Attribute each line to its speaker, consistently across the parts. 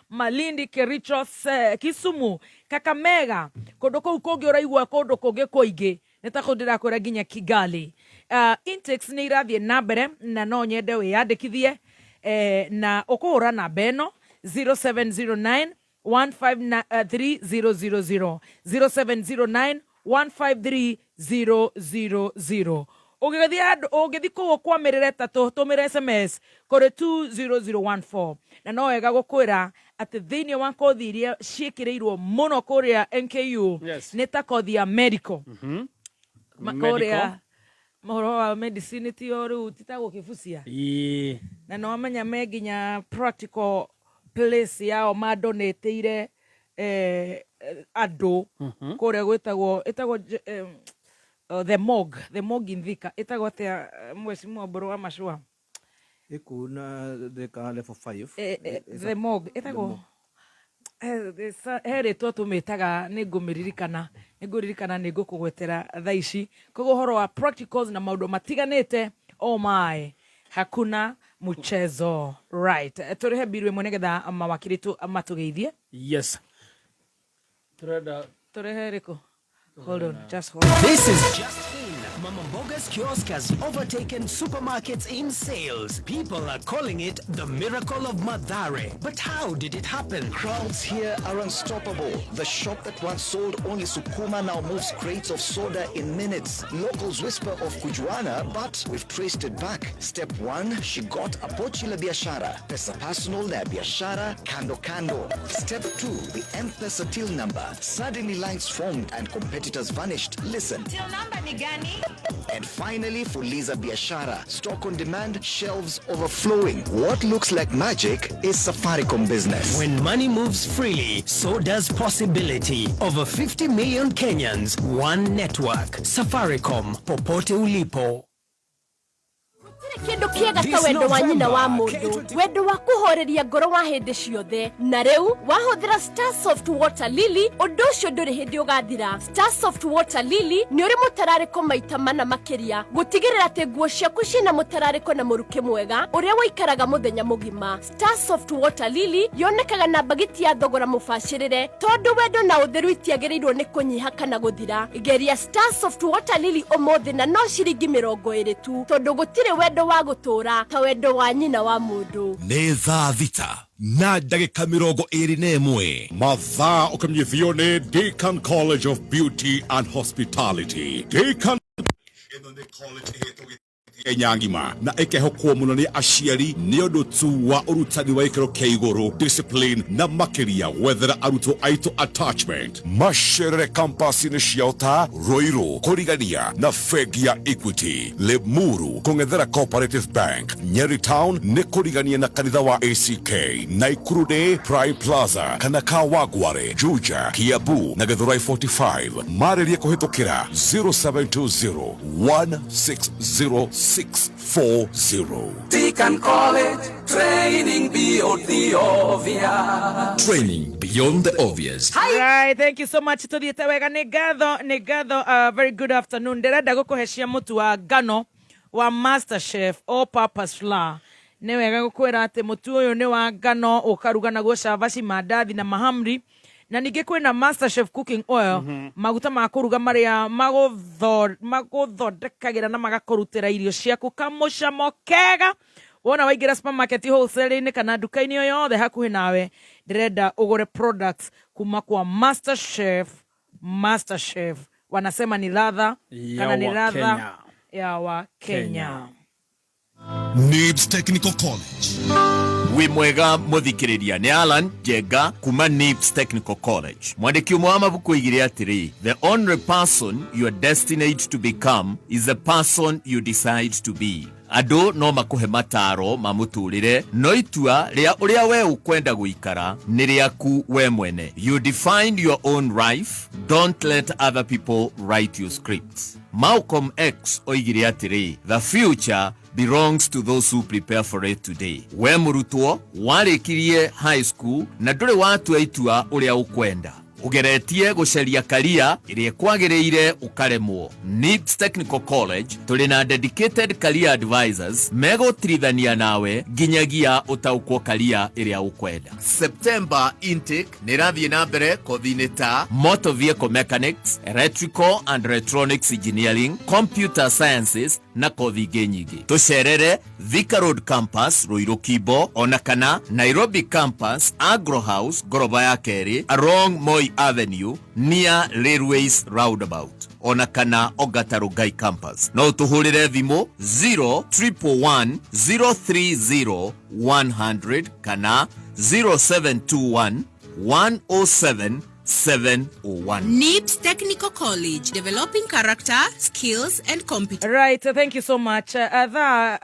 Speaker 1: Malindi, Kericho, Kisumu, Kakamega, kũndũ kũu kũngĩ ũraigua kũndũ kũngĩ kũingĩ nĩ ta kũu ndĩrakwĩra nginya Kigali. Intakes nĩ irathiĩ na mbere na no nyende wĩyandĩkithie na ũkũhũra namba ĩno 0709 153000, 0709 153000. Ũgĩthiĩ handũ, ũngĩthiĩ kũu ũkwamĩrĩre ta tũmĩre SMS kũrĩ 20014. Na no wega gũkwĩra atĩ thĩinĩ wa kothi iria ciĩkĩrĩirwo mũno kũrĩa NKU nĩ ta kothi ya medical. Kũrĩa mohoro wa medicine ti o rĩu ti ta gũkĩbucia. Na nĩ wamenya me nginya practical place yao mandonĩtĩire andũ kũrĩa gwĩtagwo ĩtagwo the morgue, the morgue in Thika ĩtagwo atĩa, mheshimiwa Mbũrũ wa Machua?
Speaker 2: Ĩkũu na Thika level 5.
Speaker 1: The morgue ĩtagwo he rĩtwa tũmĩtaga, nĩ ngũmĩririkana, nĩ ngũririkana, nĩ ngũkũgwetera thaa ici. Koguo ũhoro wa practicals na maũndũ matiganĩte, oh my, hakuna mchezo. Right, tũrĩhe mbiru ĩmwe nĩgetha mawakiri tu matũgeithie.
Speaker 3: Yes, turenda.
Speaker 1: Tũrĩhe ĩrĩkũ? Hold on, just hold on.
Speaker 4: This is just in. Mama Mboga's kiosk has overtaken supermarkets in sales. People are calling it the miracle of Mathare. But how did it happen?
Speaker 5: Crowds here are unstoppable. The shop that once sold only sukuma now moves crates of soda in minutes. Locals whisper of kujuana, but we've traced it back. Step one, she got a pochi la biashara. Pesa personal na biashara kando kando. Step two, the M-Pesa till number. Suddenly lines formed and competitors vanished. Listen.
Speaker 6: Till number ni gani?
Speaker 5: And finally, Fuliza Biashara. Stock on demand, shelves overflowing. What looks like magic is Safaricom business.
Speaker 4: When money moves freely, so does possibility. Over 50 million Kenyans, one network. Safaricom, popote ulipo.
Speaker 7: Gũtirĩ kĩndũ kĩega ta wendo wa nyina wa mũndũ, wendo wa kũhoreria ngoro wa hĩndĩ ciothe. Na rĩu wahũthĩra Star Soft Water Lily, ũndũ ũcio ndũrĩ hĩndĩ ũgathira. Star Soft Water Lily nĩ ũrĩ mũtararĩko maita mana makĩria gũtigĩrĩra atĩ nguo ciaku ciĩna mũtararĩko na mũrukĩ mwega ũrĩa ũikaraga mũthenya mũgima. Star Soft Water Lily yonekaga na mbagiti ya thogora mũbacĩrĩre, tondũ wendo na ũtheru itiagĩrĩirwo nĩ kũnyiha kana gũthira. Geria Star Soft Water Lily ũmũthĩ na no ciringi 20 tu, tondũ gũtirĩ wendo wa gũtũũra ta wendo wa nyina wa mũndũ.
Speaker 8: Nĩ thaa 6:21.
Speaker 9: Mathaa ũkĩmenyithio nĩ Deakin College of Beauty and Hospitality. Deakin ĩno nĩ college ĩhetwo Kenya ng'ima na ĩkehokwo mũno nĩ aciari nĩ ũndũ tu wa ũrutani wa gĩkĩro kĩa igũrũ, discipline na makĩria gwethera arutwo aitũ attachment. Macerere campus-inĩ ciao ta Ruiru kũrigania na bengi ya Equity, Limuru kũng'ethera Cooperative Bank, Nyeri Town nĩ kũrigania na kanitha wa ACK, Naikuru nĩ Prime Plaza kana Kawangware, Juja, Kiambu na Githurai 45. Marĩrie kũhĩtũkĩra 0720 160640.
Speaker 10: Deakin College, training beyond the obvious.
Speaker 8: Training beyond the obvious.
Speaker 1: Right, thank you so much. Tuthiĩte wega, nĩ ngatho, nĩ ngatho. Very good afternoon. Ndĩrenda gũkũhe cia mũtu wa ngano wa Master Chef all purpose flour. Nĩ wega gũkwĩra atĩ mũtu ũyũ nĩ wa ngano, ũkaruga naguo cabaci, mandathi na mahamri. Na ningĩ kwĩna Master Chef cooking oil, maguta ma kũruga marĩa magũthondekagĩra na magakũrutĩra irio ciaku kamũcamo kega. Wona waingĩra supermarket, wholesale-inĩ kana nduka-inĩ o yothe hakuhĩ nawe, ndĩrenda ũgũre products kuma kwa Master Chef. Master Chef wanasema ni ladha
Speaker 3: ya
Speaker 1: kana ni
Speaker 3: wa
Speaker 1: ladha
Speaker 3: Kenya.
Speaker 1: Ya wa Kenya.
Speaker 8: Nibs Technical College.
Speaker 11: Wĩ mwega mũthikĩrĩria, nĩ Alan Njenga kuma Nibs Technical College. Mwandĩki ũmwe wa mabuku oigire atĩrĩ, "The only person you are destined to become is the person you decide to be." Andũ no makũhe mataro ma mũtũrĩre, no itua rĩa ũrĩa we ũkwenda gũikara nĩ rĩaku we mwene. You define your own life, don't let other people write your scripts. Malcolm X oigire atĩrĩ, "The future belongs to those who prepare for it today." We mũrutwo warĩkirie high school na ndũrĩ watua itua ũrĩa ũkwenda. Ũgeretie gũcaria career ĩrĩa ĩkwagĩrĩire ũkaremwo. NIBS Technical College tũrĩ na dedicated career advisors megũtirithania nawe nginyagia ũtaũkwo career ĩrĩa ũkwenda. September intake nĩ ĩrathiĩ na mbere kothi-inĩ ta motor vehicle mechanics, electrical and electronics engineering, computer sciences na kothi ingĩ nyingĩ. Tũcerere Thika Road Campus, Ruiru Kimbo, ona kana Nairobi Campus, Agro House, ngoroba ya kerĩ, along Moi Avenue, near Railways Roundabout, ona kana Ongata Rongai Campus. No ũtũhũrĩre thimũ 0111 030 100 kana 0721 107 701.
Speaker 6: NIBS Technical College, developing character, skills, and competence.
Speaker 1: Right, thank you so much. Thaa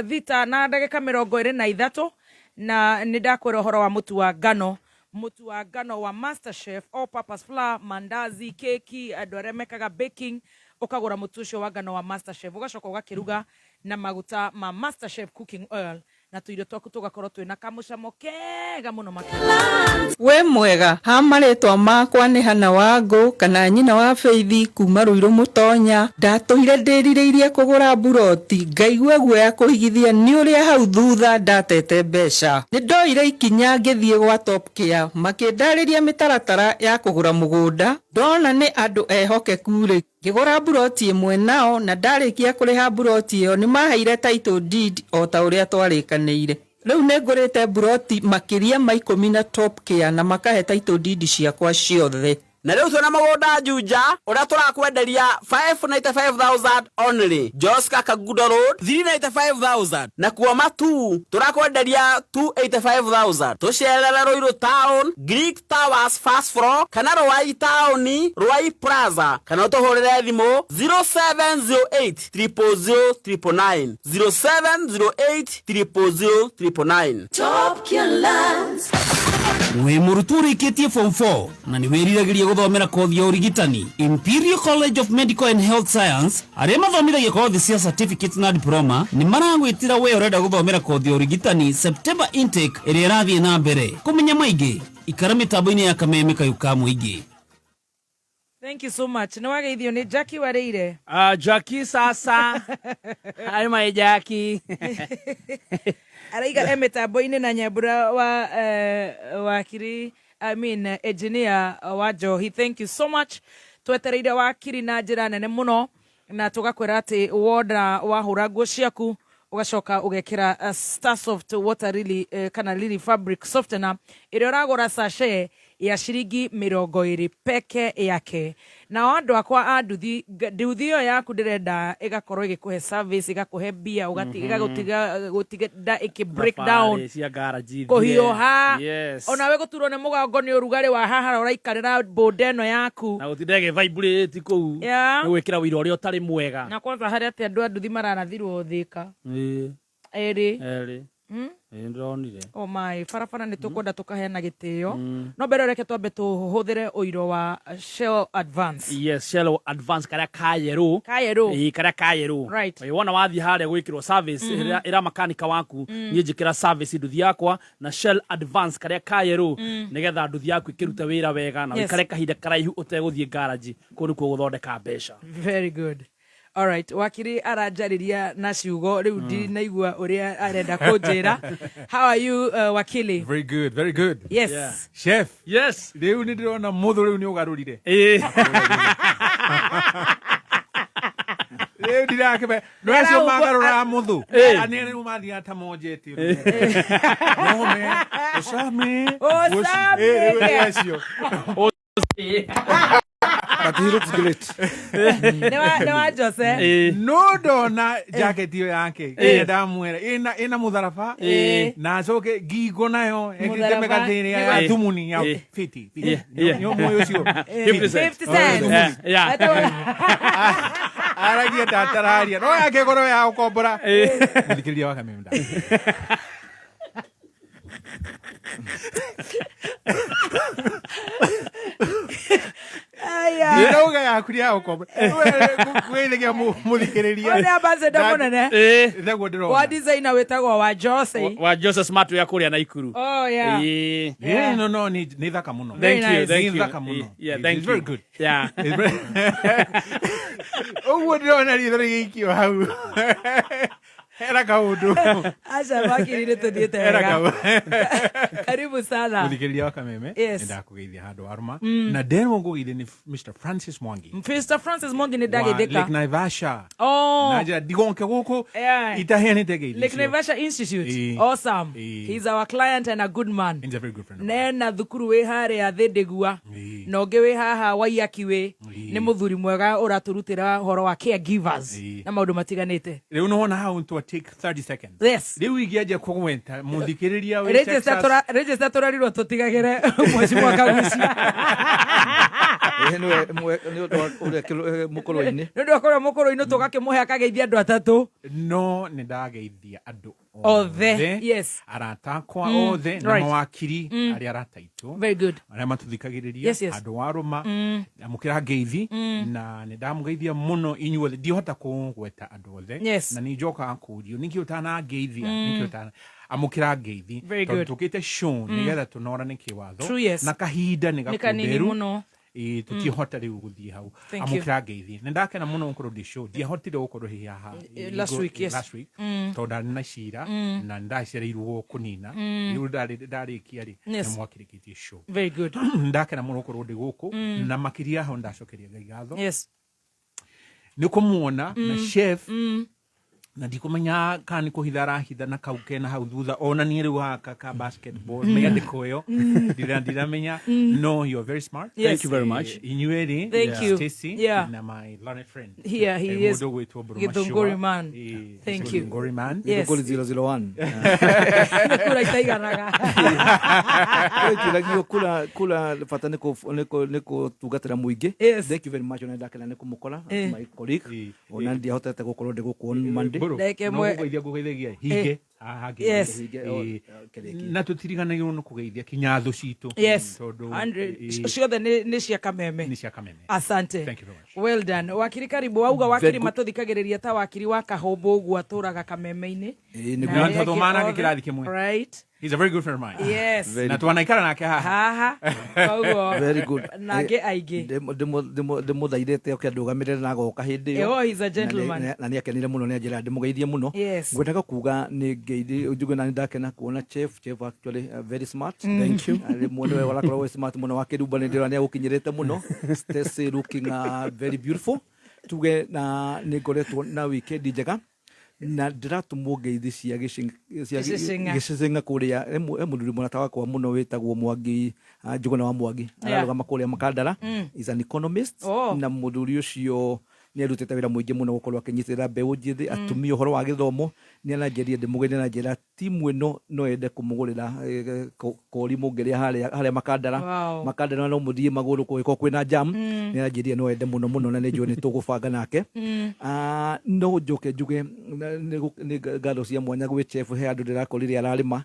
Speaker 1: 6 na ndagĩka 23, na nĩ ndakwĩra ũhoro wa mũtu wa ngano, mũtu wa ngano wa Master Chef all purpose flour, mandazi, keki, andũ arĩa mekaga baking, ũkagũra mũtu ũcio wa ngano wa Master Chef, ũgacoka ũgakĩruga na maguta ma Master Chef cooking oil, na tũirio twaku tũgakorwo twĩna kamũcamo kega mũno makĩria.
Speaker 12: Wĩ mwega? Ha marĩtwa makwa nĩ Hana Wangũ kana nyina wa Feithi kuma Ruiru Mũtonya. Ndatũire ndĩrirĩirie kũgũra mburoti, ngaigua guoya kũigithia nĩ ũrĩa hau thutha ndatete mbeca. Nĩ ndoire ikinya ngĩthiĩ gwa Top Care, makĩndarĩria mĩtaratara ya kũgũra mũgũnda. Ndona nĩ andũ ehokeku rĩ, ngĩgũra mburoti ĩmwe nao, na ndarĩkia kũrĩha mburoti ĩyo nĩ maheire title deed o ta ũrĩa twarĩkanĩire. Rĩu nĩ ngũrĩte mburoti makĩria ma 10 na Top Care na makahe title deed ciakwa ciothe.
Speaker 10: Na rĩu twĩna mũgũnda Juja ũrĩa tũrakwenderia 595,000 only, Joska Kangundo Road 395,000, na kuo Matu tũrakwenderia 285,000. Tũcerere Ruiru Town, Greek Towers first floor, kana Ruai Town, Ruai Plaza, kana ũtũhũrĩre thimũ 0708 000 999, 0708 000 999.
Speaker 6: Top Lands.
Speaker 13: Wĩ mũrutwo ũrĩkĩtie form 4 na nĩ wĩriragĩria gũthomera kothi ya ũrigitani? Imperial College of Medical and Health Science, arĩa mathomithagia kothi cia certificate na diploma, nĩ maragwĩtĩra we ũrenda gũthomera kothi ya ũrigitani September intake ĩrĩa ĩrathiĩ na mbere. Kũmenya maingĩ, ikara mĩtambo-inĩ ya Kameme Kayũ ka Mũingĩ.
Speaker 1: Thank you so much. Nĩ wageithio nĩ Jackie Wareire.
Speaker 3: Jackie sasa. Hi my Jackie.
Speaker 1: Araiga e mĩtambo-inĩ na Nyambura wa wakiri, I mean engineer wa Njohi. Thank you so much. Twetereire wakiri na njĩra nene mũno, na tũgakwĩra atĩ wona wahũra nguo ciaku, ũgacoka ũgekĩra Starsoft water lily, kana lily fabric softener ĩrĩa ũragũra sachet ya ciringi 20 peke yake. Nao andũ akwa a nduthi, nduthi ĩyo yaku ndĩrenda ĩgakorwo ĩgĩkũhe service, ĩgakũhe mbia, ĩgagũtiga gũtiga ĩkĩ break down
Speaker 3: Thabarĩ cia garage.
Speaker 1: Kũhiũha.
Speaker 3: Yes.
Speaker 1: Onawe gũturwo nĩ mũgongo nĩ ũrugarĩ wa haha ũraikarĩra bũnda ĩno yaku.
Speaker 3: Na gũtinda ĩgĩ-vibrate kũu.
Speaker 1: Yeah.
Speaker 3: Nĩ gwĩkĩra wĩira ũrĩa ũtarĩ mwega.
Speaker 1: Na kwanza harĩa atĩ andũ a nduthi mararathirwo Thĩka.
Speaker 3: Ĩĩ.
Speaker 1: Erĩ.
Speaker 3: Erĩ. Ĩĩ, ndĩronire.
Speaker 1: O my barabara nĩ tũkwenda tũkaheana gĩtĩo, no mbere reke twambe tũhũthĩre ũiro wa Shell Advance.
Speaker 3: Yes, Shell Advance karĩa ka yerũ.
Speaker 1: Ka yerũ.
Speaker 3: Ĩĩ, karĩa ka yerũ.
Speaker 1: Right.
Speaker 3: Ĩĩ, wona wathiĩ harĩa gwĩkĩrwo service, ĩrĩa ĩra makanika waku, niĩ njĩkĩra service nduthi yakwa na Shell Advance karĩa ka yerũ, nĩgetha nduthi yaku ĩkĩrute wĩra wega na ũikare kahinda karaihu ũtegũthiĩ garage. Kũu nĩkuo gũthondeka mbeca.
Speaker 1: Very good. Alright, wakiri aranjarĩria na ciugo rĩu ndinaigua ũrĩa arenda kũnjĩra. How are you, wakili?
Speaker 14: Very good, very good.
Speaker 1: Yes. Yeah.
Speaker 14: Chef.
Speaker 3: Yes.
Speaker 14: Rĩu nĩ ndĩrona mũthũ rĩu nĩ ũgarũrire. Rĩu ndirakĩme. No acio magarũraga mũthũ. Anene rĩu mathiaga ta monjete. Nome, ũcame.
Speaker 1: Ũcame.
Speaker 14: Rĩu acio.
Speaker 2: But he looks great.
Speaker 1: Nĩ wa Jose.
Speaker 14: No ndona jacket ĩyo yake ĩrĩa ndamwĩra ĩna mũtharaba na acoke ngingo nayo ĩkĩrĩte
Speaker 1: Mũtharaba,
Speaker 14: mĩgathĩ ĩrĩa ya thumuni ya 50. Nĩ ũmũĩ ũcio.
Speaker 3: 50 cent.
Speaker 1: 50 cents.
Speaker 3: Yeah.
Speaker 14: Aragia ndatararia no yake ngoro ya gũkombora mũthikĩrĩria wa Kameme.
Speaker 1: Aya.
Speaker 14: Ndinauga Yaku ya gũkomba. Kwĩgeithagia mũthikĩrĩria.
Speaker 1: Ũyũ nĩ ambassador mũnene.
Speaker 14: Thaguo ndĩrona.
Speaker 1: Wa designer wĩtagwo wa Jose.
Speaker 3: Wa Joseph Smart ya kũrĩa Naikuru.
Speaker 1: Oh, yeah.
Speaker 3: Ĩĩ.
Speaker 14: Yeah, no, no, nĩ thaka mũno.
Speaker 3: Thank you, thank
Speaker 14: Nĩ
Speaker 3: you.
Speaker 14: thaka mũno.
Speaker 3: Yeah,
Speaker 14: It's
Speaker 3: thank
Speaker 14: very
Speaker 3: you.
Speaker 14: good.
Speaker 3: Yeah.
Speaker 14: It's very- Ũguo ndĩrona ritho rĩgĩikio hau. Hera kaũndũ.
Speaker 1: Aca makiri nĩ tũthiĩte
Speaker 14: Hera
Speaker 1: wega.
Speaker 14: kaũndũ.
Speaker 1: Karibu sana.
Speaker 14: Mũthikĩrĩria wa Kameme,
Speaker 1: Yes.
Speaker 14: nĩ ndakũgeithia handũ warũma. Na nderwo ngũgeithie nĩ Mr. Francis Mwangi.
Speaker 1: Mr. Francis Mwangi nĩ
Speaker 14: Wa Lake
Speaker 1: ndageithĩka.
Speaker 14: Naivasha.
Speaker 1: Oh.
Speaker 14: Na njĩra ndigonke gũkũ
Speaker 1: Yeah.
Speaker 14: itaheanĩte ngeithi
Speaker 1: Lake
Speaker 14: icio.
Speaker 1: Naivasha Institute.
Speaker 14: Ĩĩ.
Speaker 1: Awesome.
Speaker 14: Ĩĩ.
Speaker 1: He's our client and a good man.
Speaker 14: He's a very good friend of
Speaker 1: Nena thukuru wĩ harĩa Thĩndĩgua
Speaker 14: Ĩĩ.
Speaker 1: na ũngĩ wĩ haha Waiyaki wĩ
Speaker 14: Ĩĩ.
Speaker 1: nĩ mũthuri mwega ũratũrutĩra ũhoro wa caregivers
Speaker 14: Ĩĩ.
Speaker 1: na maũndũ matiganĩte.
Speaker 14: Rĩu nĩwona hau nĩtwa take 30 seconds.
Speaker 1: Yes.
Speaker 14: Rĩu ingĩanjia kũgweta mũthikĩrĩria wĩ
Speaker 1: Register
Speaker 14: Texas.
Speaker 1: register tũrerirwo tũtigagĩre mweci Kagucia.
Speaker 2: Ĩĩ, nĩwe nĩ ũndũ wa ũrĩa mũkũrũ-inĩ.
Speaker 1: Nĩ ũndũ wa kũrĩa mũkũrũ-inĩ tũgakĩmũhe akageithia andũ atatũ.
Speaker 14: No nĩ ndageithia andũ
Speaker 1: Othe, yes.
Speaker 14: Arata akwa othe na mawakiri arĩa arata aitũ.
Speaker 1: Very good.
Speaker 14: Arĩa matũthikagĩrĩria
Speaker 1: Yes, yes.
Speaker 14: andũ wa rũma amũkĩra ngeithi na nĩ ndamũgeithia mũno inyuothe ndihota kũgweta andũ othe
Speaker 1: Yes.
Speaker 14: na nĩ njokaga kũrio nĩkĩ ũtanangeithia nĩkĩ ũtana amũkĩra ngeithi
Speaker 1: Very
Speaker 14: tondũ
Speaker 1: good.
Speaker 14: tũkĩte show nĩgetha tũnorane kĩwatho
Speaker 1: True, yes.
Speaker 14: na kahinda nĩ
Speaker 1: Nĩ kanini
Speaker 14: gakunderu
Speaker 1: mũno.
Speaker 14: Ĩĩ, tũtiĩhota rĩu gũthiĩ hau
Speaker 1: Thank you.
Speaker 14: amũkĩra ngeithi nĩ ndakena mũno gũkorwo ndĩ show ndiahotire gũkorwo hĩ haha
Speaker 1: Last week, yes.
Speaker 14: last week tondũ ndarĩ na cira na nĩ ndacereirwo kũnina rĩu ndarĩkia rĩ
Speaker 1: Yes.
Speaker 14: nĩ mwakĩrĩkĩtie show
Speaker 1: Very good.
Speaker 14: ndakena mũno gũkorwo ndĩ gũkũ na makĩria hau ndacokeria Ngai ngatho
Speaker 1: Yes.
Speaker 14: nĩ kũmuona na chef na ndikũmenya kana nĩ kũhitha arahitha na kau kena hau thutha ona niĩ rĩu gaka ka basketball mĩandĩko ĩyo ndiramenya no you are very smart.
Speaker 1: Yes.
Speaker 3: Thank you very much.
Speaker 14: Inyuĩ erĩ,
Speaker 1: Thank you.
Speaker 14: Stacy
Speaker 1: Yeah.
Speaker 14: na my learned friend.
Speaker 1: Here he is.
Speaker 14: Mũndũ ũgwĩtwo Mbũrũ
Speaker 1: Githunguri
Speaker 14: Mashua.
Speaker 1: man. Thank you.
Speaker 14: Githunguri man.
Speaker 1: Yes.
Speaker 2: Githunguri 001.
Speaker 1: Kura itaiganaga.
Speaker 2: Kura kura kura bata nĩ kũtungatĩra mũingĩ.
Speaker 1: Yes.
Speaker 2: Thank you very much ona ndakena nĩ kũmũkora my colleague
Speaker 14: Eh.
Speaker 2: ona ndiahotete gũkorwo ndĩ gũkũ on Monday.
Speaker 14: Mbũrũ,
Speaker 1: Ndagĩka
Speaker 14: no
Speaker 1: ĩmwe.
Speaker 14: ngũgeithia ngũgeithagia hinge haha ngeithi.
Speaker 1: Yes.
Speaker 2: Hinge, kĩrĩki.
Speaker 14: Na tũtiriganagĩrwo nĩ kũgeithia kinya thũ citũ
Speaker 1: Yes.
Speaker 14: tondũ
Speaker 1: Ciothe nĩ cia Kameme.
Speaker 14: nĩ cia Kameme.
Speaker 1: Asante.
Speaker 14: Thank you very much.
Speaker 1: Well done. Wakiri karibu wauga wakiri
Speaker 2: Very good.
Speaker 1: matũthikagĩrĩria ta wakiri wa Kahũmbũ ũguo atũraga Kameme-inĩ.
Speaker 2: Ĩĩ,
Speaker 1: Na
Speaker 2: nĩguo.
Speaker 14: Na
Speaker 1: arĩa angĩ
Speaker 14: twathoma nake
Speaker 1: othe.
Speaker 14: kĩrathi kĩmwe.
Speaker 1: Right.
Speaker 14: He's a very good friend of mine.
Speaker 1: Yes.
Speaker 2: Very
Speaker 14: Na twanaikara nake haha.
Speaker 1: Haha. Koguo.
Speaker 2: Very good.
Speaker 1: Na angĩ aingĩ.
Speaker 2: Ndĩmũthaithĩte oke ndũgamĩrĩre na agoka hĩndĩ
Speaker 1: Eh, oh, he's a gentleman.
Speaker 2: Na nĩ akenire mũno nĩ anjĩra ndĩmũgeithie mũno.
Speaker 1: Yes.
Speaker 2: Ngwendaga kuga nĩ ngeithi njuge na nĩ ndakena kuona chef chef actually very smart. Thank you. Rĩmwe nĩwe ũrakorwo wĩ smart mũno wa kĩrumba nĩ ndĩrona nĩ agũkinyĩrĩte mũno. Stacy looking very beautiful. Tuge na nĩ ngoretwo na weekend njega na ndĩratũmwo ngeithi cia
Speaker 1: Gĩcĩcĩng'a.
Speaker 2: gĩcĩcĩng'a kũrĩa he mũthuri mũrata wakwa mũno wĩtagwo Mwangi Njũgũna wa Mwangi
Speaker 1: Yeah.
Speaker 2: ararũgama kũrĩa Makandara is an economist
Speaker 1: Oh.
Speaker 2: na mũthuri ũcio nĩ arutĩte wĩra mũingĩ mũno gũkorwo akĩnyitĩrĩra mbeũ njĩthĩ atumia ũhoro wa gĩthomo nĩ aranjĩrire ndĩmũgerie na njĩra timu ĩno no ende kũmũgũrĩra kori mũngĩrĩa harĩa Makandara.
Speaker 1: Wow.
Speaker 2: Makandara no mũthiĩ magũrũ kũngĩkorwo kwĩna jam nĩ aranjĩrire no ende mũno mũno na nĩ njũĩ nĩ tũgũbanga nake. No njoke njuge nĩ ngatho cia mwanya gwĩ chef he andũ ndĩrakorire ararĩma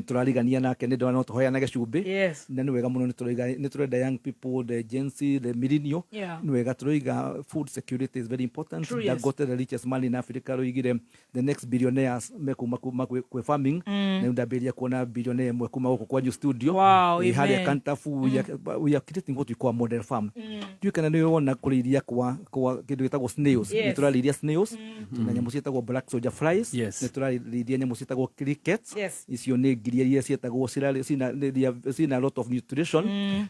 Speaker 2: tũrarigania nake nĩ ndona no tũheanage cumbĩ
Speaker 1: Yes.
Speaker 2: na nĩ wega mũno nĩ tũrenda young people the Gen Z the millennial
Speaker 1: Yeah.
Speaker 2: nĩ wega tũroiga food security is very important.
Speaker 1: True, yes.
Speaker 2: Dangote the richest man in Africa roigire the next billionaires mekuma kuma kwĩ farming na rĩu ndambĩrĩria kuona billionaire ĩmwe kuma gũkũ kwanyu studio.
Speaker 1: Wow,
Speaker 2: Ĩ, harĩa
Speaker 1: amen.
Speaker 2: Kantafu we are creating what we call a model farm ndiũĩ kana nĩ wona kũrĩithia kwa kĩndũ gĩtagwo snails.
Speaker 1: Yes.
Speaker 2: Nĩ tũrarĩithia snails na nyamũ ciĩtagwo black soldier flies.
Speaker 3: Yes.
Speaker 2: Nĩ tũrarĩithia nyamũ ciĩtagwo crickets.
Speaker 1: Yes.
Speaker 2: Icio nĩ ngiria iria ciĩtagwo cina a lot of nutrition.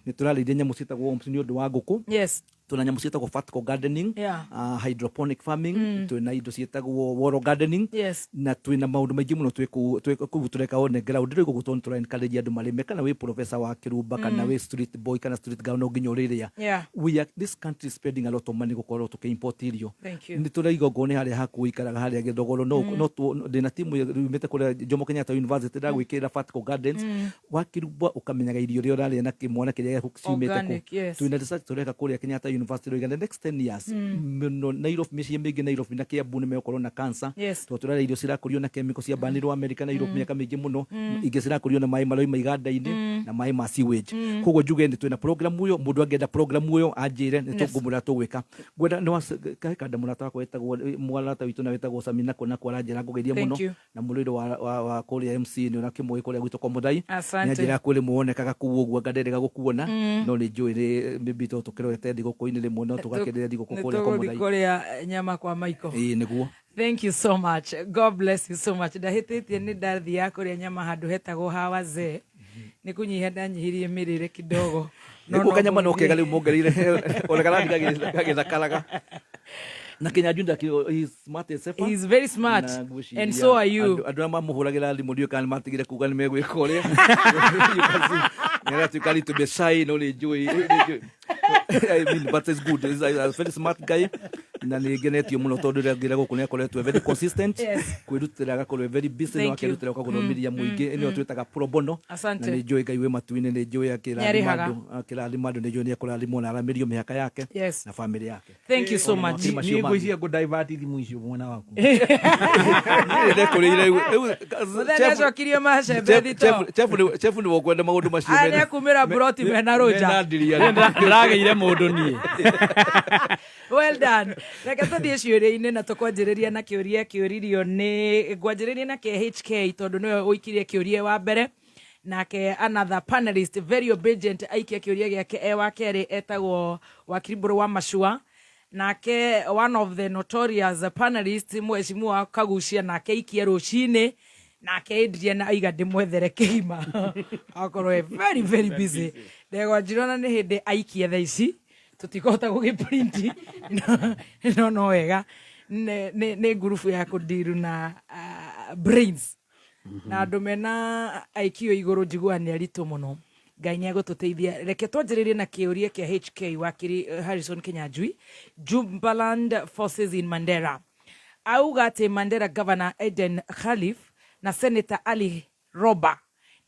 Speaker 2: Nĩ tũrarĩithia nyamũ ciĩtagwo worms nĩ ũndũ wa ngũkũ.
Speaker 1: Yes.
Speaker 2: Tuna nyamũ ciĩtagwo vertical gardening,
Speaker 1: Yeah.
Speaker 2: hydroponic farming, twĩna indo ciĩtagwo wall gardening.
Speaker 1: Yes.
Speaker 2: Na twĩna maũndũ maingĩ mũno twĩ kũu tũreka on the ground rĩu gũkũ tondũ tũra encourage andũ marĩme kana wĩ professor wa kĩrumba kana wĩ street boy kana street girl no nginya ũrĩrĩa.
Speaker 1: Yeah.
Speaker 2: We are this country is spending a lot of money gũkorwo tũkĩ-import irio.
Speaker 1: Thank you.
Speaker 2: Nĩ tũraiga ongorwo nĩ harĩa hakuhĩ ikaraga harĩa Gĩthogoro no ndĩna timu yumĩte kũrĩa Jomo Kenyatta University ndagwĩkĩrĩra vertical gardens wakĩrumba ũkamenyaga irio iria ũrarĩa na kĩmwana kĩrĩa gĩaku ciumĩte kũ.
Speaker 1: Organic, yes.
Speaker 2: Twĩna research tũreka kũrĩa Kenyatta University roiga the next 10 years mũno Nairobi, mĩciĩ mĩingĩ Nairobi na Kiambu nĩ megũkorwo na cancer, tondũ tũrarĩa irio cirakũrio na chemical cia banirwo America na Europe mĩaka mĩingĩ mũno, ingĩ cirakũrio na maĩ maroima iganda-inĩ na maĩ ma sewage. Koguo njuge nĩ twĩna program ĩyo, mũndũ angĩenda program ĩyo anjĩre, nĩ tũngũmwĩra tũgwĩka. Ngwenda nĩ kanda mũrata wakwa wĩtagwo, mũrata witũ na wĩtagwo Samina Kona aranjĩra ngũgeithie
Speaker 1: Thank
Speaker 2: mũno
Speaker 1: you.
Speaker 2: na mũrĩro wa kũrĩa MC nĩ ũrakĩmũĩ kũrĩa gwitũ kwa Mũthai.
Speaker 1: Asante.
Speaker 2: Nĩanjĩra kwĩ rĩmwe wonekaga kũu ũguo anga nderĩga gũkuona, no nĩ njũĩ nĩ maybe to tũkĩrorete thigũkũ-inĩ rĩmwe no tũgakĩrĩra thigũkũ
Speaker 1: Nĩ
Speaker 2: kũrĩa kwa
Speaker 1: tũgũthiĩ
Speaker 2: Mũthai.
Speaker 1: Kũrĩa nyama kwa Michael.
Speaker 2: Ĩĩ nĩguo.
Speaker 1: Thank you so much. God bless you so much. Ndahĩtĩtie nĩ ndathiaga kũrĩa nyama handũ hetagwo ha wazee. Nĩ kũnyihia ndanyihirie mĩrĩre kidogo. No
Speaker 2: nĩguo
Speaker 1: no
Speaker 2: kanyama no
Speaker 1: ngũgĩthiĩ.
Speaker 2: Kega rĩu mongereire ona karathi gagĩthakaraga na Kinyanjui ndakĩ, he is smart as ever.
Speaker 1: He is very smart.
Speaker 2: Na ngwĩciria
Speaker 1: And so are you.
Speaker 2: Andũ arĩa mamũhũragĩra thimũ ndiũĩ kana nĩmatigire kuga nĩ megwĩka ũrĩa. You can see, nĩaratuĩka little bit shy, no nĩ njũĩ. I mean, but it's good. He's a very smart guy na nĩ ngenetio mũno tondũ rĩrĩa ngĩra gũkũ nĩ akoretwo very consistent, kwĩrutĩra, agakorwo very busy, no
Speaker 1: Thank you.
Speaker 2: akerutĩra ũkagothomithia mũingĩ, nĩyo twĩtaga pro bono.
Speaker 1: Asante.
Speaker 2: Na nĩ njũĩ Ngai wĩ matu-inĩ, nĩ njũĩ akĩrathima
Speaker 1: Nĩarĩhaga.
Speaker 2: andũ, akĩrathima andũ, nĩ njũĩ nĩ ekũrathimwo na aramĩrio mĩhaka yake na famĩlĩ yake.
Speaker 1: Thank you so
Speaker 2: Ona
Speaker 1: much.
Speaker 2: mawakiri macio
Speaker 14: Niĩ
Speaker 2: mangĩ.
Speaker 14: ngwĩciria ngũ-divert thimũ icio mwena waku.
Speaker 2: Ndekũrĩire rĩu.
Speaker 1: Mũthenya nĩacokirie macembe thito.
Speaker 2: Chef nĩ wokwenda maũndũ macio.
Speaker 1: Aya nĩakumĩra broti mena rũnja.
Speaker 2: Mena ndiria.
Speaker 3: Ndĩragĩire mũndũ niĩ.
Speaker 1: Well done. Reke tũthiĩ ciũria-inĩ na tũkwanjĩrĩria na kĩũria kĩũririo nĩ, ngwanjĩrĩria na KHK tondũ nĩwe ũikirie kĩũria wa mbere, nake another panelist very obedient aikia kĩũria gĩake e wa kerĩ, etagwo Wakiri Mbũrũ wa Macua, nake one of the notorious panelist, mheshimiwa Kagucia, nake aikia rũcinĩ, nake Adrian aiga ndĩmwethere kĩgima akorwo e very very busy. Ndegwa njirona nĩ hĩndĩ aikia thaa ici tũtikũhota gũgĩprint, no no wega nĩ ngurubu ya kũndiru na brains na andũ mena IQ igũrũ, njiguaga nĩ aritũ mũno. Ngai nĩ egũtũteithia. Reke twanjĩrĩrie na kĩũria kĩa HK, wakiri Harrison Kinyanjui. Jubaland forces in Mandera, auga atĩ Mandera Governor Eden Khalif na Senator Ali Roba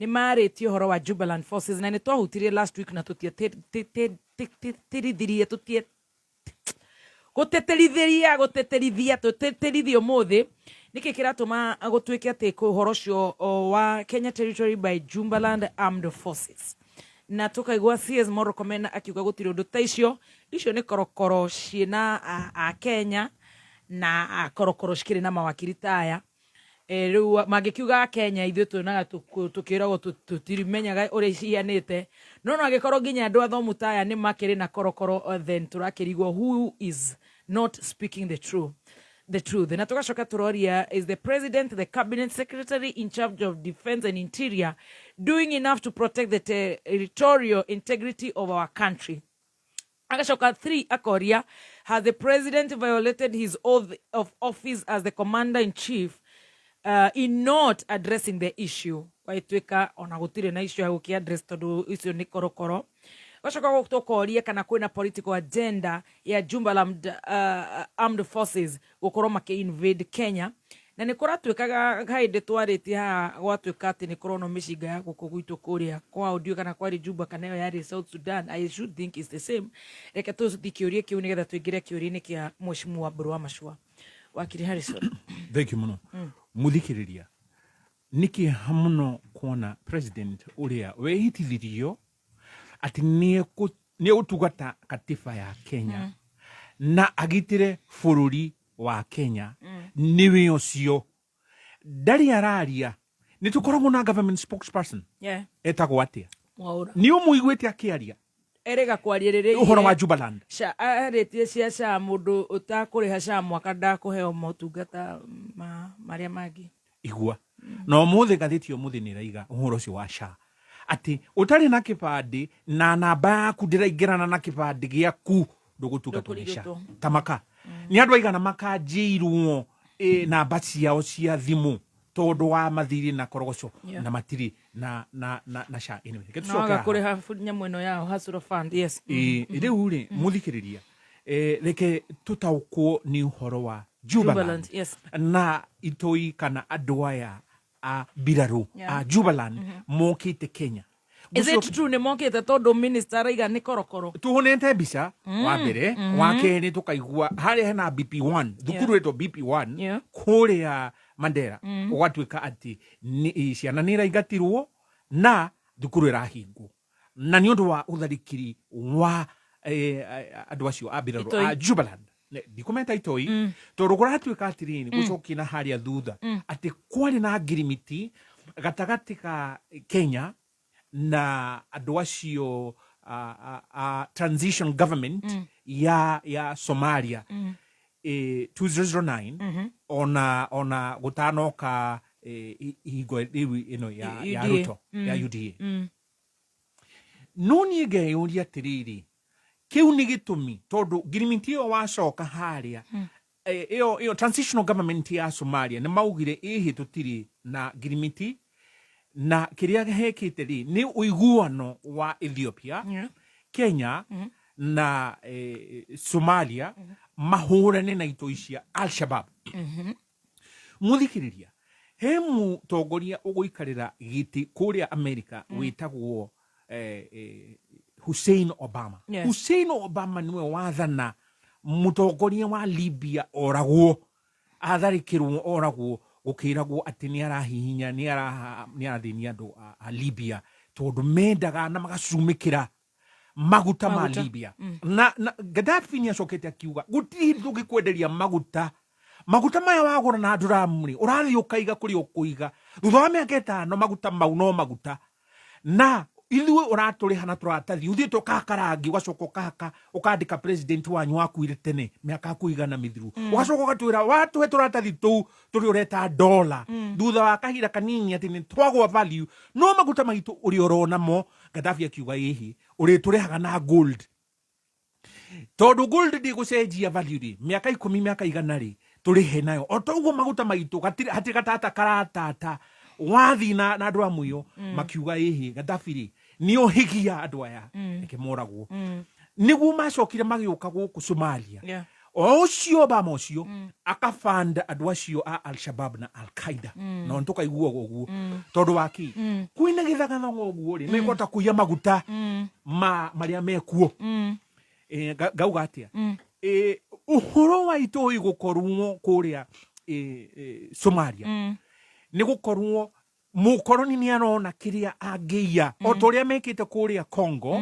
Speaker 1: nĩ marĩtie ũhoro wa Jubaland forces, na nĩ twahutirie last week na tũtiatĩtĩrithirie, tũtie gũtĩtĩrithĩria, gũtĩtĩrithia, tũtĩtĩrithie ũmũthĩ nĩkĩ kĩratũma gũtuĩke atĩ ũhoro ũcio wa Kenya territory by Jubaland Armed Forces, na tũkaigua CS Murkomen akiuga gũtirĩ ũndũ ta icio, icio nĩ korokoro ciĩna a Kenya na korokoro cikĩrĩ na mawakiri ta aya. Rĩu mangĩkiuga Kenya ithuĩ tuonaga tũkĩragwo tũtirimenyaga ũrĩa cihanĩte, no no angĩkorwo nginya andũ athomu ta aya nĩ makĩrĩ na korokoro, then tũrakĩrigwo who is not speaking the truth. Na tũgacoka tũroria, is the president, the cabinet secretary in charge of defense and interior doing enough to protect the territorial integrity of our country? Agacoka 3 akoria, has the president violated his oath of office as the commander in chief in not addressing the issue? Gwaituĩka ona gũtirĩ na issue ya gũkĩ address tondũ icio nĩ korokoro. Gacoka tũkoria kana kwĩna political agenda ya Jubaland Armed Forces gũkorwo makĩ invade Kenya, na nĩ kũratuĩkaga hĩndĩ twarĩtie haha gwatuĩka atĩ nĩ kũronwo mĩcinga ya gũkũ gwitũ kũrĩa kwao, ndiũĩ kana kwarĩ Juba kana ĩyo yarĩ South Sudan. I should think it's the same. Reke tũthi kĩũria kĩu nĩgetha tũingĩre kĩũria-inĩ kĩa mheshimiwa Mbũrũ wa Macua, wakiri Harrison.
Speaker 14: Thank you mũno. Mũthikĩrĩria, nĩ kĩeha mũno kuona president ũrĩa wehitithirio atĩ nĩ egũtungata katiba ya Kenya na agitĩre bũrũri wa Kenya, nĩwe ũcio ndarĩ araria. Nĩ tũkoragwo na government spokesperson, etagwo atĩa?
Speaker 1: Mwaũra.
Speaker 14: Nĩ ũmũiguĩte akĩaria
Speaker 1: Erĩga kwaria rĩrĩa
Speaker 14: ũhoro wa Jubaland?
Speaker 1: Arĩtie cia SHA, mũndũ ũtakũrĩha SHA mwaka ndakũheo motungata ma marĩa mangĩ.
Speaker 14: Igua, na ũmũthĩ ngathĩti ya ũmũthĩ nĩ ĩraiga ũhoro ũcio wa SHA, atĩ ũtarĩ na kĩbandĩ na namba yaku ndĩraingĩrana na kĩbandĩ gĩaku, ndũgũtungatwo nĩ SHA.
Speaker 1: Ndũkũrigitwo.
Speaker 14: Tamaka nĩ andũ aigana makanjĩirwo namba ciao cia thimũ tondũ wa mathirĩ na korogoco na matirĩ na SHA. Anyway, reke
Speaker 1: na
Speaker 14: tũcoke
Speaker 1: waga
Speaker 14: haha.
Speaker 1: kũrĩha nyamũ ĩno yao Hustler Fund, yes.
Speaker 14: Rĩu rĩ, mũthikĩrĩria, reke tũtaũkwo nĩ ũhoro wa Jubaland,
Speaker 1: Jubaland, yes.
Speaker 14: Na itoi kana andũ aya a mbirarũ a Jubaland mokĩte Kenya.
Speaker 1: Is it true nä mokä te tondå minister araiga nä korokoro?
Speaker 14: Tuhonete mbica wa mbere. Wa kerĩ tũkaigua harĩa hena BP1, thukuru ĩtwo BP1 kũrĩa Mandera, ũgatuĩka atĩ ciana nĩ iraingatirwo na thukuru ĩrahingwo na nĩ ũndũ wa ũtharĩkĩri wa andũ acio a mbirarũ
Speaker 1: Itoi.
Speaker 14: A Jubaland. Ndikũmeta itoi tondũ kũratuĩka atĩrĩrĩ, gũcokia na harĩa thutha atĩ kwarĩ na ngirimiti gatagatĩ ka Kenya na andũ acio a transition government ya Somalia 2009 ona gũtanoka ihingo rĩu ĩno ya
Speaker 1: UDA.
Speaker 14: Ruto ya UDA. No niĩ ngeyũria atĩrĩrĩ, kĩu nĩ gĩtũmi tondũ ngirimiti ĩyo wacoka harĩa ĩyo transitional government ya Somalia nĩ maugire ĩhĩ tũtirĩ na ngirimiti na kĩrĩa hekĩte rĩ nĩ ũiguano wa Ethiopia, Kenya na Somalia mahũrane na itoi cia Al-Shabab. Muthikĩrĩria, he mũtongoria ũgũikarĩra gĩtĩ kũrĩa Amerika wĩtagwo Hussein Obama. Hussein Obama nĩwe wathana mũtongoria wa Libya oragwo, atharĩkĩrwo oragwo, gũkĩragwo atĩ nĩ arahihinya, nĩ arathĩnia andũ a Libya tondũ mendaga na magacumĩkĩra maguta ma
Speaker 1: Maguta.
Speaker 14: Libya. Na Gaddafi nĩ acokete akiuga gũtirĩ hĩndĩ tũngĩkwenderia maguta. Maguta maya wagũra na nduramu rĩ, ũrathiĩ ũkaiga kũrĩa ũkũiga, thutha wa mĩaka 5 maguta mau no maguta na ithuĩ ũratũrĩha na tũratathi, ũthiĩte ũkahaka rangi, ũgacoka ũkahaka ũkandĩka president wanyu wakuire tene mĩaka kũigana mĩthiru, ũgacoka ũgatwĩra watũhe tũratathi tũu tũrĩ ũreta dola thutha wa kahinda kanini atĩ nĩ twagwa value, no maguta maitũ ũrĩa ũronamo. Gaddafi akiuga ĩhĩ ũrĩtũrĩhaga na gold tondũ gold ndĩgũcenjia value rĩ, mĩaka 10, mĩaka 100 rĩ, tũrĩhe nayo o ta ũguo maguta maitũ gatirĩ hatirĩ gatata karatata wathiĩ na andũ a mũiyo. Makiuga ĩhĩ Gaddafi rĩ nĩ ũhigia andũ aya, reke moragwo. Nĩguo macokire magĩũka gũkũ Somalia. O ũcio Obama ũcio akabanda andũ acio a Al-Shabab na Al-Qaida na tũkaiguaga ũguo tondũ wa kĩ kwĩna gĩthagathaga ũguo rĩ mekũhota kũiya maguta ma marĩa mekuo. Ngauga atĩa? Ũhoro wa itoi gũkorwo kũrĩa Somalia nĩ gũkorwo mũkoroni nĩ arona kĩrĩa angĩiya o ta ũrĩa mekĩte kũrĩa Congo,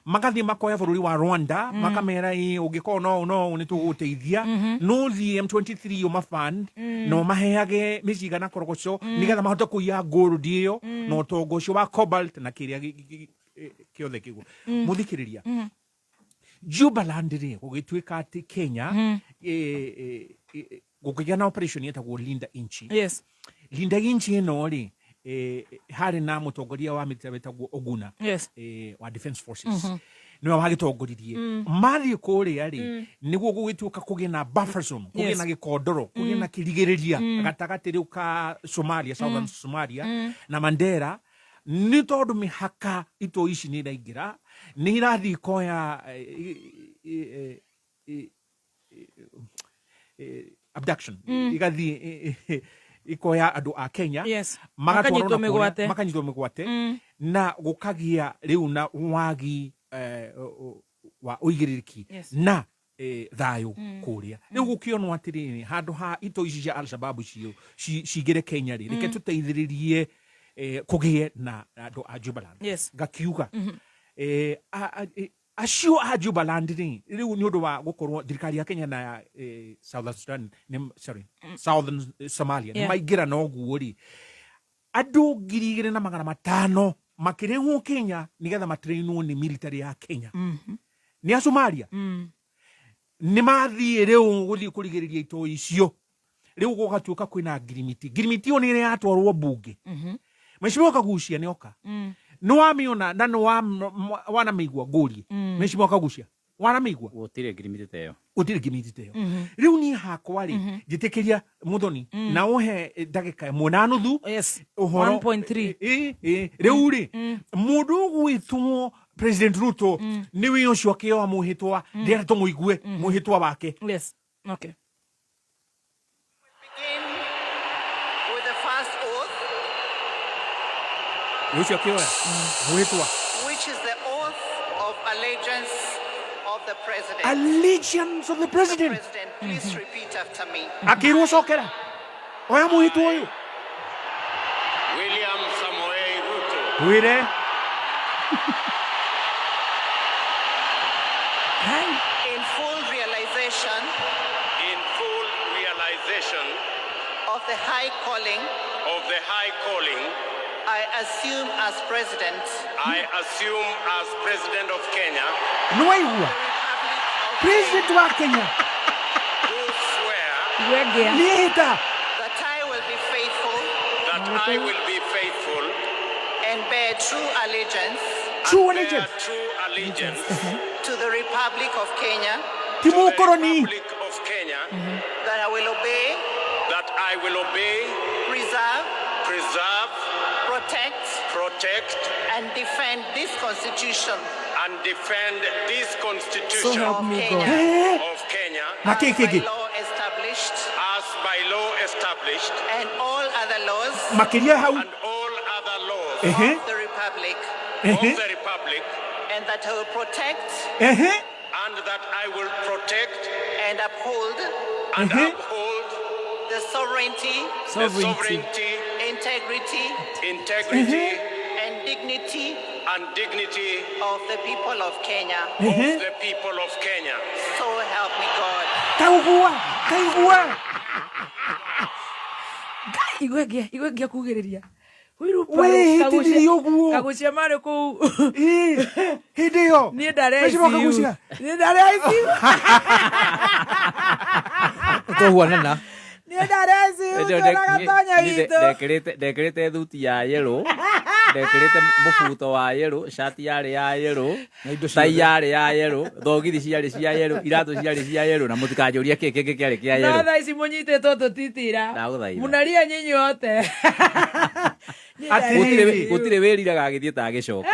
Speaker 14: magathiĩ makoya bũrũri wa Rwanda, makamera ĩ ũngĩkorwo no no nĩ tũgũgũteithia, no thiĩ M23 ũmafund na ũmaheage mĩcinga na korogoco nĩgetha mahote kũiya gold ĩyo na ũtonga ũcio wa cobalt na kĩrĩa kĩothe kĩguo. Mũthikĩrĩria, Jubaland rĩ gũgĩtuĩka atĩ Kenya gũkĩgĩa na operation yetagwo Linda Inchi. Linda Inchi ĩno rĩ, harĩ na mũtongoria wa military wetagwo Oguna wa Defense Forces, nĩwe wagĩtongoririe mathiĩ kũrĩa rĩ nĩguo gũgĩtuĩka kũgĩe na buffer zone, kũgĩe na gĩkondoro, kũgĩe na kĩrigĩrĩria gatagatĩ rĩu ka Somalia, Southern Somalia na Mandera, nĩ tondũ mĩhaka itũ ici nĩ iraingĩra, nĩ irathiĩ ikoya abduction, igathiĩ ikoya andũ a Kenya magatwarwo
Speaker 1: Makanyitwo
Speaker 14: na kũrĩa,
Speaker 1: mĩgwate.
Speaker 14: Makanyitwo mĩgwate na gũkagĩa rĩu na wagi wa ũigĩrĩrĩki na thayũ kũrĩa. Rĩu gũkĩonwo atĩrĩrĩ, handũ ha ito ici cia Alshababu cingĩre Kenya rĩ, reke tũteithĩrĩrie kũgĩe na andũ a Jubaland. Ngakiuga acio a Jubaland rĩ, rĩu nĩ ũndũ wa gũkorwo thirikari ya Kenya na ya Southern Sudan sorry, Southern Somalia nĩ maingĩra na ũguo rĩ, andũ 2500 makĩrehwo Kenya nĩgetha matrainwo nĩ military ya Kenya nĩ a Somalia. Nĩ mathiĩ rĩu gũthiĩ kũrigĩrĩria itoi icio, rĩu gũgatuĩka kwĩna ngirimiti. Ngirimiti ĩyo nĩ ĩrĩa yatwarwo mbunge. Mheshimiwa Kagucia nĩ oka, nĩ wamĩona na nĩ wanamĩigua? Ngũrie, Mheshimiwa Kagucia, wanamĩigua?
Speaker 15: Gũtirĩ ngirimiti ta ĩyo.
Speaker 14: Gũtirĩ ngirimiti ta ĩyo. Rĩu niĩ hakwa rĩ, njĩtĩkĩria Mũthoni na ũhe ndagĩka 1.5. Ũhoro
Speaker 1: 1.3.
Speaker 14: Ĩ, rĩu rĩ, mũndũ ũgwĩtwo President Ruto nĩwe ũcio akĩoa mwĩhĩtwa, ndĩrenda tũmũigue mwĩhĩtwa wake.
Speaker 1: Yes. Okay.
Speaker 16: With the first oath.
Speaker 14: Ũcio akĩoya mwĩtwa.
Speaker 15: Which is the oath of allegiance of the president.
Speaker 14: Allegiance of the president.
Speaker 15: President, please repeat after me.
Speaker 14: Akĩrwo cokera oya mwĩtwa ũyũ.
Speaker 16: William Samoei Ruto.
Speaker 14: Twĩre.
Speaker 15: In full realization
Speaker 16: In full realization
Speaker 15: of the high calling
Speaker 16: of the high calling
Speaker 15: I assume as president
Speaker 16: I assume as President of Kenya,
Speaker 14: Nĩwaigua president wa Kenya
Speaker 16: do swear
Speaker 14: nĩehĩta
Speaker 15: that I will be faithful
Speaker 16: that I will be faithful
Speaker 15: and bear true allegiance
Speaker 14: true
Speaker 16: and bear
Speaker 14: allegiance
Speaker 16: true allegiance
Speaker 15: to the Republic of Kenya,
Speaker 14: ti mũkoroni
Speaker 16: Republic of Kenya,
Speaker 15: that I will obey,
Speaker 16: that I will obey,
Speaker 15: preserve,
Speaker 16: preserve,
Speaker 15: protect,
Speaker 16: protect,
Speaker 15: and defend this Constitution
Speaker 16: and defend this Constitution
Speaker 1: So help me God.
Speaker 14: Eh.
Speaker 16: of Kenya
Speaker 14: Na kĩ
Speaker 15: as by
Speaker 14: kĩngĩ
Speaker 15: law established
Speaker 16: as by law established
Speaker 15: and all other laws
Speaker 14: makĩria hau
Speaker 16: and all other laws
Speaker 14: Ehe.
Speaker 15: of the Republic,
Speaker 16: of
Speaker 14: Ehe.
Speaker 16: the Republic,
Speaker 15: and that I will protect
Speaker 14: Ehe.
Speaker 16: and that I will protect
Speaker 15: and uphold
Speaker 16: and
Speaker 14: Ehe.
Speaker 16: uphold
Speaker 15: the sovereignty,
Speaker 16: the sovereignty,
Speaker 15: integrity,
Speaker 16: integrity,
Speaker 15: and dignity
Speaker 16: and dignity
Speaker 15: of the people of Kenya.
Speaker 16: of the people of Kenya.
Speaker 15: So help me God.
Speaker 14: Taigua taigua.
Speaker 1: Igwe igwe kugĩrĩria.
Speaker 14: Wĩhĩtithirie ũguo.
Speaker 1: Kagucia marĩ kũu.
Speaker 14: Ĩ, hĩndĩ ĩyo
Speaker 1: Niĩ ndarĩ
Speaker 14: Mheshimiwa
Speaker 1: ICU.
Speaker 14: Kagucia.
Speaker 1: Niĩ ndarĩ ICU.
Speaker 2: Tũhuanana.
Speaker 1: Niĩ ndarĩ ICU ngĩona gatonya witũ.
Speaker 10: Ndekĩrĩte thuti ya yellow, ndekĩrĩte mũbuto wa yellow, shati yarĩ ya yellow,
Speaker 2: Na indo
Speaker 10: tai
Speaker 2: ciothe.
Speaker 10: yarĩ ya yellow, thogithi ciarĩ cia yellow, iratũ ciarĩ cia yellow, na mũtikanjũrie kĩ kĩngĩ kĩarĩ kĩa
Speaker 1: No
Speaker 10: yellow.
Speaker 1: thaa ici mũnyitĩtwo tũtitira.
Speaker 10: Ndagũthaitha.
Speaker 1: Mũnaria nyinyi wote. Niĩ ndarĩ
Speaker 10: Gũtirĩ
Speaker 1: ICU.
Speaker 10: gũtirĩ wĩriraga agĩthiĩ ta agĩcoka.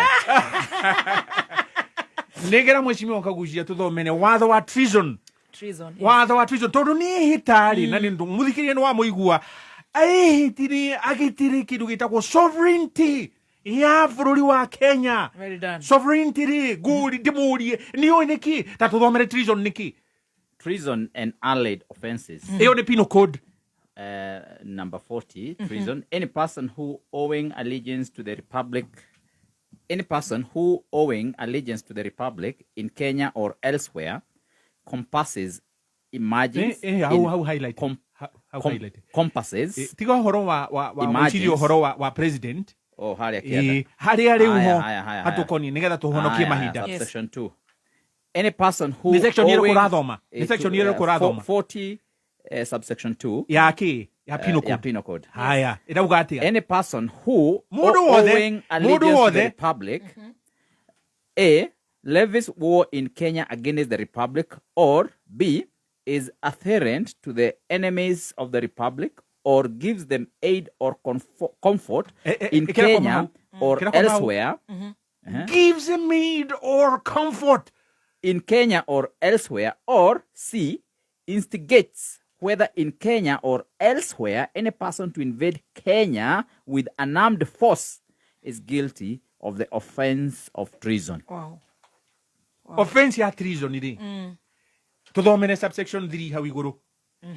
Speaker 14: Nĩngera mheshimiwa Kagucia tũthomere watho wa treason.
Speaker 1: Treason, yes.
Speaker 14: Watho wa treason tondũ nĩ ĩhĩta-rĩ, na nĩ mũthikĩrĩria nĩ wamũigua ehĩtire agĩtire kĩndũ gĩtagwo sovereignty ya bũrũri wa Kenya.
Speaker 1: Well done.
Speaker 14: Sovereignty rĩ ngũri ndĩmũrie nĩũĩ nĩkĩ ta tũthomere treason nĩkĩ.
Speaker 10: Treason and allied offences.
Speaker 14: Ĩyo nĩ penal code.
Speaker 10: Number 40, treason. Any person who owing allegiance to the republic, any person who owing allegiance to the republic in Kenya or elsewhere, compasses, imagines,
Speaker 14: Hau
Speaker 10: in-
Speaker 14: hau highlight. Hau highlight.
Speaker 10: compasses.
Speaker 14: Tiga ũhoro wa
Speaker 10: Imagines.
Speaker 14: wĩcirie ũhoro wa president.
Speaker 10: Oh, harĩa
Speaker 14: Ĩ,
Speaker 10: kĩanda.
Speaker 14: harĩa rĩu
Speaker 10: Haya,
Speaker 14: ho
Speaker 10: haya, haya, haya.
Speaker 14: hatũkoniĩ nĩgetha tũhonokie
Speaker 10: Haya,
Speaker 14: mahinda.
Speaker 10: haya, subsection 2. Any person who
Speaker 14: Nĩ section ĩrĩkũ
Speaker 10: owing-
Speaker 14: ũrathoma? Nĩ section ĩrĩkũ ũrathoma?
Speaker 10: 40 subsection 2
Speaker 14: ya kĩ ya penal
Speaker 10: ya
Speaker 14: code.
Speaker 10: penal code.
Speaker 14: Haya ĩrauga atĩa?
Speaker 10: Any person who
Speaker 14: Mũndũ wothe,
Speaker 10: owing
Speaker 14: mũndũ
Speaker 10: allegiance to the
Speaker 14: wothe.
Speaker 10: republic, A, levies war in Kenya against the republic, or B, is adherent to the enemies of the republic, or gives them aid or comfort in
Speaker 14: kĩra koma
Speaker 10: Kenya
Speaker 14: hau.
Speaker 10: or
Speaker 14: Kĩra koma hau.
Speaker 10: elsewhere.
Speaker 14: Gives them aid or comfort
Speaker 10: in Kenya or elsewhere, or C, instigates whether in Kenya or elsewhere any person to invade Kenya with an armed force is guilty of the offense of treason.
Speaker 1: Wow.
Speaker 14: Offense ya treason rĩ, tũthomere subsection 3 hau igũrũ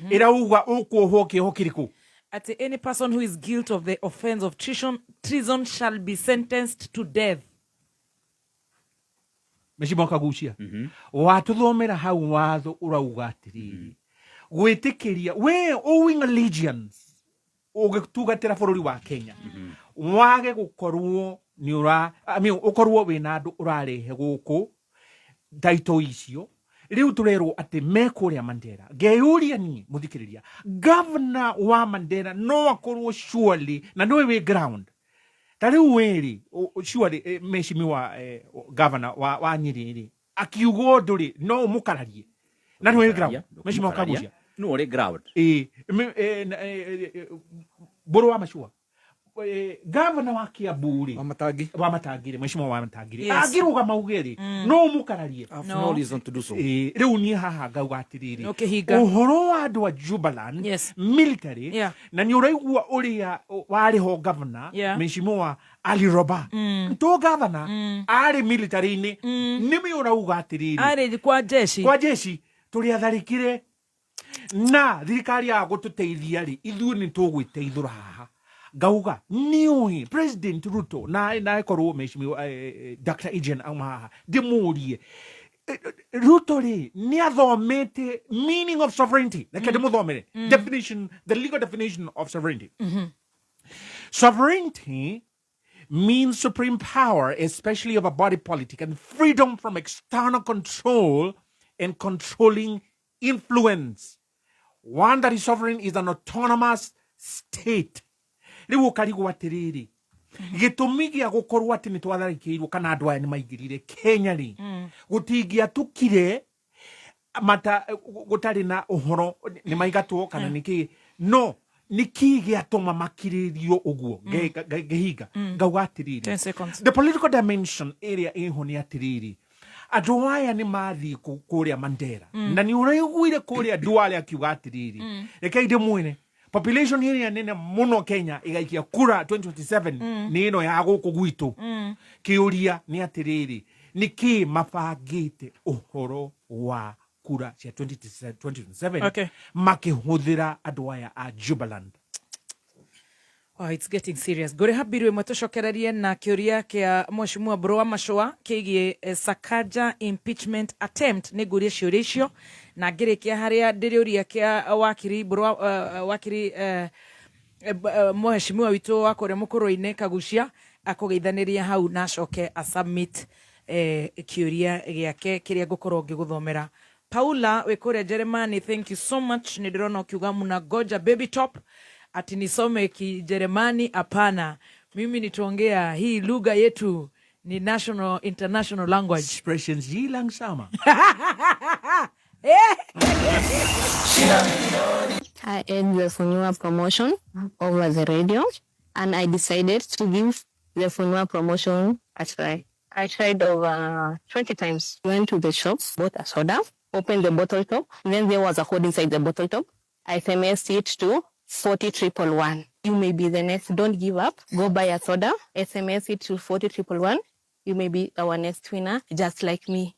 Speaker 14: ĩrauga ũkuohwo kĩoho kĩrĩkũ?
Speaker 1: At any person who is guilty of the offense of treason shall be sentenced to death.
Speaker 14: Mheshimiwa Kagucia, watũthomera hau watho ũrauga atĩrĩrĩ, gwĩtĩkĩria we owing allegiance ũgĩtungatĩra bũrũri wa Kenya wage gũkorwo nĩ ũra I mean, ũkorwo wĩna andũ ũrarehe gũkũ taito icio rĩu tũrerwo atĩ me kũrĩa Mandera. Ngeyũria niĩ mũthikĩrĩria, governor wa Mandera no akorwo surely na nĩwe wĩ ground ta rĩu wĩrĩ surely mheshimiwa governor wa Nyĩrĩ rĩ akiuga ũndũ rĩ no ũmũkararie na nĩwe wĩ ground mheshimiwa Kagucia.
Speaker 10: No ũrĩ ground.
Speaker 14: Ĩ, mbũrũ wa macua. Gavana wa Kiambu rĩ,
Speaker 2: Wamatangi,
Speaker 14: Wamatangi rĩ, mheshimiwa Wamatangi rĩ,
Speaker 2: Yes.
Speaker 14: angĩrũgama auge rĩ, no ũmũkararie?
Speaker 2: I have no reason to do so.
Speaker 14: Rĩu niĩ haha ngauga atĩrĩrĩ,
Speaker 1: Ũkĩhinga.
Speaker 14: Ũhoro wa andũ a Jubaland military, na nĩ ũraigua ũrĩa warĩ ho gavana, mheshimiwa Ali Roba, to gavana arĩ military-inĩ, nĩme ũrauga atĩrĩrĩ,
Speaker 1: Arĩ kwa jeshi,
Speaker 14: kwa jeshi tũrĩatharĩkire na thirikari ya gũtũteithia rĩ, ithuĩ nĩ tũgwĩteithũra haha. Ngauga nĩũĩ President Ruto na ĩkorwo mheshimiwa Dr. Adrian auma haha, ndĩmũrie, Ruto rĩ, nĩ athomete meaning of sovereignty? Reke ndĩmũthomere definition, the legal definition of sovereignty. Sovereignty means supreme power, especially of a body politic, and freedom from external control and controlling influence. One that is sovereign is an autonomous state. Rĩu ũkarigwo atĩrĩrĩ, gĩtũmi gĩa gũkorwo atĩ nĩ twatharĩkĩirwo kana andũ aya nĩ maingĩrire Kenya rĩ, gũtingĩatukire mata gũtarĩ na ũhoro nĩ maingatwo kana nĩ kĩ, no nĩ kĩ gĩatũma makirĩrio ũguo? Ngĩhinga ngauga atĩrĩrĩ,
Speaker 1: 10 seconds.
Speaker 14: The political dimension ĩrĩa ĩho nĩ atĩrĩrĩ, andũ aya nĩ mathiĩ kũrĩa Mandera, na nĩ ũraiguire kũrĩa Duale akiuga atĩrĩrĩ, rekei ndĩmwĩre, population ĩrĩa nene mũno Kenya ĩgaikia kura 2027 nĩ ĩno ya gũkũ gwitũ. Kĩũria nĩ atĩrĩrĩ, nĩ kĩ mabangĩte ũhoro wa kura cia 2027 makĩhũthĩra andũ aya a Jubaland?
Speaker 1: Oh, it's getting serious. Ngũrĩha mbiru ĩmwe tũcokererie na kĩũria kĩa mheshimiwa Mbũrũ wa Machũa kĩgiĩ Sakaja impeachment attempt. Nĩ ngũrie ciũria icio na ngĩrĩkia harĩa ndĩrĩũria kĩa wakiri Mbũrũ wa, wakiri mheshimiwa witũ wa kũrĩa mũkũrũ-inĩ Kagucia akũgeithanĩria hau na acoke asubmit kĩũria gĩake kĩrĩa ngũkorwo ngĩgũthomera. Paula wĩ kũrĩa Jeremani, thank you so much. Nĩ ndĩrona ũkiuga mnangoja baby top ati nisome Kijeremani. Hapana, mimi nitaongea hii lugha yetu, ni national international language.
Speaker 14: Sprechen Sie langsamer.
Speaker 17: I heard the Funua promotion over the radio and I decided to give the Funua promotion a try. I tried over 20 times. Went to the shop, bought a soda, opened the bottle top. Then there was a code inside the bottle top. I SMSed it to 40111. You may be the next. Don't give up. Go buy a soda. SMS it to 40111. You may be our next winner, just like me.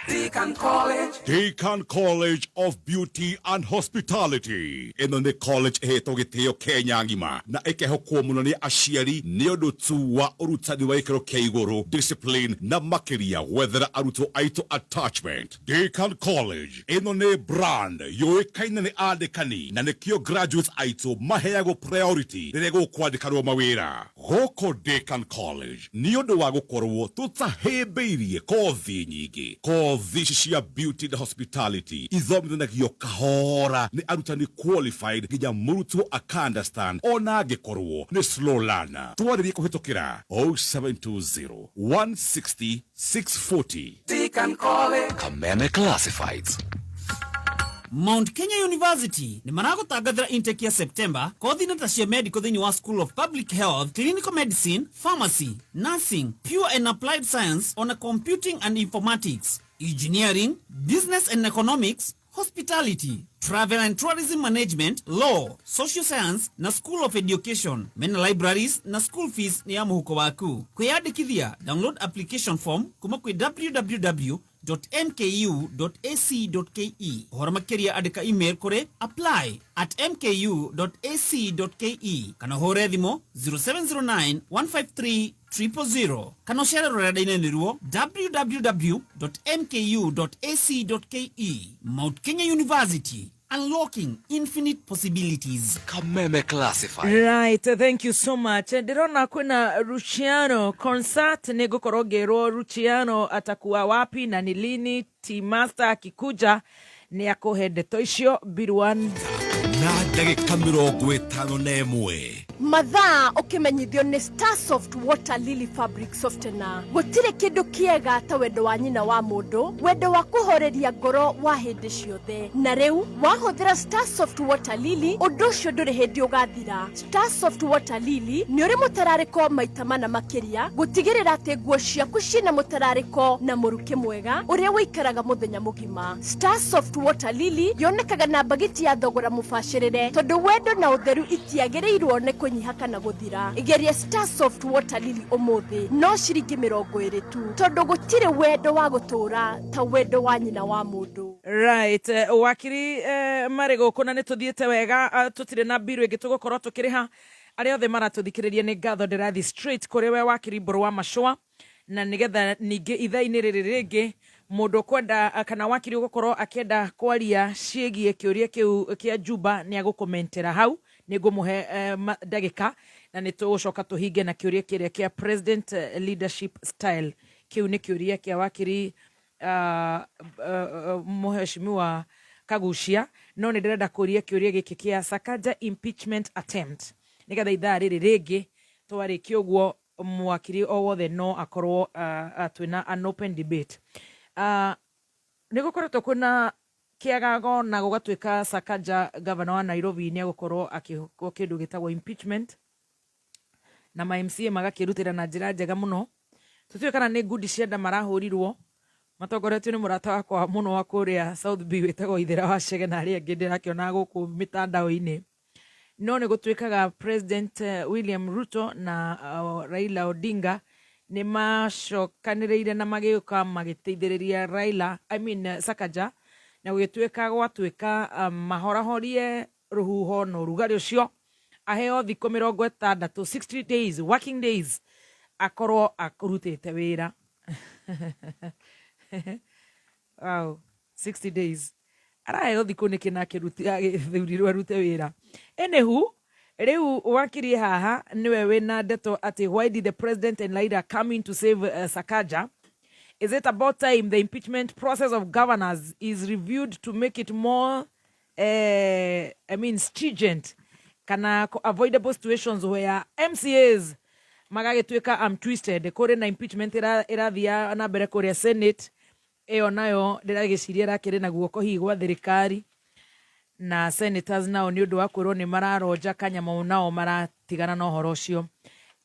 Speaker 9: Deacon College. Deacon College of Beauty and Hospitality. Ĩno nĩ college ĩhetwo gĩtĩo Kenya ng'ima na ĩkehokwo mũno nĩ aciari nĩ ũndũ tu wa ũrutani wa gĩkĩro kĩa igũrũ, discipline na makĩria gwethera arutwo aitũ attachment. Deacon College ĩno nĩ brand yũĩkaine nĩ andĩkani na nĩkĩo graduates aitũ maheagwo priority rĩrĩa gũkwandĩkanwo mawĩra gũkũ Deacon College, nĩ ũndũ wa gũkorwo tũtahĩmbĩirie kothi nyingĩ. Kothi ici cia beauty and hospitality ithomithanagio kahora nĩ arutani qualified nginya mũrutwo aka understand ona angĩkorwo nĩ slow learner. Twarĩrie kũhĩtũkĩra 0720 160 640.
Speaker 16: Deacon College.
Speaker 8: Kameme Classifieds.
Speaker 13: Mount Kenya University nĩ maragũtangathĩra intake ya September, kothi-inĩ ta cia medical thĩinĩ wa School of Public Health, Clinical Medicine, Pharmacy, Nursing, Pure and Applied Science, ona Computing and Informatics, Engineering, Business and Economics, Hospitality, Travel and Tourism Management, Law, Social Science na School of Education. Mena libraries na school fees nĩ ya mũhuko waku. Kwĩyandĩkithia, download application form kuma kwĩ www.mku.ac.ke. Ũhoro makĩria, andĩka email kũrĩ apply@mku.ac.ke kana ũhũre thimũ 0709 153 000 kana ũcere rũrenda-inĩ nĩruo www.mku.ac.ke. Mount Kenya University, unlocking infinite possibilities.
Speaker 8: Kameme Classified.
Speaker 1: Right, thank you so much. Ndĩrona kwĩna Luciano concert, nĩ ngũkorwo ngĩrwo Luciano atakuwa wapi na ni lini. T Master akikuja nĩ akũhe ndeto icio. Birwan
Speaker 8: Na
Speaker 9: Ndagĩka 51.
Speaker 7: Mathaa ũkĩmenyithio nĩ Starsoft Water Lily Fabric Softener. Gũtirĩ kĩndũ kĩega ta wendo wa nyina wa mũndũ, wendo wa kũhoreria ngoro wa hĩndĩ ciothe. Na rĩu wahũthĩra Starsoft Water Lily, ũndũ ũcio ndũrĩ hĩndĩ ũgathira. Starsoft Water Lily nĩ ũrĩ mũtararĩko maita mana makĩria, gũtigĩrĩra atĩ nguo ciaku ciĩna mũtararĩko na mũrukĩ mwega ũrĩa ũikaraga mũthenya mũgima. Starsoft Water Lily yonekaga na mbagiti ya thogora mũbacĩrĩre, tondũ wendo na ũtheru itiagĩrĩirwo nĩ kũnyiha kana gũthira. Geria Starsoft Water Lily ũmũthĩ, no ciringi 20 tu, tondũ gũtirĩ wendo wa gũtũũra ta wendo wa nyina wa mũndũ.
Speaker 1: Right, wakiri marĩ gũkũ na nĩ tũthiĩte wega, tũtirĩ na mbiru ĩngĩ tũgũkorwo tũkĩrĩha. Arĩa othe maratũthikĩrĩria, nĩ ngatho. Ndĩrathiĩ straight kũrĩ we wakiri Mbũrũ wa Macũa, na nĩgetha ningĩ ithaa-inĩ rĩrĩ rĩngĩ mũndũ ũkwenda kana wakiri ũgũkorwo akĩenda kwaria ciĩgiĩ kĩũria kĩu kĩa Juba nĩ agũkomentera hau. Nĩ ngũmũhe ndagĩka na nĩ tũgũcoka tũhinge na kĩũria kĩrĩa kĩa president leadership style. Kĩu nĩ kĩũria kĩa wakiri Mheshimiwa Kagucia, no nĩ ndĩrenda kũria kĩũria gĩkĩ kĩa Sakaja impeachment attempt, nĩgetha ithaa rĩrĩ rĩngĩ twarĩkia ũguo mwakiri o wothe no akorwo twĩna an open debate. Nĩ gũkoretwo kwĩna kĩagago na gũgatuĩka Sakaja, gavana wa Nairobi, nĩ egũkorwo akĩhũkwo kĩndũ gĩtagwo impeachment, na ma MCA magakĩrutĩra na njĩra njega mũno. Tũtiũĩ kana nĩ ngundi cia nda marahũrirwo matongoretio nĩ mũrata wakwa mũno wa kũrĩa South B wĩtagwo Ithera wa Chege na arĩa angĩ ndĩrakĩona gũkũ mĩtandao-inĩ. No nĩ gũtuĩkaga President William Ruto na Raila Odinga nĩ macokanĩrĩire na magĩũka magĩteithĩrĩria Raila, I mean, Sakaja, na gũgĩtuĩka gwatuĩka mahorahorie rũhuho na ũrugarĩ ũcio, aheo thikũ 60, 60 days, working days, akorwo arutĩte wĩra. Wow, 60 days araheo thikũ nĩkĩ na agĩthurirwo arute wĩra? Anywho, rĩu wakiri haha nĩwe wĩna ndeto atĩ why did the president and Raila come in to save Sakaja? Is it about time the impeachment process of governors is reviewed to make it more I mean, stringent kana avoidable situations where MCAs magagĩtuĩka am twisted? Kũrĩ na impeachment ĩrathiĩ na mbere kũrĩa Senate. Ĩyo nayo ndĩragĩciria ĩrakĩrĩ na guoko hihi gwa thirikari, na senators nao nĩ ũndũ wa kwĩrwo nĩ mararonja kanyamũ, nao maratigana na ũhoro ũcio.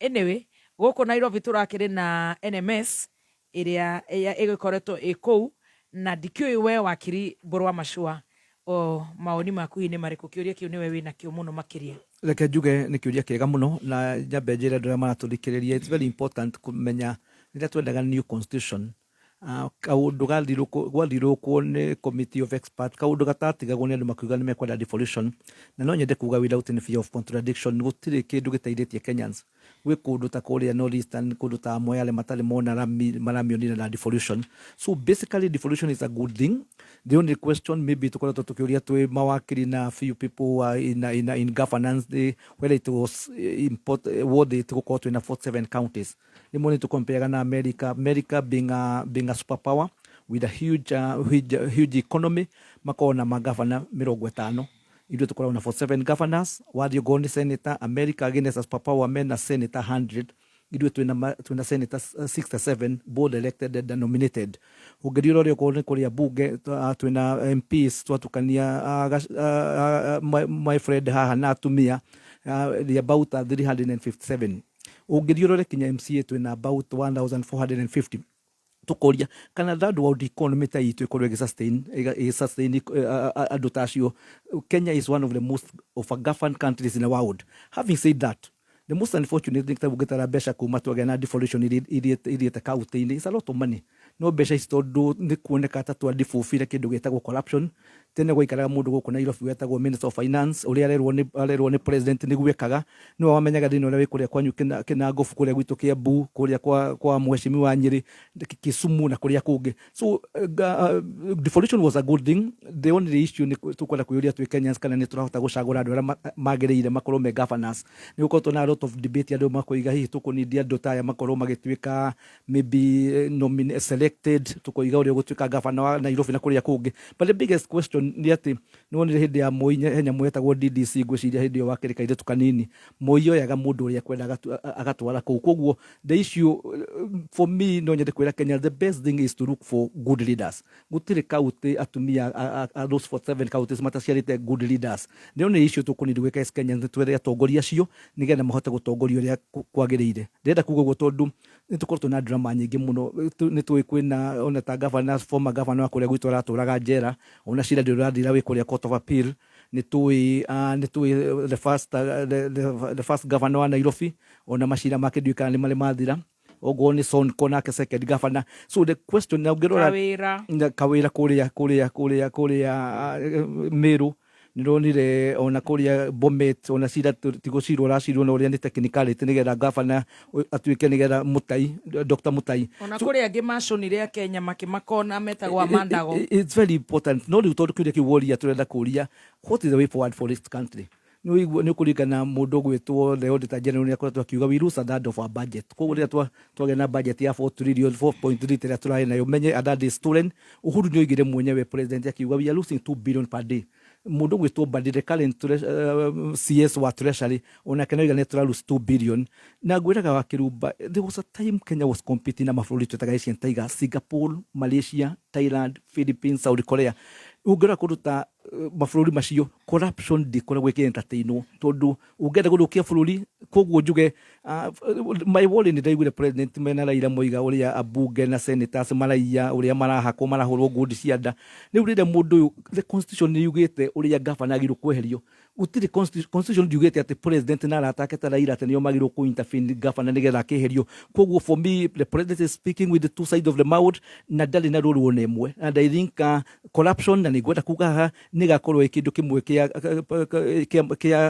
Speaker 1: Anyway, gũkũ Nairobi tũrakĩrĩ na NMS ĩrĩa ĩgĩkoretwo ĩ kũu, na ndikĩũĩ we wakiri Mbũrũ wa Macũa, o mawoni maku hihi nĩ marĩkũ? Kĩũria kĩu nĩwe wĩnakĩo mũno makĩria.
Speaker 2: Reke njuge nĩ kĩũria kĩega mũno, na nyambe njĩre andũ arĩa maratũthikĩrĩria, it's very important kũmenya rĩrĩa twendaga new constitution, kaũndũ gwathirũkwo nĩ committee of expert, kaũndũ gatatigagwo nĩ andũ makiuga nĩ mekwenda devolution. Na no nyende kuga without any fear of contradiction, gũtirĩ kĩndũ gĩteithĩtie Kenyans. Gwĩ kũndũ ta kũrĩa North Eastern, kũndũ ta Moyale matarĩ mona rami, maramĩonire na devolution. So basically devolution is a good thing. The only question maybe tũkoretwo tũkĩũria twĩ mawakiri na few people who are in governance, whether it was worth it gũkorwo twĩna 47 counties. Rĩmwe nĩ tũkompeaga na America, America being a superpower with a huge economy, makoragwo na magavana 50, ithuĩ tũkoragwo na 47 governors. Wathiĩ ongorwo nĩ senator, America again as a superpower mena senator 100, ithuĩ twĩna senators 67, both elected and nominated. Ũngĩthiĩ ũrore okorwo nĩ kũrĩa bunge, twĩna MPs twatukania my friend haha na atumia, they about 357. Ũngĩthiĩ ũrore kinya MCA twĩna about 1450. Tukoria kana third world economy ta itũ ĩkorwo ĩgĩsustain andũ ta acio. Kenya is one of the most over-governed countries in the world. Having said that, the most unfortunate thing, ta ũngĩtara mbeca kuma twagĩa na devolution ithiĩte kaunti-inĩ, is a lot of money, no mbeca ici tondũ nĩ kuoneka ta twadibũbire kĩndũ gĩtagwo corruption. Tene gwaikaraga mũndũ gũkũ Nairobi wetagwo Minister of Finance, ũrĩa arerwo nĩ president nĩguo ekaga, nĩwe wamenyaga thĩna ũrĩa wĩ kũrĩa kwanyu Kĩnangobu, kũrĩa gwitũ Kiambu, kũrĩa kwa mheshimiwa Nyĩrĩ, Kisumu na kũrĩa kũngĩ. So devolution was a good thing. The only issue nĩ tũkwenda kwĩyũria twĩ Kenyans kana nĩ tũrahota gũcagũra andũ arĩa magĩrĩire makorwo me governors. Nĩ gũkoretwo na a lot of debate, andũ makoiga hihi tũkũnindi andũ ta aya makorwo magĩtuĩka maybe selected. elected tukoiga ũrĩa ũgũtuĩka gavana wa Nairobi na kũrĩa kũngĩ. But the biggest question nĩ atĩ nĩwonire hĩndĩ ya Moi he nyamũ yetagwo DDC, ngwĩciria hĩndĩ ĩyo wakĩrĩ kairĩtu kanini. Moi oyaga mũndũ ũrĩa ekwenda agatwara kũu. Koguo the issue for me, no nyende kwĩra Kenya, the best thing is to look for good leaders. Gũtirĩ county atumia a those 47 counties mataciarĩte good leaders. Nĩo nĩ issue tũkũnidi gwĩka as Kenyans, nĩ twethe atongoria acio nĩgetha mahote gũtongoria ũrĩa kwagĩrĩire. Ndĩrenda kuga ũguo tondũ nĩ tũkoretwo na drama nyingĩ mũno. Nĩ tũĩ kwĩna ona ta governor, former governor wa kũrĩa gwitũ aratũraga njera, ona cira ndũrĩ ũrathira wĩ kũrĩa Court of Appeal. Nĩ tũĩ the first governor wa Nairobi, ona macira make ndiũĩ kana nĩ marĩ mathira. Oguo nĩ Sonko nake second governor. So the question na ũngĩrora
Speaker 1: Kawĩra.
Speaker 2: Na Kawĩra kũrĩa Meru, nĩndonire ona kũrĩa Bomet, ona cira tigũcirwo ũracirwo na ũrĩa nĩ technicality nĩgetha governor atuĩke, nĩgetha Mutai, Dr. Mutai.
Speaker 1: Ona kũrĩ angĩ maconire akenya makĩmakona metagwo amandago.
Speaker 2: It's very important. No rĩu tondũ kĩũria kĩu woria, tũrenda kũria, what is the way forward for this country? Nĩ ũigua nĩ ũkũririkana mũndũ ũgwĩtwo the auditor general nĩ akoretwo akiuga we lose a third of our budget. Koguo rĩrĩa twagĩa na budget ya 4 trillion, 4.3 ĩrĩa tũrarĩ nayo, menye a third is stolen. Uhuru nĩ oigire mwenyewe, president akiuga we are losing 2 billion per day. Mũndũ ũgwĩtwo Mbadi, the current CS wa treasury, onake nĩ oiga nĩ tũra lose 2 billion. Na ngwĩraga wa Kĩrumba, there was a time Kenya was competing na mabũrũri twĩtaga Asian Tiger, Singapore, Malaysia, Thailand, Philippines, South Korea. Ũngĩrora kũndũ ta mabũrũri macio, corruption ndĩkoragwo ĩkĩ-entertainwo tondũ ũngĩenda gũthũkia bũrũri. Koguo njuge my worry, nĩ ndaiguire president mena Raila moiga ũrĩa ambunge na senators maraiya, ũrĩa marahakwo, marahũrwo ngundi cia nda. Rĩu rĩrĩa mũndũ ũyũ, the constitution nĩ yugĩte ũrĩa governor agĩrĩirwo kweherio. Gũtirĩ constitution ndiugĩte atĩ president na arata ake ta Raila atĩ nĩo magĩrĩirwo kũ intervene governor nĩgetha akĩeherio. Koguo for me, the president is speaking with the two sides of the mouth na ndarĩ na rũrũ ona ĩmwe. And I think corruption, na nĩngwenda kuga haha, nĩ gakorwo ĩ kĩndũ kĩmwe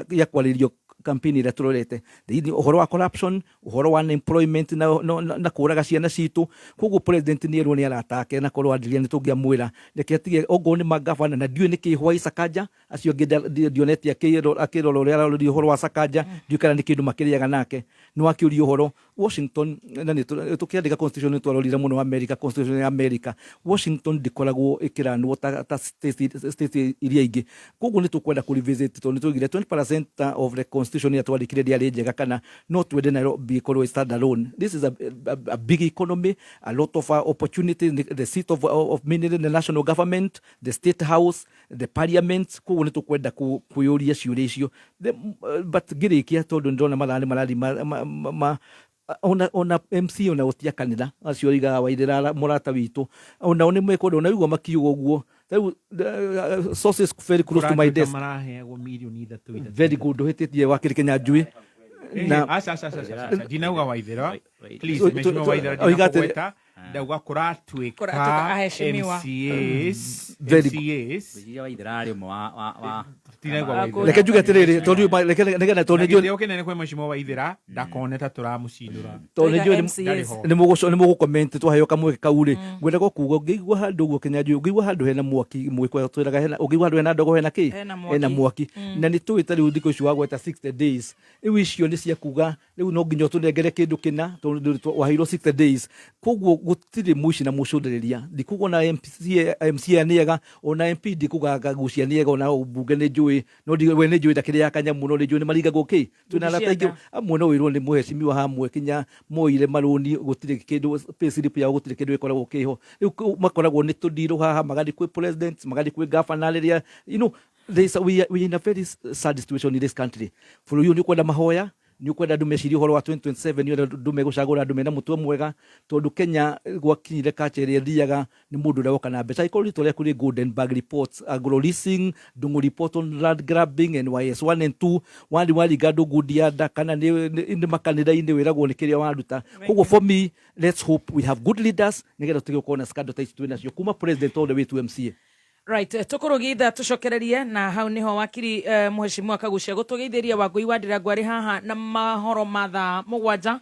Speaker 2: kĩa kwarĩrio campaign ĩrĩa tũrorete thĩinĩ, ũhoro wa corruption, ũhoro wa unemployment na kũraga ciana citũ. Koguo president nĩ erwo nĩ arata ake na korwo andiria nĩ tũngĩamwĩra reke atige ongorwo nĩ magavana, na ndiũĩ nĩkĩ why Sakaja, acio angĩ ndionete akĩrora ũrĩa ararora ũhoro wa Sakaja. Ndiũĩ kana nĩ kĩndũ makĩrĩaga nake nĩ wakĩũria ũhoro Washington. Na nĩ tũkĩandĩka constitution nĩ twarorire mũno America, constitution ya America. Washington ndĩkoragwo ĩkĩranwo ta state iria ingĩ. Koguo nĩ tũkwenda kũ revisit tondũ nĩ tũigire 20% of the constitution ĩrĩa twandĩkire ndĩarĩ njega, kana no twende Nairobi ĩkorwo stand alone. This is a big economy, a lot of opportunity, the seat of meaning the national government, the state house, the parliament. Koguo nĩ tũkwenda kwĩyũria ciũria icio. But ngĩrĩkia, tondũ nĩndĩrona mathaa nĩ marathiĩ ona MC ona gũtia kanitha acio oigaga Waithĩra mũrata witũ, onao nĩ mekwenda ona igua makiuga ũguo. Rĩu sources very close to my desk
Speaker 14: maraheagwo mirioni 3 3.
Speaker 2: Very good, ũhĩtĩtie wakĩrĩ Kenya njui.
Speaker 14: Aca, aca, aca, aca, aca. Ndinauga Waithĩra, please. Mheshimiwa Waithĩra,
Speaker 2: Oiga atĩrĩ-
Speaker 14: ndinakũgweta. Ndauga kũratuĩka
Speaker 1: Kũratuĩka aheshimiwa.
Speaker 14: MCAs
Speaker 2: Very
Speaker 14: MCAs.
Speaker 18: Ngwĩciria Waithĩra arĩ ũmwe wa
Speaker 14: Ndinauga Waithĩra.
Speaker 2: Reke njuge atĩrĩrĩ, tondũ reke nĩgetha tondũ
Speaker 14: Na
Speaker 2: nĩ njũĩ
Speaker 14: gĩtĩo kĩnene kwĩ mheshimiwa Waithĩra, ndakone ta tũramũcindũra.
Speaker 2: Tondũ nĩ njũĩ
Speaker 14: Ndarĩ ho.
Speaker 2: nĩ mũgũ-comment twaheo kamweke kau rĩ, ngwendaga kuga ũngĩigua handũ ũguo Kenya njũĩ, ũngĩigua handũ hena mwaki, mwĩkwa twĩraga hena, ũngĩigua handũ hena ndogo, hena kĩ?
Speaker 1: Hena mwaki.
Speaker 2: Hena mwaki. Na nĩ tũĩ ta rĩu thikũ ici wagweta 60 days, rĩu icio nĩ cia kuga rĩu no nginya ũtũnengere kĩndũ kĩna tondũ waheirwo 60 days. Koguo gũtirĩ mũici na mũcũthĩrĩria. Ndikuga ona MCA, MCA nĩ ega, ona MP ndikuga Kagucia nĩ ega, ona mbunge nĩ njũĩ no we nĩ njũĩ ndakĩrĩaga kanyamũ, no nĩ njũĩ nĩ maringagwo kĩ twĩna arata aingĩ amwe no wĩrwo nĩ mũhecimiwa hamwe kinya moire marũni, gũtirĩ kĩndũ, pay slip yao gũtirĩ kĩndũ gĩkoragwo kĩho. Rĩu makoragwo nĩ tũndirũ haha, magathiĩ kwĩ president, magathiĩ kwĩ governor rĩrĩa there is a, we are in a very sad situation in this country. Bũrũri ũyũ nĩ ũkwenda mahoya, nĩ ũkwenda andũ mecirie ũhoro wa 2027, nĩ ũrenda andũ megũcagũra andũ mena mũtwe mwega, tondũ Kenya gwakinyire kacha ĩrĩa ĩthiaga nĩ mũndũ ũrĩa woka na mbeca. Angĩkorwo rĩtwa rĩaku rĩ Goldenberg reports, Anglo Leasing, Ndung'u report on land grabbing, NYS 1 and 2, wari waringa andũ ngundi ya nda, kana nĩ makanitha-inĩ wĩragwo nĩ kĩrĩa waruta. Koguo for me, let's hope we have good leaders nĩgetha tũtige gũkorwo na scandal ta ici twĩ nacio kuma president all the way to MCA.
Speaker 1: Right, tũkũrũgitha tũcokererie na hau nĩho wakiri mũhecimiwa Kagucia gũtũgeithĩria Wangũi wa Ndirango arĩ haha na mahoro ma thaa 7.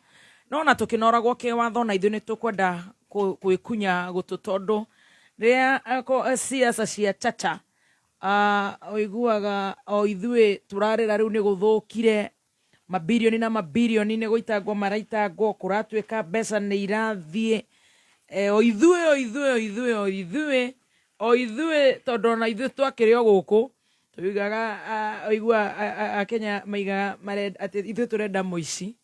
Speaker 1: No na tũkĩnoragwo kĩwatho na ithuĩ nĩ tũkwenda gwĩkunya gũtũ, tondũ rĩrĩa siasa cia chacha, ũiguaga o ithuĩ tũrarĩra. Rĩu nĩ gũthũkire, mabirioni na mabirioni nĩ gũitangwo maraitangwo, kũratuĩka mbeca nĩ irathiĩ. O ithuĩ o ithuĩ o ithuĩ o ithuĩ o ithuĩ, tondũ ona ithuĩ twakĩrĩ o gũkũ tuigaga, oigua Akenya maigaga atĩ ithuĩ tũrenda mũici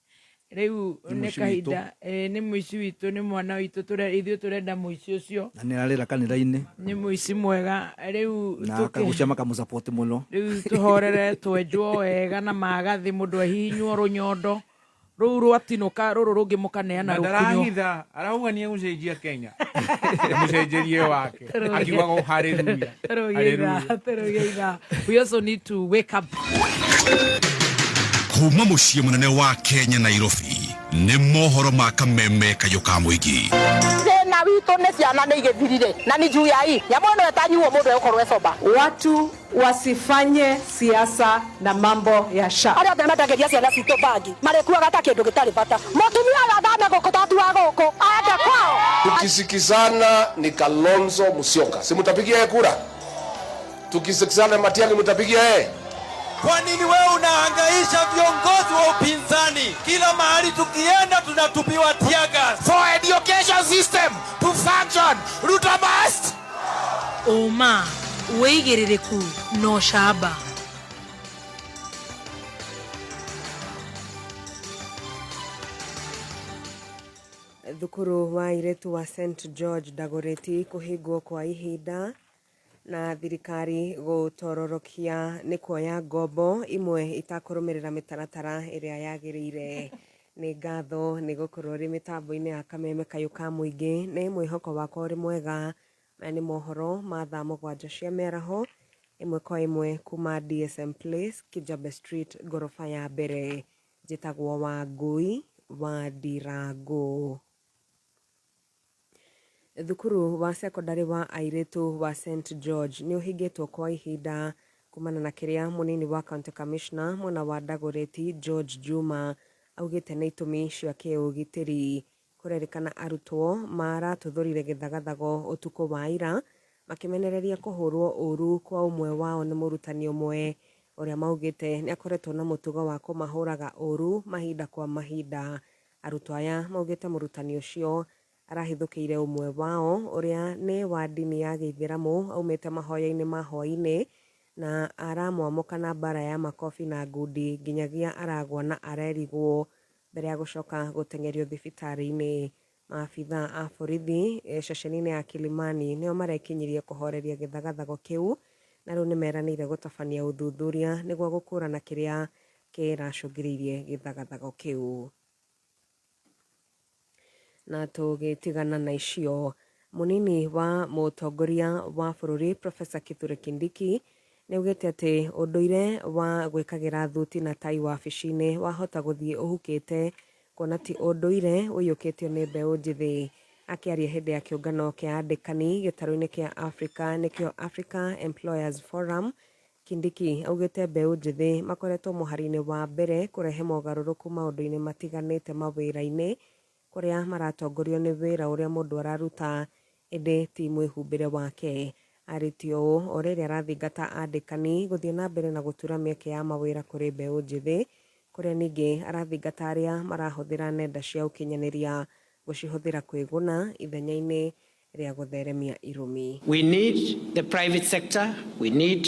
Speaker 1: rĩu.
Speaker 2: Nĩ
Speaker 1: nĩ
Speaker 2: mũici witũ.
Speaker 1: Kahinda nĩ mũici witũ, nĩ mwana witũ, ithuĩ tũrenda mũici ũcio.
Speaker 2: Na nĩ ararĩra kanitha-inĩ.
Speaker 1: Nĩ mũici mwega rĩu.
Speaker 2: Na akagucia makamũsupport mũno.
Speaker 1: Rĩu tũhorere, twenjwo wega na magathĩ, mũndũ ahihinywo rũnyondo rũu rwatinũka, rũrũ rũngĩ mũkaneana
Speaker 14: Na
Speaker 1: rũkunyo.
Speaker 14: Ndarahitha arauga nĩ egũcenjia Kenya mũcenjerie wake akiugaga haleluya haleluya.
Speaker 1: Tũrũgĩitha. We also need to wake up.
Speaker 9: Kuma muciĩ mũnene wa Kenya, Nairobi, nĩ mohoro ma kameme kayũ ka mũingĩ.
Speaker 19: Thĩna witũ nĩ ciana nĩ igĩthirire na nĩ juu ya hii nyamũ ĩno ĩtanyuo mũndũ egũkorwo ecoba.
Speaker 20: Watu wasifanye siasa na mambo ya SHA.
Speaker 19: Arĩa othe mendagĩria ciana citũ bangi marĩkuaga ta kĩndũ gĩtarĩ bata. Mũtumia ũyũ athame gũkũ tatu wa gũkũ aende kwao.
Speaker 21: Tukisikizana ni Kalonzo Musyoka, si mtapigia yeye kura? Tukisikizana Matiang'i, mtapigia yeye?
Speaker 22: Kwa nini wewe unahangaisha viongozi wa upinzani? Kila mahali tukienda tunatupiwa tear gas.
Speaker 23: For education system to function, Ruto must.
Speaker 24: Ũma, wĩigĩrĩrĩku na ũcamba.
Speaker 25: Thukuru wa airĩtu wa St George Dagoretti kũhingwo kwa ihinda, na thirikari gũtororokia nĩ kuoya ngombo imwe itakũrũmĩrĩra mĩtaratara ĩrĩa yagĩrĩire. Nĩ ngatho nĩ gũkorwo ũrĩ mĩtambo-inĩ ya kameme kayũ ka mũingĩ. Nĩ mwĩhoko wakwa ũrĩ mwega. Maya nĩ mohoro ma thaa 7 cia mĩaraho, ĩmwe kwa ĩmwe kuma DSM Place, Kijabe Street, ngoroba ya mbere. Njĩtagwo Wangui wa Ndirango. Thukuru wa cekondarĩ wa airĩtu wa St George nĩ ũhingĩtwo kwa ihinda kumana na kĩrĩa mũnini wa county commissioner mwena wa Dagoretti George Juma augĩte nĩ itũmi cia kĩũgitĩri. Kũrerĩkana arutwo maratuthũrire gĩthagathago ũtukũ wa ira makĩmenereria kũhũrwo ũru kwa ũmwe wao nĩ mũrutani ũmwe ũrĩa maugĩte nĩ akoretwo na mũtugo wa kũmahũraga ũru mahinda kwa mahinda. Arutwo aya maugĩte mũrutani ũcio arahithũkĩire ũmwe wao ũrĩa nĩ wa ndini ya gĩithĩramu aumĩte mahoya-inĩ ma hwaĩ-inĩ na aramwamũka na mbara ya makobi na ngundi nginyagia aragwa na arerigwo mbere ya gũcoka gũteng'erio thibitarĩ-inĩ. Maabitha a borithi ceceni-inĩ ya Kilimani nĩo marekinyirie kũhoreria gĩthagathago kĩu, na rĩu nĩmeranĩire gũtabania ũthuthuria nĩguo gũkũrana kĩrĩa kĩracũngĩrĩirie gĩthagathago kĩu. Na tũgĩtigana na icio, mũnini wa mũtongoria wa bũrũri Professor Kithure Kindiki nĩ augĩte atĩ ũndũire wa gwĩkagĩra thuti na tai wabici-inĩ wahota gũthiĩ ũhukĩte, kuona ti ũndũire ũiyũkĩtio nĩ mbeũ njĩthĩ. Akĩaria hĩndĩ ya kĩũngano kĩa andĩkani gĩtarũ-inĩ kĩa Africa, nĩkĩo Africa Employers Forum, Kindiki augĩte mbeũ njĩthĩ makoretwo mũhari-inĩ wa mbere kũrehe mogarũrũku maũndũ-inĩ matiganĩte mawĩra-inĩ, kũrĩa maratongorio nĩ wĩra ũrĩa mũndũ araruta ĩndĩ ti mwĩhumbĩre wake. Arĩtie ũũ o rĩrĩa arathingata andĩkani gũthiĩ na mbere na gũtura mĩeke ya mawĩra kũrĩ mbeũ njĩthĩ, kũrĩa ningĩ arathingata arĩa marahũthĩra nenda cia ũkinyanĩria gũcihũthĩra kwĩguna ithenya-inĩ rĩa gũtheremia irumi.
Speaker 26: We need the private sector, we need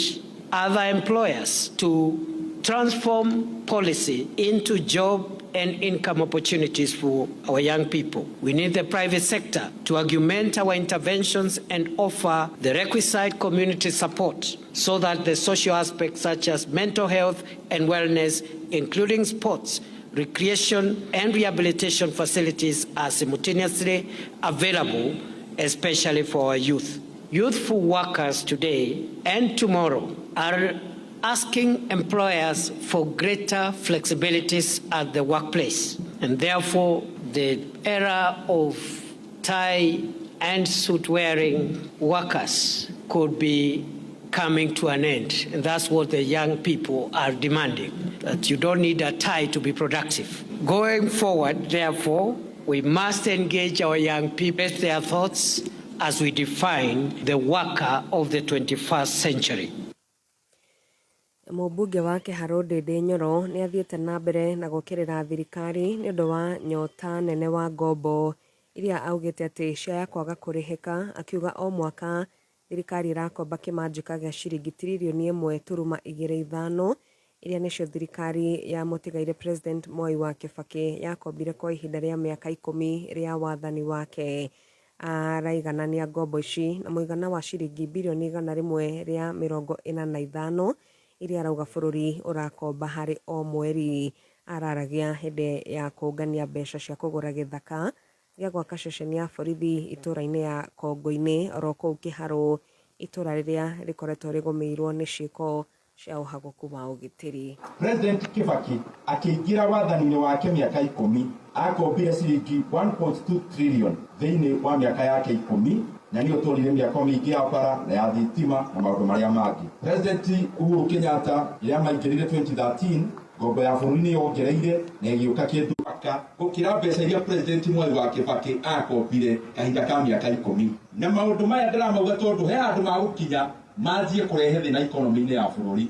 Speaker 26: other employers to transform policy into job and income opportunities for our young people. We need the private sector to augment our interventions and offer the requisite community support so that the social aspects such as mental health and wellness, including sports, recreation and rehabilitation facilities, are simultaneously available, especially for our youth. Youthful workers today and tomorrow are asking employers for greater flexibilities at the workplace. And therefore, the era of tie and suit wearing workers could be coming to an end. And that's what the young people are demanding, that you don't need a tie to be productive. Going forward, therefore, we must engage our young people, their thoughts, as we define the worker of the 21st century.
Speaker 25: Mũmbunge wa Kĩharũ Ndindi Nyoro nĩ athiĩte na mbere na gũkĩrĩra thirikari nĩ ũndũ wa nyota nene wa ngombo. iria augĩte atĩ ciaya kwaga kũrĩhĩka, akiuga o mwaka thirikari ĩrakomba kĩmanjĩka gĩa ciringi tiririoni ĩmwe turuma igĩrĩ ithano iria nĩcio thirikari ya mũtigaire President Mwai wa Kibaki yakombire kwa ihinda rĩa mĩaka ikũmi rĩa wathani wake. Araiganania ngombo ici na mũigana wa ciringi birioni 145 iria arauga bũrũri ũrakomba harĩ o mweri. Araragia hĩndĩ ya kũngania mbeca cia kũgũra gĩthaka gĩa gwaka ceceni ya borithi itũra-inĩ ya Kongo-inĩ oro kũu Kĩharũ, itũra rĩrĩa rĩkoretwo rĩgũmĩirwo nĩ ciĩko cia ũhagũku wa ũgitĩri.
Speaker 3: President Kibaki akĩingĩra wathani-inĩ wake mĩaka ikũmi akombire ciringi 1.2 trillion thĩinĩ wa mĩaka yake ikũmi na nĩyo tũrire mĩako mĩingĩ ya bara na ya thitima na maũndũ marĩa mangĩ. President Uhuru Kenyatta rĩrĩa maingĩrire 2013 ngombo ya bũrũri nĩ yongereire na ĩgĩũka kĩndũ aka gũkĩra mbeca iria President Mwai wa Kibaki akombire kahinda ka mĩaka ikũmi. Na maũndũ maya ndĩramauga tondũ he handũ magũkinya manjie kũrehe thĩna economy-inĩ ya bũrũri.